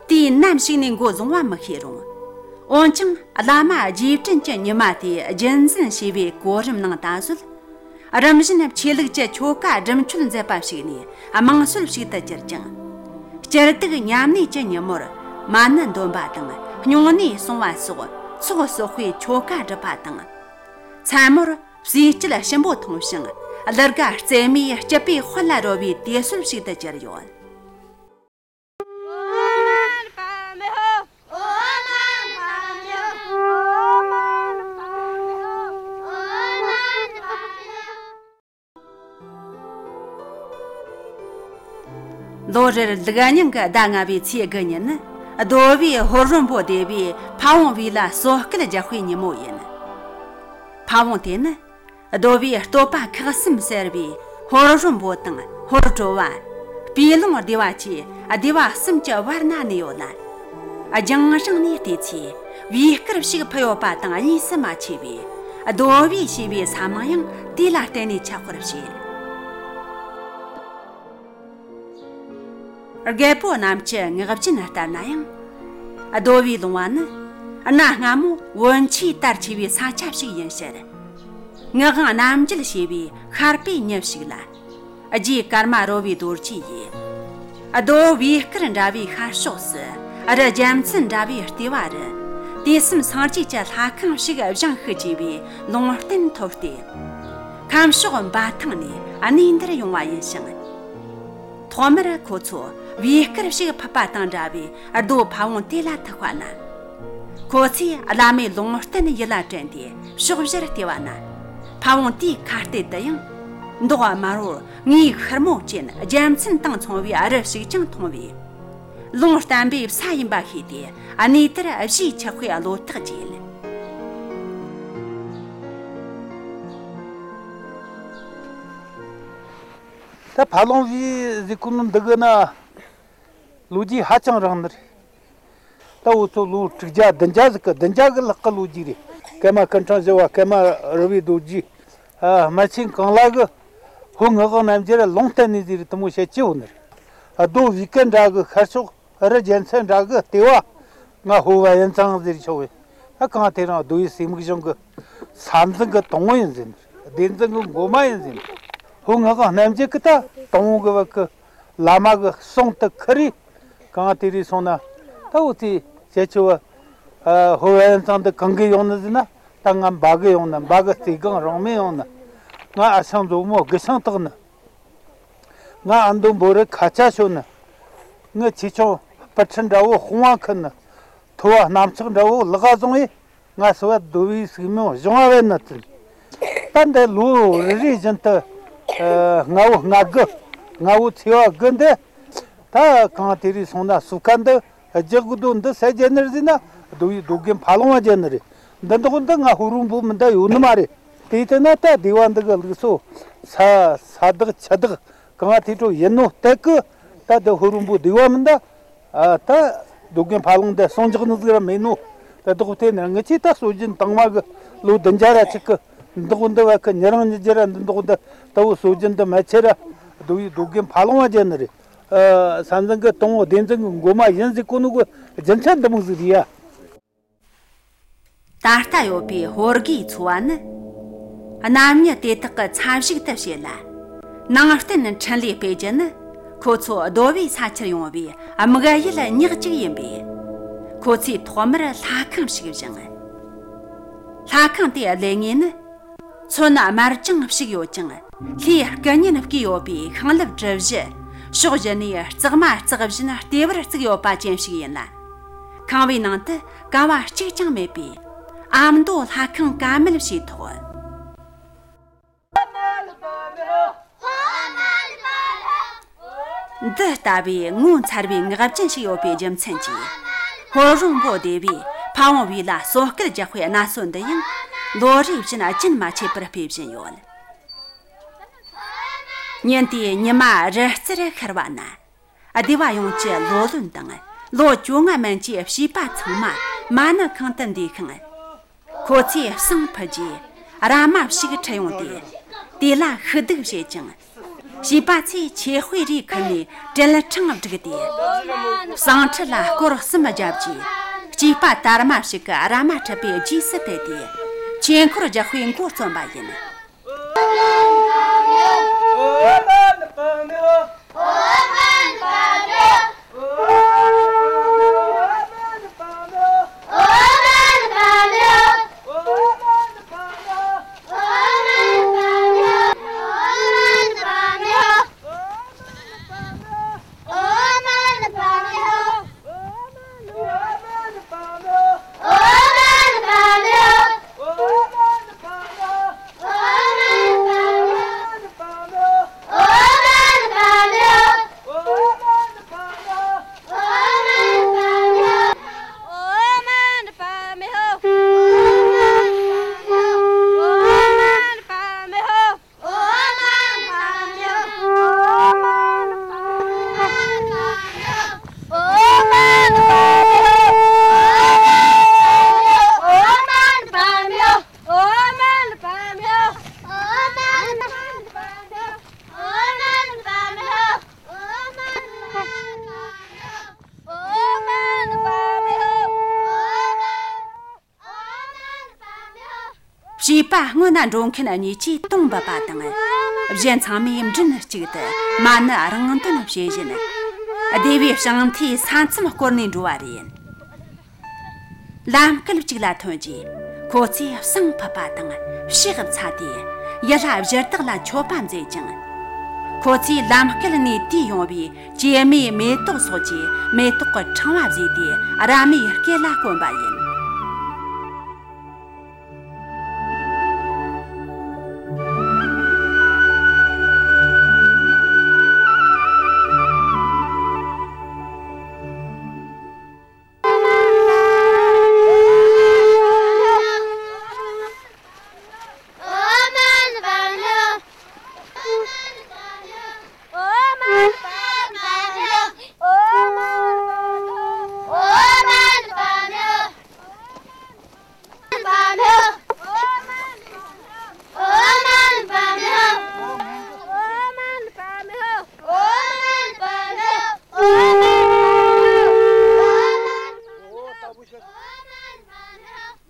དུས་ནམ་ཞིག་ནས་འགོ་བཟུང་བ་མི་ཤེས་རུང་། འོན་ཀྱང་བླ་མ་རྗེས་དྲན་གྱི་ཉི་མ་དེ་རྒྱུན་འཛིན་བྱས་པའི་གོ་རིམ་ནང་ད་གཟོད། རིམ་བཞིན་ཆོས་ལུགས་ཀྱི་ཆོ་ག་སྒྲུབ་མཆོད་མཛད་པ་ཞིག་ནས་དམངས་སྲོལ་ཞིག་ཏུ་གྱུར་ཅིང་། སྤྱིར་སྡུག་མཉམ་གནས་ཀྱི་ཉིན་མོར་མ་ཎི་འདོན་པ་དང་སྨྱུང་གནས་སྲུང་བ་སོགས་ཚོགས་གསོག་པའི་ཆོ་ག་སྒྲུབ་པ་དང་། མཚན་མོར་བསིལ་སྐྱིད་ཞིམ་པོ་འཐུང་ཞིང་གླུ་གར་རྩེད་མོའི་སྐྱིད་པའི་དཔལ་ལ་རོལ་བའི་དུས་སྲོལ་ཞིག་ཏུ་གྱུར་ཡོད། ལོ་རེར་ལུག་རྙིང་གི་ཟླ་ལྔ་བའི་ཚེས་དགུ་ཉིན་ནི། རྡོ་བུའི་ཧོར་རོ་འབོ་སྡེ་བས་ཕ་བོང་བུ་ལ་གསོལ་སྐལ་རྒྱག་པའི་ཉིན་མོ་ཡིན། ཕ་བོང་དེ་ནི། རྡོ་བུའི་བསྟོད་པ་ཁག་གསུམ་ཟེར་བའི་ཧོར་རོ་འབོ་དང་ཧོར་གྲོ་བ། སྤུས་ལུང་སྡེ་བ་བཅས་སྡེ་བ་གསུམ་གྱི་བར་ན་གནས་ཡོད་ལ། རྒྱང་རིང་ནས་བལྟས་ཚེ་བེའུ་དཀར་ཞིག་ཕུ་ཡོད་པ་དང་གཉིས་སུ་མ་མཆིས་པས། རྡོ་བུ་ཞེས་པའི་ས་མིང་ཡང་དེ་ལ་བརྟེན་ནས་ཆགས་པར་བཤད། རྒད་པོ་རྣམས་ཀྱི་ངག་རྒྱུན་ལྟར་ན་ཡང་། རྡོ་བུའི་ལུང་བ་ནི་གནའ་སྔ་མོ་བོན་ཆོས་དར་ཆེ་བའི་ས་ཆ་ཞིག་ཡིན་ཕྱིར། ངག་དབང་རྣམ་རྒྱལ་ཞེས་པའི་ཤར་པའི་མྱི་ཞིག་ལ། རྗེ་ཀརྨ་རོལ་པའི་རྡོ་རྗེ་ཡིས། རྡོ་བུའི་དཀར་འདྲ་བའི་ཤར་ཕྱོགས་སུ་རི་རྒྱལ་མཚན་འདྲ་བའི་ལྟེ་བ་རུ། དུས་གསུམ་སངས་རྒྱས་ཀྱི་ལྷ་ཁང་ཞིག་བཞེངས་ཤིག་ཅེས་པའི་ལུང་བསྟན་ཐོབ་སྟེ། ཁམས་ཕྱོགས་འབའ་ཐང་ནས་གནས་འདིར་ཡོང་བ་ཡིན་ཞིང་། ཐོག་མར་ཁོ་ཚོ་བེའུ་དཀར་ཞིག་ཕུད་པ་དང་འདྲ་བའི་རྡོ་ཕ་བོང་དེ་ལ་ཐུག་པ་ན། ཁོ་ཚོས་བླ་མའི་ལུང་བསྟན་ཡིད་ལ་དྲན་ཏེ་ཕྱོགས་བཞིར་བལྟས་པ་ན། ཕ་བོང་དེའི་ཁ་གཏད་དུ་ཡང་། མདོག་དམར་བོར་ངོས་ཤུར་མོ་ཅན་རྒྱལ་མཚན་དང་མཚུངས་པའི་རི་ཞིག་ཀྱང་མཐོང་བས། ལུང་བསྟན་པའི་ས་ཡིན་པ་ཤེས་ཏེ་གནས་དེར་གཞིས་ཆགས་པའི་བློ་ཐག་བཅད། ད་ཕ་ལོང་བུའི་ཟེ་ཁུ་ནུ་འདི་གི་ན། ལོ་རྒྱུས་ཧ་ཅང་རིང་ནི་རེད། ད་འུ་ཚོ་ལོ་དྲུག་བརྒྱ་བདུན་བརྒྱ་ཟིག་གི་བདུན་བརྒྱ་གི་ལྷག་གི་ལོ་རྒྱུས་རེད། ཀརྨ་སྐུ་ཕྲེང་བཞི་བ་ཀརྨ་རོལ་པའི་རྡོ་རྗེ། ཨ། སྨད་ཆེན་གངས་ལ་གི་ཧོར་ངག་དབང་རྣམ་རྒྱལ་ལུང་བསྟན་ནས་ཟེར་དེ་མོ་བཤད་ཀྱི་ཡོད་ནི་རེད། རྡོ་བེའུ་དཀར་འདྲ་གི་ཤར་ཕྱོགས་རི་རྒྱལ་མཚན་འདྲ་གི་ལྟེ་བ། ང་ཧོ་བ་ཡན་ཚང་ཟེར་ཆོག་བས། ད་གང་དེ་རིང་རྡོ་བུའི་སྲས་མོ་གཞུང་གི་ས་འཛིན་གི་དང་པོ་ཡིན་ཟེར་ནི། སྡེ་འཛིན་གི་འགོ་མ་ཡིན་ཟེར་ནི། ཧོར་ངག་དབང་རྣམ་རྒྱལ་གི་ད་དང་པོ་གི་བར་གི་བླ་མ་གི་གསུང་དུ་ཁུར་རེ། གང་དེ་རེ་སོང་ན་ ད་འུ་ཚོས་བྱེད་ཆོག་བ། ཨ། ཧོ་ཝན་ཚང་འདི་གང་གི་ཡོང་ནི་ཟེར་ན། ད་ང་འབའ་གི་ཡོང་ནི། འབའ་གི་རྩེ་སྒང་རང་མོས་ཡོང་ནི། ང་ཨ་ཞང་མཛོ་མོ་དགུ་ཞང་བཏགས་ནི། ང་ཨ་མདོ་འབོ་རི་ཁ་ཆ་ཤོར་ནི། ངའི་ཆེ་ཆུང་སྤུ་ཁྲི་འདྲ་བོ་དཔུང་བ་འཁུར་ནི། ཐོ་བ་སྣམ་ཚགས་འདྲ་བོ་ལག་ག་བཟུང་བས། ང་སོ་བ་རྡོ་བའི་སུག་མོ་གཞུང་བ་བས་ནི་ཚུལ། ད་འདི་ལོ་རེ་རེ་བཞིན་དུ། ཨ། རྔ་བོ་རྔ་དགུ། རྔ་བོ་ཚེས་པ་དགུ་འདི། ད་གང་དེ་རིགས་སོང་ན་སོ་ཁ་འདི་རྒྱག་གི་དོན་འདི་སུ་རྒྱག་ནི་རེད་ཟེར་ན། རྡོ་བའི་རྡོ་རྒན་ཕ་ལོང་བ་རྒྱག་ནི་རེད། འདི་འདོག་འདི་ང་ཕོ་རོང་པོ་མིན་ད་ཡོད་ནི་མ་རེད། དེ་ལྟ་ན་ད་སྡེ་བ་འདི་གི་ལུགས་སྲོལ། ས་ས་བདག་ཆུ་བདག་གང་དེ་འཕྲོ་ཡིན་ནོ་སྟེ་གི། ད་འདི་ཕོ་རོང་པོ་སྡེ་བ་མིན་ད། ཨ། ད་རྡོ་རྒན་ཕ་ལོང་འདི་སོང་འཇགས་ནི་ཟིག་ར་མེད་ནོ། ད་འདོག་དེ་ནས་ངི་ཆོས་ད་སྲོལ་རྒྱུན་དང་མ་གི་ལོ་བདུན་བརྒྱ་ར་ཅིག་གི་འདོག་འདི་བ་གི་ཉེ་རང་ཉེ་རྒྱུ་ར་འདི་འདོག་འདི་ད་བོ་སྲོལ་རྒྱུན་འདི་མ་ཆད་ར། རྡོ་བའི་རྡོ་རྒན་ཕ་ལོང་བ་རྒྱག་ནི་རེད། ཨ། ས་འཛིན་གི་དང་བོ་སྡེ་འཛིན་གི་འགོ་མ་ཡིན་ཟེར་གོ་ནོ་གི་རྒྱུ་མཚན་འདི་མོ་ཟིག་རེད་ཡ། ད་ལྟ་ཡོད་པའི་ཧོར་གེའི་ཚོ་བ་ནི། གནམ་ཉིན་དེ་དག་གི་ཚ་ཞིག་ཏུ་བྱེད་ལ། ནང་བསྟན་འཕྲིན་ལས་སྤེལ་རྒྱུ་ནི། ཁོ་ཚོ་གདོལ་པའི་ས་ཆར་ཡོང་བའི་དམིགས་ཡུལ་ཉག་གཅིག་ཡིན་པས། ཁོ་ཚོས་ཐོག་མར་ལྷ་ཁང་ཞིག་བཞེངས། ལྷ་ཁང་དེའི་ལྡེ་ངོས་ནི། མཚོན་དམར་ལྗང་ཞིག་ཡོད་ཅིང་། ལྷའི་སྐུ་བརྙན་བརྐོས་ཡོད་པའི་ཤིང་ལེབ་གྲུ་བཞི། ཕྱོགས་བཞི་ནས་རྩེག་མ་རྩེག་བཞིན་ལྟེ་བར་བརྩིགས་ཡོད་པ་ཅན་ཞིག་ཡིན་ལ། ཁང་བའི་ནང་དུ་ཀ་བ་གཅིག་ཀྱང་མེད་པས། ཨ་མདོ་ལྷ་ཁང་ཀ་མེད་ཞེས་ཐོགས། འདི་ལྟ་བུའི་ངོ་མཚར་བའི་ངག་རྒྱུན་ཞིག་ཡོད་པའི་རྒྱུ་མཚན་གྱིས། ཕོ་རོང་པོ་སྡེ་བས་ཕ་བོང་བུ་ལ་གསོལ་སྐལ་རྒྱག་པའི་གནའ་སྲོལ་འདི་ཡང་ལོ་རེ་བཞིན་རྒྱུན་མ་ཆད་པར་སྤེལ་བཞིན་ཡོད། ཉིན་དེའི་ཉི་མ་རི་རྩེར་ཤར་བ་ན། སྡེ་བ་ཡོངས་ཀྱི་ལོ་ལོན་དང་ལོ་བཅོ་ལྔ་མན་གྱི་བྱིས་པ་ཚང་མ་མ་ཎི་ཁང་དུ་འདུས་ཤིང་། ཁོ་ཚོས་བསང་ཕུད་རྗེས་ར་མ་ཞིག་ཁྲིད་ཡོང་སྟེ། དེ་ལ་ཤི་སྡུག་བྱེད་ཅིང་། བྱིས་པ་ཚོས་ཆོས་དཔེ་རེ་ཁུར་ནས་དྲིལ་ཕྲེང་བསྒྲིགས་ཏེ། བསང་ཁྲི་ལ་སྐོར་གསུམ་བརྒྱབ་རྗེས། བྱིས་པ་དར་མ་ཞིག་གིས་ར་མ་ཁྲིད་པའི་རྗེས་སུ་དེད་དེ། ཆོས་འཁོར་རྒྱག་པའི་འགོ་རྩོམ་པ་ཡིན། བྱིས་པ་སྔོན་ན་འགྲོ་མཁན་གཉིས་ཀྱིས་དུང་འབུད་པ་དང་། གཞན་ཚང་མས་མགྲིན་གཅིག་ཏུ་མ་ཎི་རང་འདོན་བྱེད་བཞིན། སྡེ་བའི་བྱང་མཐའི་ས་མཚམས་བསྐོར་ནས་འགྲོ་བ་རེད། ལམ་སྐོར་གཅིག་ལ་ཐོན་རྗེས། ཁོ་ཚོས་བསང་ཕུད་པ་དང་ཕྱག་འཚལ་ཏེ། ཡུལ་ལྷ་བཞི་བདག་ལ་མཆོད་པ་མཛད་ཅིང་། ཁོ་ཚོས་ལམ་སྐོར་ནས་དུས་ཡོང་བའི་སྐྱེད་མོས་མེ་ཏོག་སོགས་ཀྱི་མེ་ཏོག་གི་ཕྲེང་བ་བཟོས་ཏེ་ར་མའི་སྐེ་ལ་གོན་པ་ཡིན།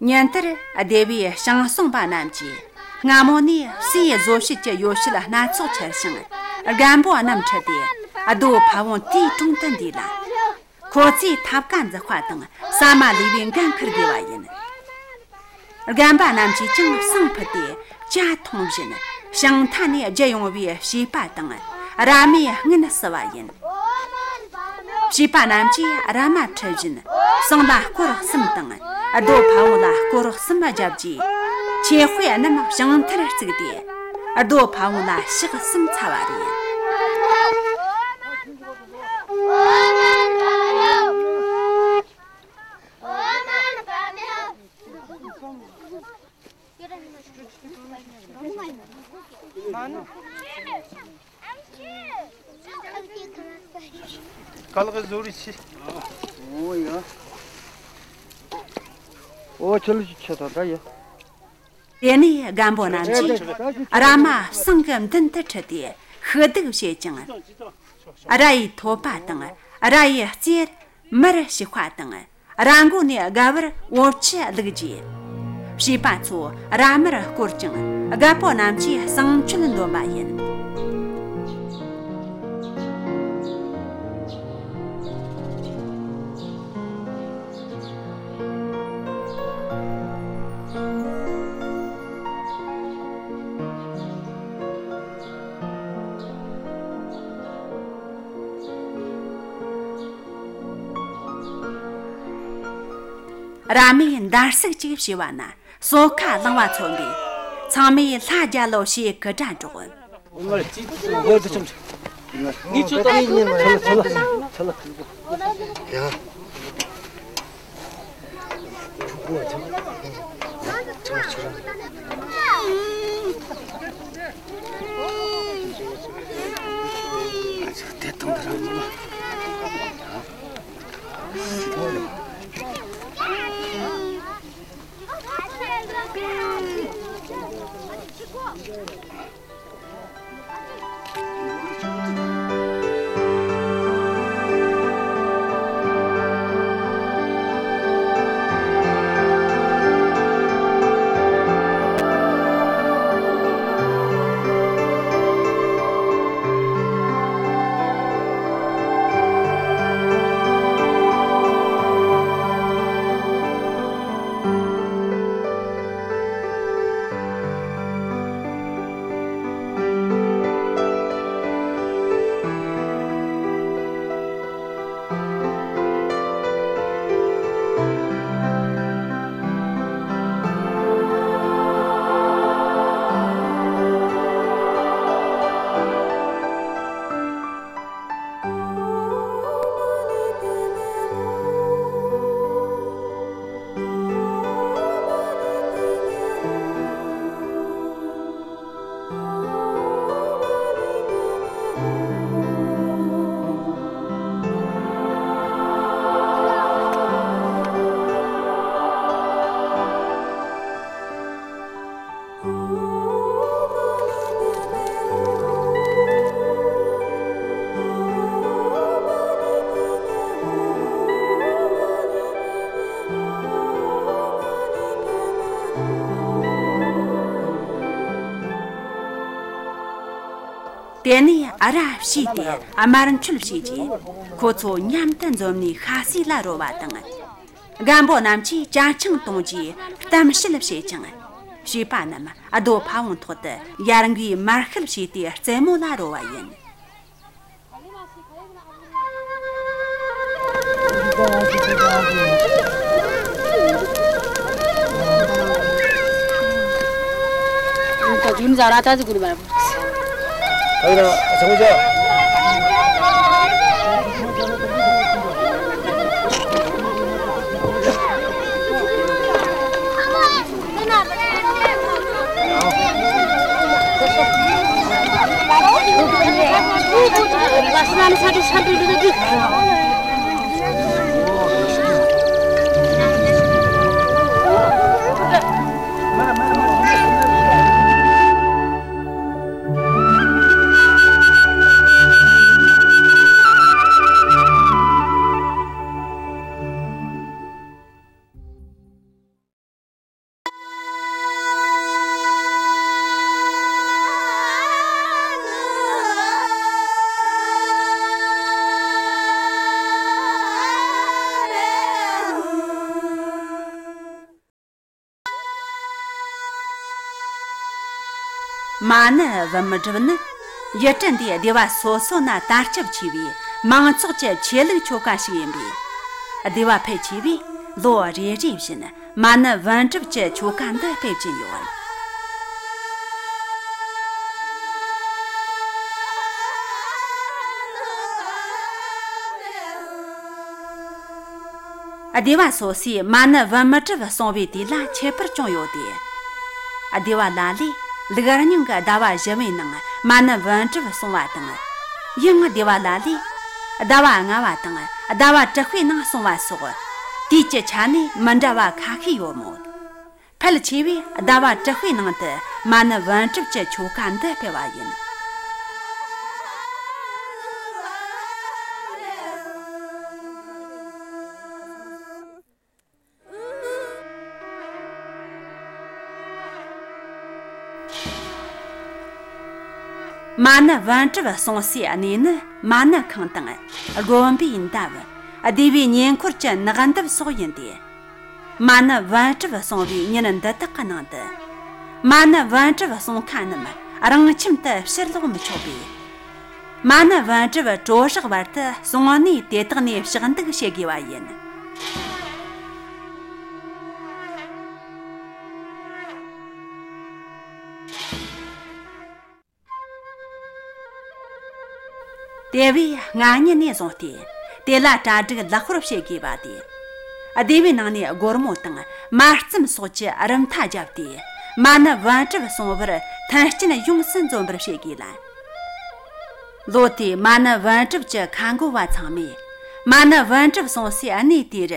ཉིན་དེར་སྡེ་བའི་ཞང་སྲུང་པ་རྣམས་ཀྱིས་སྔ་མོ་ནས་ཟས་བཟོ་བྱེད་ཀྱི་ཡོ་བྱད་སྣ་ཚོགས་འཁྱེར་ཞིང་། རྒན་པོ་རྣམས་ཁྲིད་དེ་རྡོ་ཕ་བོང་དེའི་དྲུང་དུ་འདུས་ལ། ཁོ་ཚོས་ཐབ་ཀ་འཛུགས་པ་དང་ཟ་མ་ལུས་པའི་འགན་འཁུར་དགོས་པ་ཡིན། རྒན་པ་རྣམས་ཀྱིས་ཀྱང་བསང་ཕུད་དེ་ཇ་འཐུང་བཞིན་ཞིང་ཐ་ནས་བརྒྱུད་ཡོང་བའི་བྱིས་པ་དང་ར་མའི་སྔུན་བསུ་བ་ཡིན། བྱིས་པ་རྣམས་ཀྱིས་ར་མ་འཁྲུད་བཞིན་བསང་ལ་སྐོར་གསུམ་དང་རྡོ་ཕ་བོང་ལ་སྐོར་གསུམ་བརྒྱབ་རྗེས། ཆོས་དཔེ་རྣམས་བྱང་མཐར་བརྩིགས་ཏེ་རྡོ་ཕ་བོང་ལ་ཕྱག་གསུམ་འཚལ་བ་རེད། ཀ་ལག་བཟོ་རིགས་ཆེ། འོ་ཡ། འོ་ཁྱོད་ལ་ཆེ་ད་ད་ཡ། དེ་ནས་རྒན་པོ་རྣམས་ཀྱིས་ར་མ་བསང་གི་མདུན་དུ་ཁྲིད་དེ་ཤི་སྡུག་བྱེད་ཅིང་། ར་ཡི་ཐོད་པ་དང་ར་ཡི་རྩེར་མར་ཞིག་པ་དང་། ར་མགོ་ནས་སྒལ་བར་འོ་ཆུ་བླུགས་རྗེས། བྱིས་པ་ཚོ་ར་མར་བསྐོར་ཅིང་རྒད་པོ་རྣམས་ཀྱིས་བསང་མཆོད་འདོན་པ་ཡིན། ར་མས་འདར་སིག་ཅིག་བྱས་པ་ན་སོ་ཁ་ལངས་པ་མཚོན་པས། ཚང་མས་ལྷ་རྒྱལ་ལོ་ཞེས་སྐུ་སྒྲ་སྒྲོག། དེ་ནས་ར་བཤུས་ཏེ་དམར་མཆོད་བྱས་རྗེས། ཁོ་ཚོ་མཉམ་དུ་འཛོམས་ནས་ཤ་བསྲེས་ལ་རོལ་བ་དང་། རྒན་པོ་རྣམས་ཀྱིས་ཅ་ཆིང་གཏོང་རྒྱུའི་གཏམ་བཤད་བྱེད་ཅིང་། བྱིས་པ་རྣམས་རྡོ་ཕ་བོང་ཐོག་ཏུ་ཡར་འགུལ་མར་ཤུལ་བྱས་ཏེ་རྩེད་མོ་ལ་རོལ་བ་ཡིན། མ་ཎི་བུམ་སྒྲུབ་ནི་ཡུལ་གྲུ་འདིའི་སྡེ་བ་སོ་སོ་ན་དར་ཁྱབ་ཆེ་བའི་མང་ཚོགས་ཀྱི་ཆོས་ལུགས་ཆོ་ག་ཞིག་ཡིན་པས། སྡེ་བ་ཕལ་ཆེ་བས་ལོ་རེ་རེ་བཞིན་མ་ཎི་བུམ་སྒྲུབ་ཀྱི་ཆོ་ག་འདི་སྤེལ་གྱིན་ཡོད། སྡེ་བ་སོ་སོའི་མ་ཎི་བུམ་སྒྲུབ་གསུང་བའི་དུས་ལ་ཁྱད་པར་ཅུང་ཡོད་དེ། སྡེ་བ་ལ་ལས་ལུགས་རྙིང་གི་ཟླ་བ་བཞི་བའི་ནང་མ་ཎི་བུམ་སྒྲུབ་གསུང་བ་དང་། ཡང་སྡེ་བ་ལ་ལས་ཟླ་བ་ལྔ་བ་དང་ཟླ་བ་དྲུག་པའི་ནང་གསུང་བ་སོགས་དུས་ཀྱི་ཆ་ནས་མི་འདྲ་བ་ཁ་ཤས་ཡོད་མོད། ཕལ་ཆེ་བས་ཟླ་བ་དྲུག་པའི་ནང་དུ་མ་ཎི་བུམ་སྒྲུབ་ཀྱི་ཆོ་ག་འདི་སྤེལ་བ་ཡིན། མ་ཎི་བུམ་སྒྲུབ་གསུང་སའི་གནས་ནི་མ་ཎི་ཁང་དང་། དགོན་པའི་འདབས། སྡེ་བའི་ཉེ་འཁོར་གྱི་ནགས་འདབས་སོགས་ཡིན་ཏེ། མ་ཎི་བུམ་སྒྲུབ་གསུང་བའི་ཉིན་འདི་དག་གི་ནང་དུ། མ་ཎི་བུམ་སྒྲུབ་གསུང་མཁན་རྣམས་རང་ཁྱིམ་དུ་ཕྱིར་ལོག་མི་ཆོག་པས། མ་ཎི་བུམ་སྒྲུབ་གྲོལ་ཞག་བར་དུ་གསུང་གནས་དེ་དག་ནས་ཕྱག་འདུག་བྱེད་དགོས་པ་ཡིན། དེ་བས་སྔ་ཉིན་ནས་བཟུང་སྟེ། དེ་ལ་གྲ་སྒྲིག་ལེགས་པོར་བྱེད་དགོས་པ་སྟེ། སྡེ་བའི་ནང་ནས་སྒོར་མོ་དང་མ་རྩམ་སོགས་ཀྱི་རིན་ཐང་བརྒྱབ་སྟེ། མ་ཎི་བུམ་སྒྲུབ་གསུང་བར་མཐུན་རྐྱེན་ཡོངས་སུ་འཛོམས་པར་བྱེད་དགོས་ལ། ལོ་དེའི་མ་ཎི་བུམ་སྒྲུབ་ཀྱི་ཁ་འགོ་བ་ཚང་མས་མ་ཎི་བུམ་སྒྲུབ་གསུང་སའི་གནས་དེར།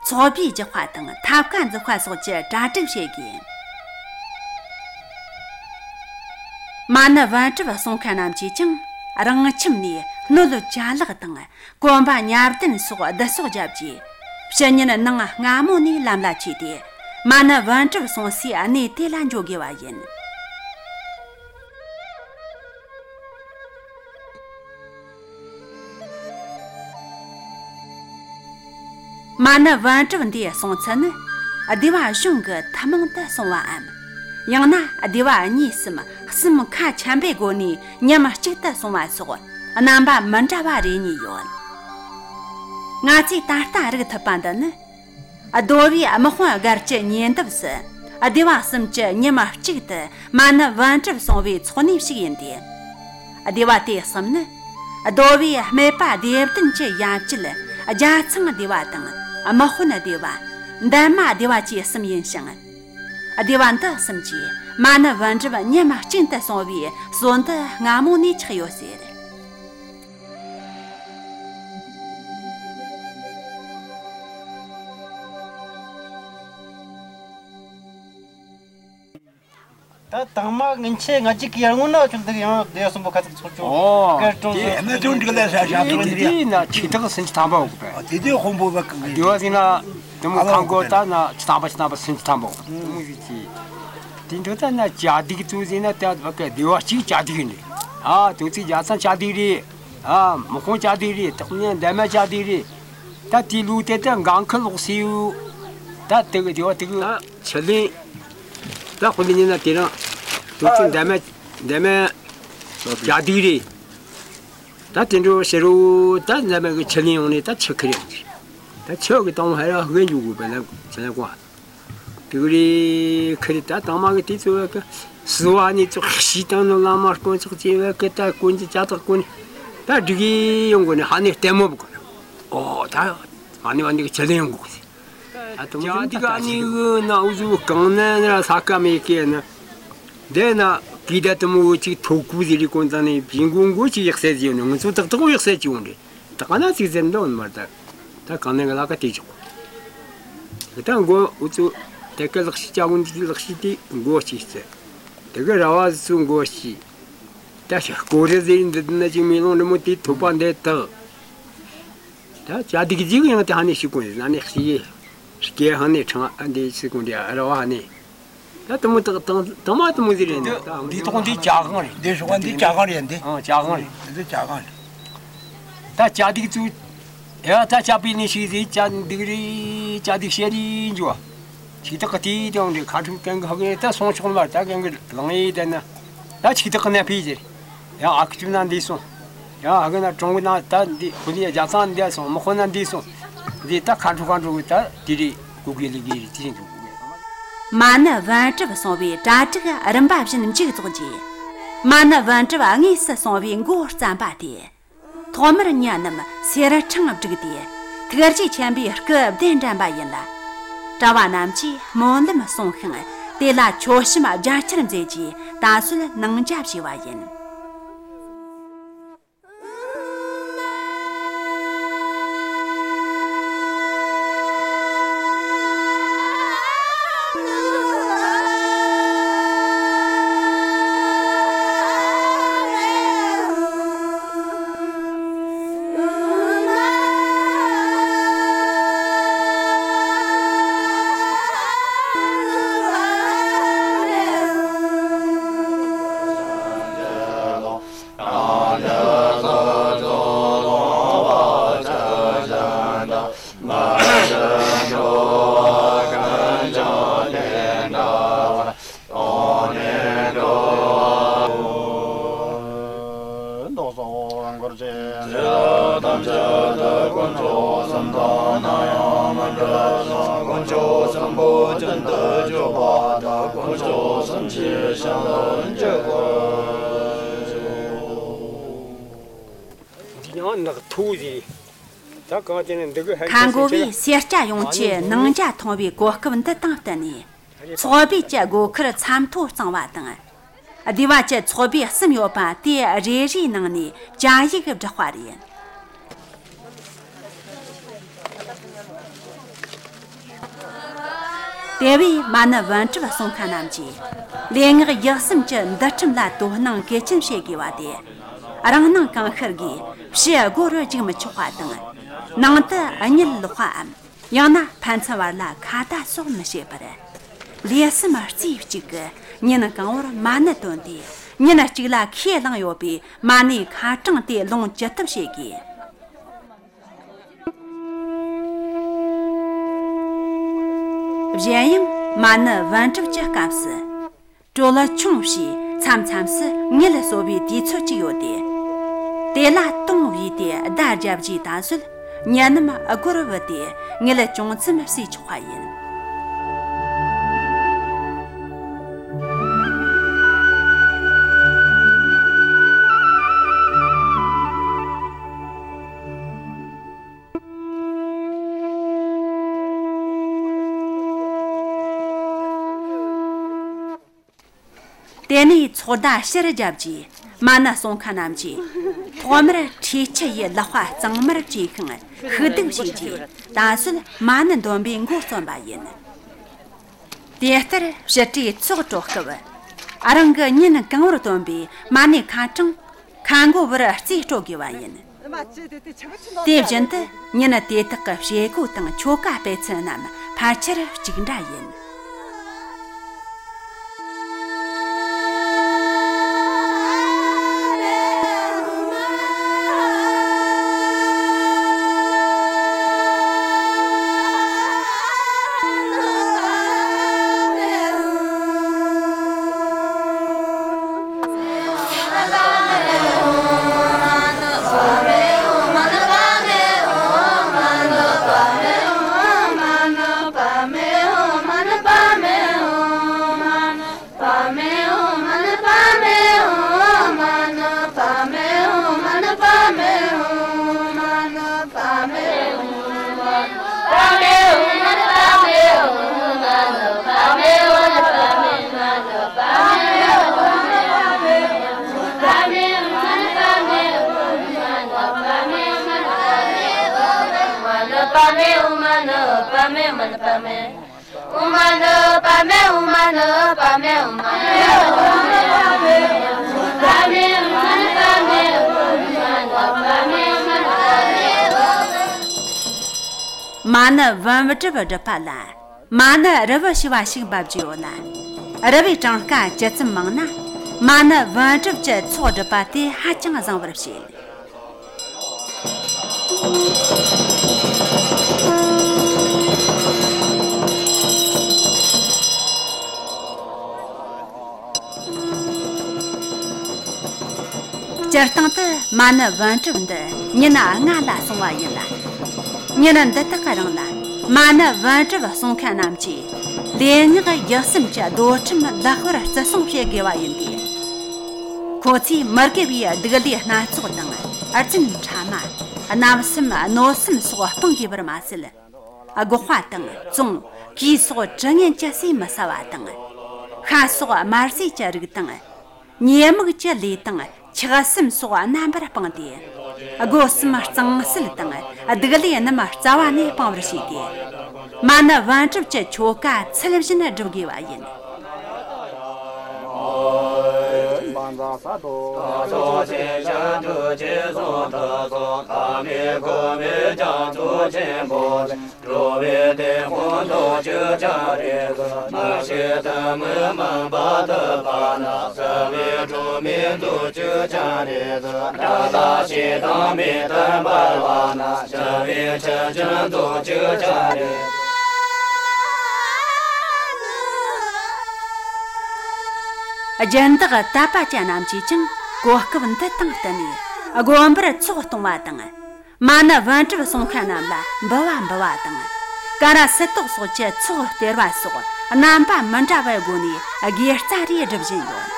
ཚོགས་པའི་རྒྱག་པ་དང་ཐབ་ཀ་འཛུགས་པ་སོགས་ཀྱི་གྲ་སྒྲིག་བྱེད་དགོས། མ་ཎི་བུམ་སྒྲུབ་གསུང་མཁན་རྣམས་ཀྱིས་ཀྱང་རང་ཁྱིམ་ནས་སྣོད་ཅ་ལག་དང་གོན་པ་ཉབ་ལྡན་སོགས་བསྡུ་གསོག་བརྒྱབ་རྗེས། ཕྱི་ཉིན་ནངས་སྔ་མོ་ནས་ལམ་ལ་ཆས་ཏེ། མ་ཎི་བུམ་སྒྲུབ་གསུང་སའི་གནས་དེ་ལ་འགྱོ་དགོས་པ་ཡིན། མ་ཎི་བུམ་སྒྲུབ་འདིའི་གསུང་ཚུལ་ནི། སྡེ་བ་གཞུང་གི་ཐུན་མོང་དུ་གསུང་བའམ། ཡང་ན་སྡེ་བ་གཉིས་གསུམ་གསུམ་ཁ་འཆམ་པའི་སྒོ་ནས་མཉམ་གཅིག་ཏུ་གསུང་བ་སོགས་རྣམ་པ་མི་འདྲ་བ་རེ་གཉིས་ཡོད། ང་ཚོས་ད་ལྟ་རིག་ཐུབ་པ་འདི་ནི། རྡོ་བའི་དམག་དཔུང་སྒར་གྱི་ཉེ་འདབས་སུ་སྡེ་བ་གསུམ་གྱི་ཉིན་གཅིག་ཏུ་མ་ཎི་བུམ་སྒྲུབ་གསུང་བའི་ཚོགས་གནས་ཤིག་ཡིན་ཏེ། སྡེ་བ་དེ་གསུམ་ནི། རྡོ་བའི་སྨད་པ་སྡེ་བདུན་གྱི་ཡན་ཆད་རྒྱ་ཚང་སྡེ་བ་དང་དམག་དཔོན་སྡེ་བ། འདན་མ་སྡེ་བ་བཅས་གསུམ་ཡིན་ཞིང་། སྡེ་བ་འདི་གསུམ་གྱིས་མ་ཎི་བུམ་སྒྲུབ་ཉིན་གཅིག་ཏུ་གསུང་བའི་སྲོལ་འདི་སྔ་མོ་ནས་ཆགས་ཡོད་ཟེར། ད་དང་མ་ངན་ཆེ་ང་གཅིག་གིས་ཡར་སྔོན་ན་ཆུ་འདུག་ཡང་སྡེ་གསུམ་པོ་ཁ་ཚིག་ཚོགས་ཆུང་། ཨོ། སྐར་གྲོང་དེ་ཟེར་ཨ་ནི་དོན་འགྲིག་ལ་ས་ཞབས་ཏོག་འདི་ཡིན་ན་ཆེ་ཐག་སུམ་ཅུ་ཐམ་པ་འོག་པས། ཨ་དེ་དུས་དཔོན་པོ་བ་གང་གི་སྡེ་བ་ཟིན་ན་དེ་མོ་ཁང་སྒོ་ད་ན་ཆུ་ཐམ་པ་ཆུ་ཐམ་པ་སུམ་ཅུ་ཐམ་པ་འོག་པས། དེ་མོ་ཟིག་གི་དེ་འདྲ་ད་ན་ཅ་དིག་ཚོ་ཟིན་ན་ད་བ་གི་སྡེ་བ་གཅིག་ཅ་དིག་རེད། ཨ་དོ་ཚིག་རྒྱ་ཚང་ཅ་དིག་རེད། ཨ་དམག་དཔོན་ཅ་དིག་རེད། དེ་ནས་འདན་མ་ཅ་དིག་རེད། ད་དེ་ལུགས་དེ་ད་འགན་ཁུར་ལོག་སེ་ཡོད། ད་དེ་གི་སྡེ་བ་དེ་གི་ད་ཆུ་ལེན། ད་དཔོན་པོ་ཉིན་ན་དེ་རིང་དུས་ཚོད་འདན་མ་འདན་མ་རྒྱ་སྡིག་རེད། ད་དེ་འགྲོ་ཕྱི་རུ་ད་འདན་མ་གི་ཆུ་ལེན་ཡོང་ནས་ད་ཆུ་ཁུར་ཡོང་གི། ད་ཆུ་གི་དང་ཧ་ར་ཧེ་འཇུག་དགོས་པ་ན་ཆུ་ལེན་གོ། དེ་གི་རེད་ཁུར་ད་དང་མ་གི་དུས་ཚོད་གི་སུ་བ་ནས་ཚོ་ཤི་དང་ནོ་བླ་མ་དཀོན་མཆོག་ཅེས་བ་གི་ད་དཀོན་གྱི་ཅ་དག་དཀོན་ད་འགྲིག་གི་ཡོང་གོ་ནས་ཧ་ནས་ལྟད་མོ་བ་གོ། ཨོ་ད་ཨ་ནི་བ་འདི་གི་ཆུ་ལེན་ཡོང་གོ་གི། ད་དུང་ཅང་དེ་ག་ནི་གི་ན་འུ་ཟུ་གང་ན་ན་ས་ཀ་མེ་ཀེ་ན། དེ་ན་གི་ད་དུ་མོ་གཅིག་ཐོ་གུ་ཟེར་རི་གོང་ཙང་ནས་བྱིན་གོང་གོ་ཅིག་ཡག་སེ་ཟེར་ནས་ང་ཚོ་ཏག་ཏག་ཡག་སེ་ཅིག་འོང་རེད། ད་ག་ན་ཅིག་ཟེར་འདུག་མར་ད། ད་གང་ནས་གི་ལ་ཀ་དེ་ཆོག་དེ་ད་མགོ་འུ་ཚོ་དེ་ག་ལག་ཤི་ཅ་གོ་འདི་ལག་ཤི་དེ་མགོ་གཅིག་ཟེར། དེ་ག་ར་བ་ཚོ་མགོ་གཅིག་ད་ཤ་ཀོ་རེ་ཟེར་འདི་ན་ཅིག་མེ་ལོང་རི་མོ་དེ་ཐོབ་པ་འདི་དག་ད་ཅ་དིག་ཅིག་ཡང་དེ་ཧ་ནས་ཤི་གོ་ན་ནས་ཤི་ཡེ། སྐྱེ་ཧ་ནས་ཁྲང་ཨ་འདི་ཤི་གོ་འདི་ཨ་ར་བ་ཧ་ནས། ད་དུ་མོ་དག་དང་དུ་མ་དུ་མོ་ཟེར་རེད་འདི། ད་འདི་ཐོག་འདི་ཅ་གང་རེད། འདི་ཤོག་འདི་ཅ་གང་རེད་འདི། ཨང་ཅ་གང་རེད། འདི་ཅ་གང་རེད། ད་ཅ་དིག་ཚུ། ཡ་ད་ཅ་པི་ནི་ཤི་ཟེར་ཅ་དིག་རེད་ཅ་དིག་བཤད་རེད་འཇུ་བ། ཅིག་ད་ག་དེ་དེ་འོང་རེད་ཁ་ཁྲུམ་གན་གི་ཧ་གེ་ད་སོང་ཆོག་མ་ད་གན་གི་ལང་ཡེ་ད་ན། ད་ཆིག་སྟེགས་གི་ནང་ཕེབས་ཟེར། ཡང་ཨ་ཁུ་ཆུ་ན་འདས་སོང་། ཡང་ཨ་གི་ན་གྲོང་གི་ནང་ད་འདི་ཁོ་ནི་རྒྱ་ཚང་འདས་སོང་། མི་ཁོ་ན་འདས་སོང་། འདི་ད་ཁ་འཕྲོ་ཁ་འཕྲོ་གི་ད་དེ་རེད། གོ་གི་ལི་གི་རེད། དེ་རིང་གི་གོ་གི། མ་ཎི་པཎ་གྲུབ་གསུང་བའི་གྲ་སྒྲིག་རིམ་པ་བཞིན་མཇུག་རྫོགས་རྗེས། མ་ཎི་པཎ་གྲུབ་དངོས་སུ་གསུང་བའི་མགོ་བརྩམས་པ་དེ། ཐོག་མར་མྱི་རྣམས་སེར་ཕྲེང་བསྒྲིགས་ཏེ། ཐུགས་རྗེ་ཆེན་པོའི་སྐུ་གདན་འདྲེན་པ་ཡིན་ལ། གྲྭ་བ་རྣམས་ཀྱིས་སྨོན་ལམ་གསུང་ཤིང་། དེ་ལ་མཆོད་བཤམས་རྒྱ་ཆེར་མཛད་རྗེས་ད་གཟོད་གནང་རྒྱ་བྱས་པ་ཡིན། ཁ་འགོ་བས་སེར་སྐྱ་ཡོངས་ཀྱི་ནང་ཇ་འཐུང་བའི་གོ་སྐབས་འདི་དང་བསྟུན་ནས། ཚོགས་པའི་གི་སྒོ་ཁར་ཚམ་ཐོ་བརྩམས་པ་དང་། སྡེ་བ་གི་ཚོགས་པའི་གསུམ་ཡོད་པ་དེ་རེ་རེའི་ནང་ནས་བཅའ་ཡིག་བསྒྲགས་པ་རེད། དེ་བས་མ་ཎི་པཎ་གྲུབ་གསུང་མཁན་རྣམས་ཀྱིས་ལས་སྔགས་ཡིག་གསུམ་གྱི་འདུལ་ཁྲིམས་ལ་དོ་སྣང་གལ་ཆེན་བྱེད་དགོས་པ་དེ། རང་སྣང་གང་ཤར་གྱིས་ཕྱི་སྒོ་རུ་འཇུག་མི་ཆོག་པ་དང་། ནང་དུ་གཉིད་ལོག་པའམ། ཡང་ན་ཕན་ཚུན་བར་ལ་ཁ་བརྡ་སོགས་མི་བྱེད་པར། ལས་གསུམ་རྩེ་གཅིག་གིས་ཉིན་གང་བོར་མ་ཎི་འདོན་ཏེ། ཉིན་གཅིག་ལ་ཁས་བླངས་ཡོད་པའི་མ་ཎིའི་ཁ་གྲངས་དེ་ལོངས་ཅི་ཐུབ་བྱེད་དགོས། གཞན་ཡང་མ་ཎི་པཎ་གྲུབ་ཀྱི་སྐབས་སུ། གྲོལ་ཆུང་ཞེས་མཚམས་མཚམས་སུ་མངལ་གསོ་བའི་དུས་ཚོད་ཅིག་ཡོད་དེ། དེ་ལ་དུང་བོས་ཏེ་བརྡ་བརྒྱབ་རྗེས་ད་གཟོད་མྱི་རྣམས་སྒོར་བུད་དེ་མངལ་ཅུང་ཙམ་གསོས་ཆོག་པ་ཡིན། དེ་ནས་ཚོགས་བརྡ་ཕྱིར་བརྒྱབ་རྗེས་མ་ཎི་གསུང་མཁན་རྣམས་ཀྱིས་ཐོག་མར་འཁྲིས་ཆུ་ཡི་ལག་པ་གཙང་མར་བཀྲུས་ཤིང་ཤུགས་ལྡུག་བྱས་རྗེས་ད་གཟོད་མ་ཎི་འདོན་པའི་མགོ་རྩོམ་པ་ཡིན། དེ་ལྟར་ཕྱི་དྲོའི་ཚོགས་གྲོལ་སྐབས། རང་གི་ཉིན་གང་བོར་བཏོན་པའི་མ་ཎིའི་ཁ་གྲངས་ཁ་མགོ་བོར་རྩིས་སྤྲོད་དགོས་པ་ཡིན། དེ་བཞིན་དུ་ཉིན་དེ་དག་གི་བྱེད་སྒོ་དང་ཆོ་ག་སྤེལ་ཚུལ་རྣམས་ཕལ་ཆེར་གཅིག་འདྲ་ཡིན། མ་ཎི་པཎ་གྲུབ་སྒྲུབ་པ་ལ། མ་ཎི་རི་བོ་ཞེས་པ་ཞིག་འབབ་རྒྱུ་ཡོད་ལ། རི་བོའི་གྲངས་ཀ་ཇི་ཙམ་མང་ན། མ་ཎི་པཎ་གྲུབ་ཀྱི་ཚོགས་སྒྲུབ་པ་དེ་ཧ་ཅང་བཟང་བར་བཤད། སྤྱིར་བཏང་དུ་མ་ཎི་བན་གྲུབ་འདི་ཉིན་ལྔ་ལ་སོང་བ་ཡིན་ལ། ཉིན་འདི་དག་གི་རིང་ལ་མ་ཎི་བན་གྲུབ་གསུང་མཁན་རྣམས་ཀྱིས་ལས་ངག་ཡིད་གསུམ་གྱི་རྡོ་ཁྲིམས་ལེགས་པར་བརྩི་སྲུང་བྱེད་དགོས་པ་ཡིན་ཏེ། ཁོ་ཚོས་མི་དགེ་བའི་སྡིག་ལས་སྣ་ཚོགས་དང་། རྫུན་ཕྲ་མ། རྣམ་གསུམ་གནོད་གསུམ་སོགས་སྤང་དགོས་པར་མ་ཟད། སྒོག་པ་དང་བཙོང་། གོས་སོགས་དྲི་ངན་གྱི་ཟས་མི་ཟ་བ་དང་། ཤ་སོགས་དམར་ཟས་ཀྱི་རིགས་དང་། ཉེས་དམིགས་ཀྱི་ལས་དང་ཆགས་སེམས་སོགས་རྣམ་པར་སྤངས་ཏེ། སྒོ་གསུམ་གཙང་སེལ་དང་སྡིག་ལས་རྣམས་རྩ་བ་ནས་སྤང་བར་བྱས་ཏེ། མ་ཎི་བན་གྲུབ་ཀྱི་ཆོ་ག་ཚུལ་བཞིན་སྒྲུབ་དགོས་པ་ཡིན། འགྲོ་བའི་དོན་ཁོ་ཐོབ་བཅུ་ཆ་རེ། མ་ཤེས་ཐ་མི་མང་པ་ཐུབ་པ་ན། བསམ་པའི་སྒྲོན་མེ་རྫོགས་བཅུ་ཆ་རེ། དགྲ་ལ་ཞེ་སྡང་མེ་ལྟར་འབར་བ་ན། བྱ་བའི་ཆུ་ཆེན་རྫོགས་བཅུ་ཆ་རེ། སྦྱིན་བདག་དད་པ་ཅན་རྣམས་ཀྱིས་ཀྱང་གོ་སྐབས་འདི་དང་བསྟུན་ནས་དགོན་པར་ཚོགས་གཏོང་བ་དང་། མ་ཎི་བན་གྲུབ་གསུང་མཁན་རྣམས་ལ་འབུལ་བ་འབུལ་བ་དང་། ཀ་ར་སིལ་ཏོག་སོགས་ཀྱི་ཚོགས་སྟེར་བ་སོགས་རྣམ་པ་མི་འདྲ་བའི་སྒོ་ནས་དགེ་རྩ་རེ་སྒྲུབ་བཞིན་ཡོད།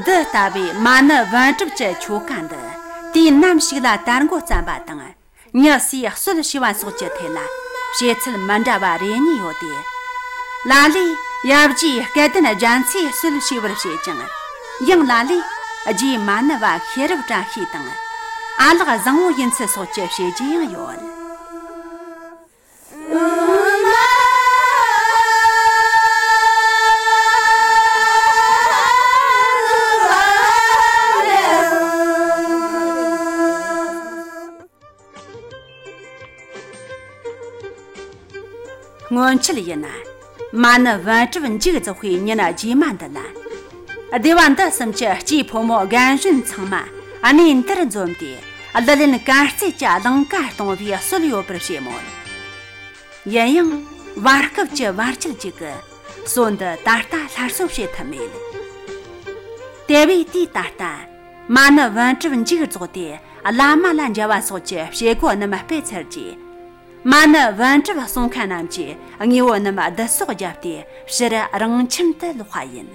འདི་ལྟ་བུའི་མ་ཎི་བན་གྲུབ་ཀྱི་ཆོ་ག་འདི་དུས་ནམ་ཞིག་ལ་དར་འགོ་བརྩམས་པ་དང་། མྱི་སུས་གསོལ་བྱས་པ་སོགས་ཀྱི་ཐད་ལ་བཤད་ཚུལ་མི་འདྲ་བ་རེ་གཉིས་ཡོད་དེ། ལ་ལས་ཡབ་རྗེ་སྐལ་ལྡན་རྒྱ་མཚོས་གསོལ་བྱས་པར་བཤད་ཅིང་། ཡང་ལ་ལས་རྗེ་མ་ཎི་བ་ཤེས་རབ་བཀྲ་ཤིས་དང་། ཨ་ལགས་བཟང་བོ་ཡིན་ཚུལ་སོགས་ཀྱི་བཤད་རྒྱུ་ཡང་ཡོད། སྔོན་ཆད་ཡིན་ན། མ་ཎི་བན་གྲུབ་མཇུག་རྫོགས་པའི་ཉིན་རྗེས་མ་འདི་ལ། སྡེ་བ་འདི་གསུམ་གྱི་སྐྱེས་ཕོ་མོ་རྒན་གཞོན་ཚང་མ་གནས་འདིར་འཛོམས་ཏེ། གླུ་ལེན་གར་རྩེད་ཀྱི་རླངས་ཀ་གཏོང་བའི་སྲོལ་ཡོད་པར་བཤད་མོད། ཡིན་ཡང་། བར་སྐབས་ཀྱི་བར་ཆད་ཅིག་གིས་སྲོལ་འདི་ད་ལྟ་སླར་གསོ་བྱེད་ཐུབ་མེད། དེ་བས་དུས་ད་ལྟ་མ་ཎི་བན་གྲུབ་མཇུག་རྫོགས་ཏེ་བླ་མ་ལ་འཇལ་བ་སོགས་ཀྱི་བྱེད་སྒོ་རྣམས་སྤེལ་ཚར་རྗེས། མ་ཎི་བན་གྲུབ་གསུང་མཁན་རྣམས་ཀྱིས་དངོས་པོ་རྣམས་བསྡུ་གསོག་བརྒྱབ་སྟེ་ཕྱིར་རང་ཁྱིམ་དུ་ལོག་པ་ཡིན།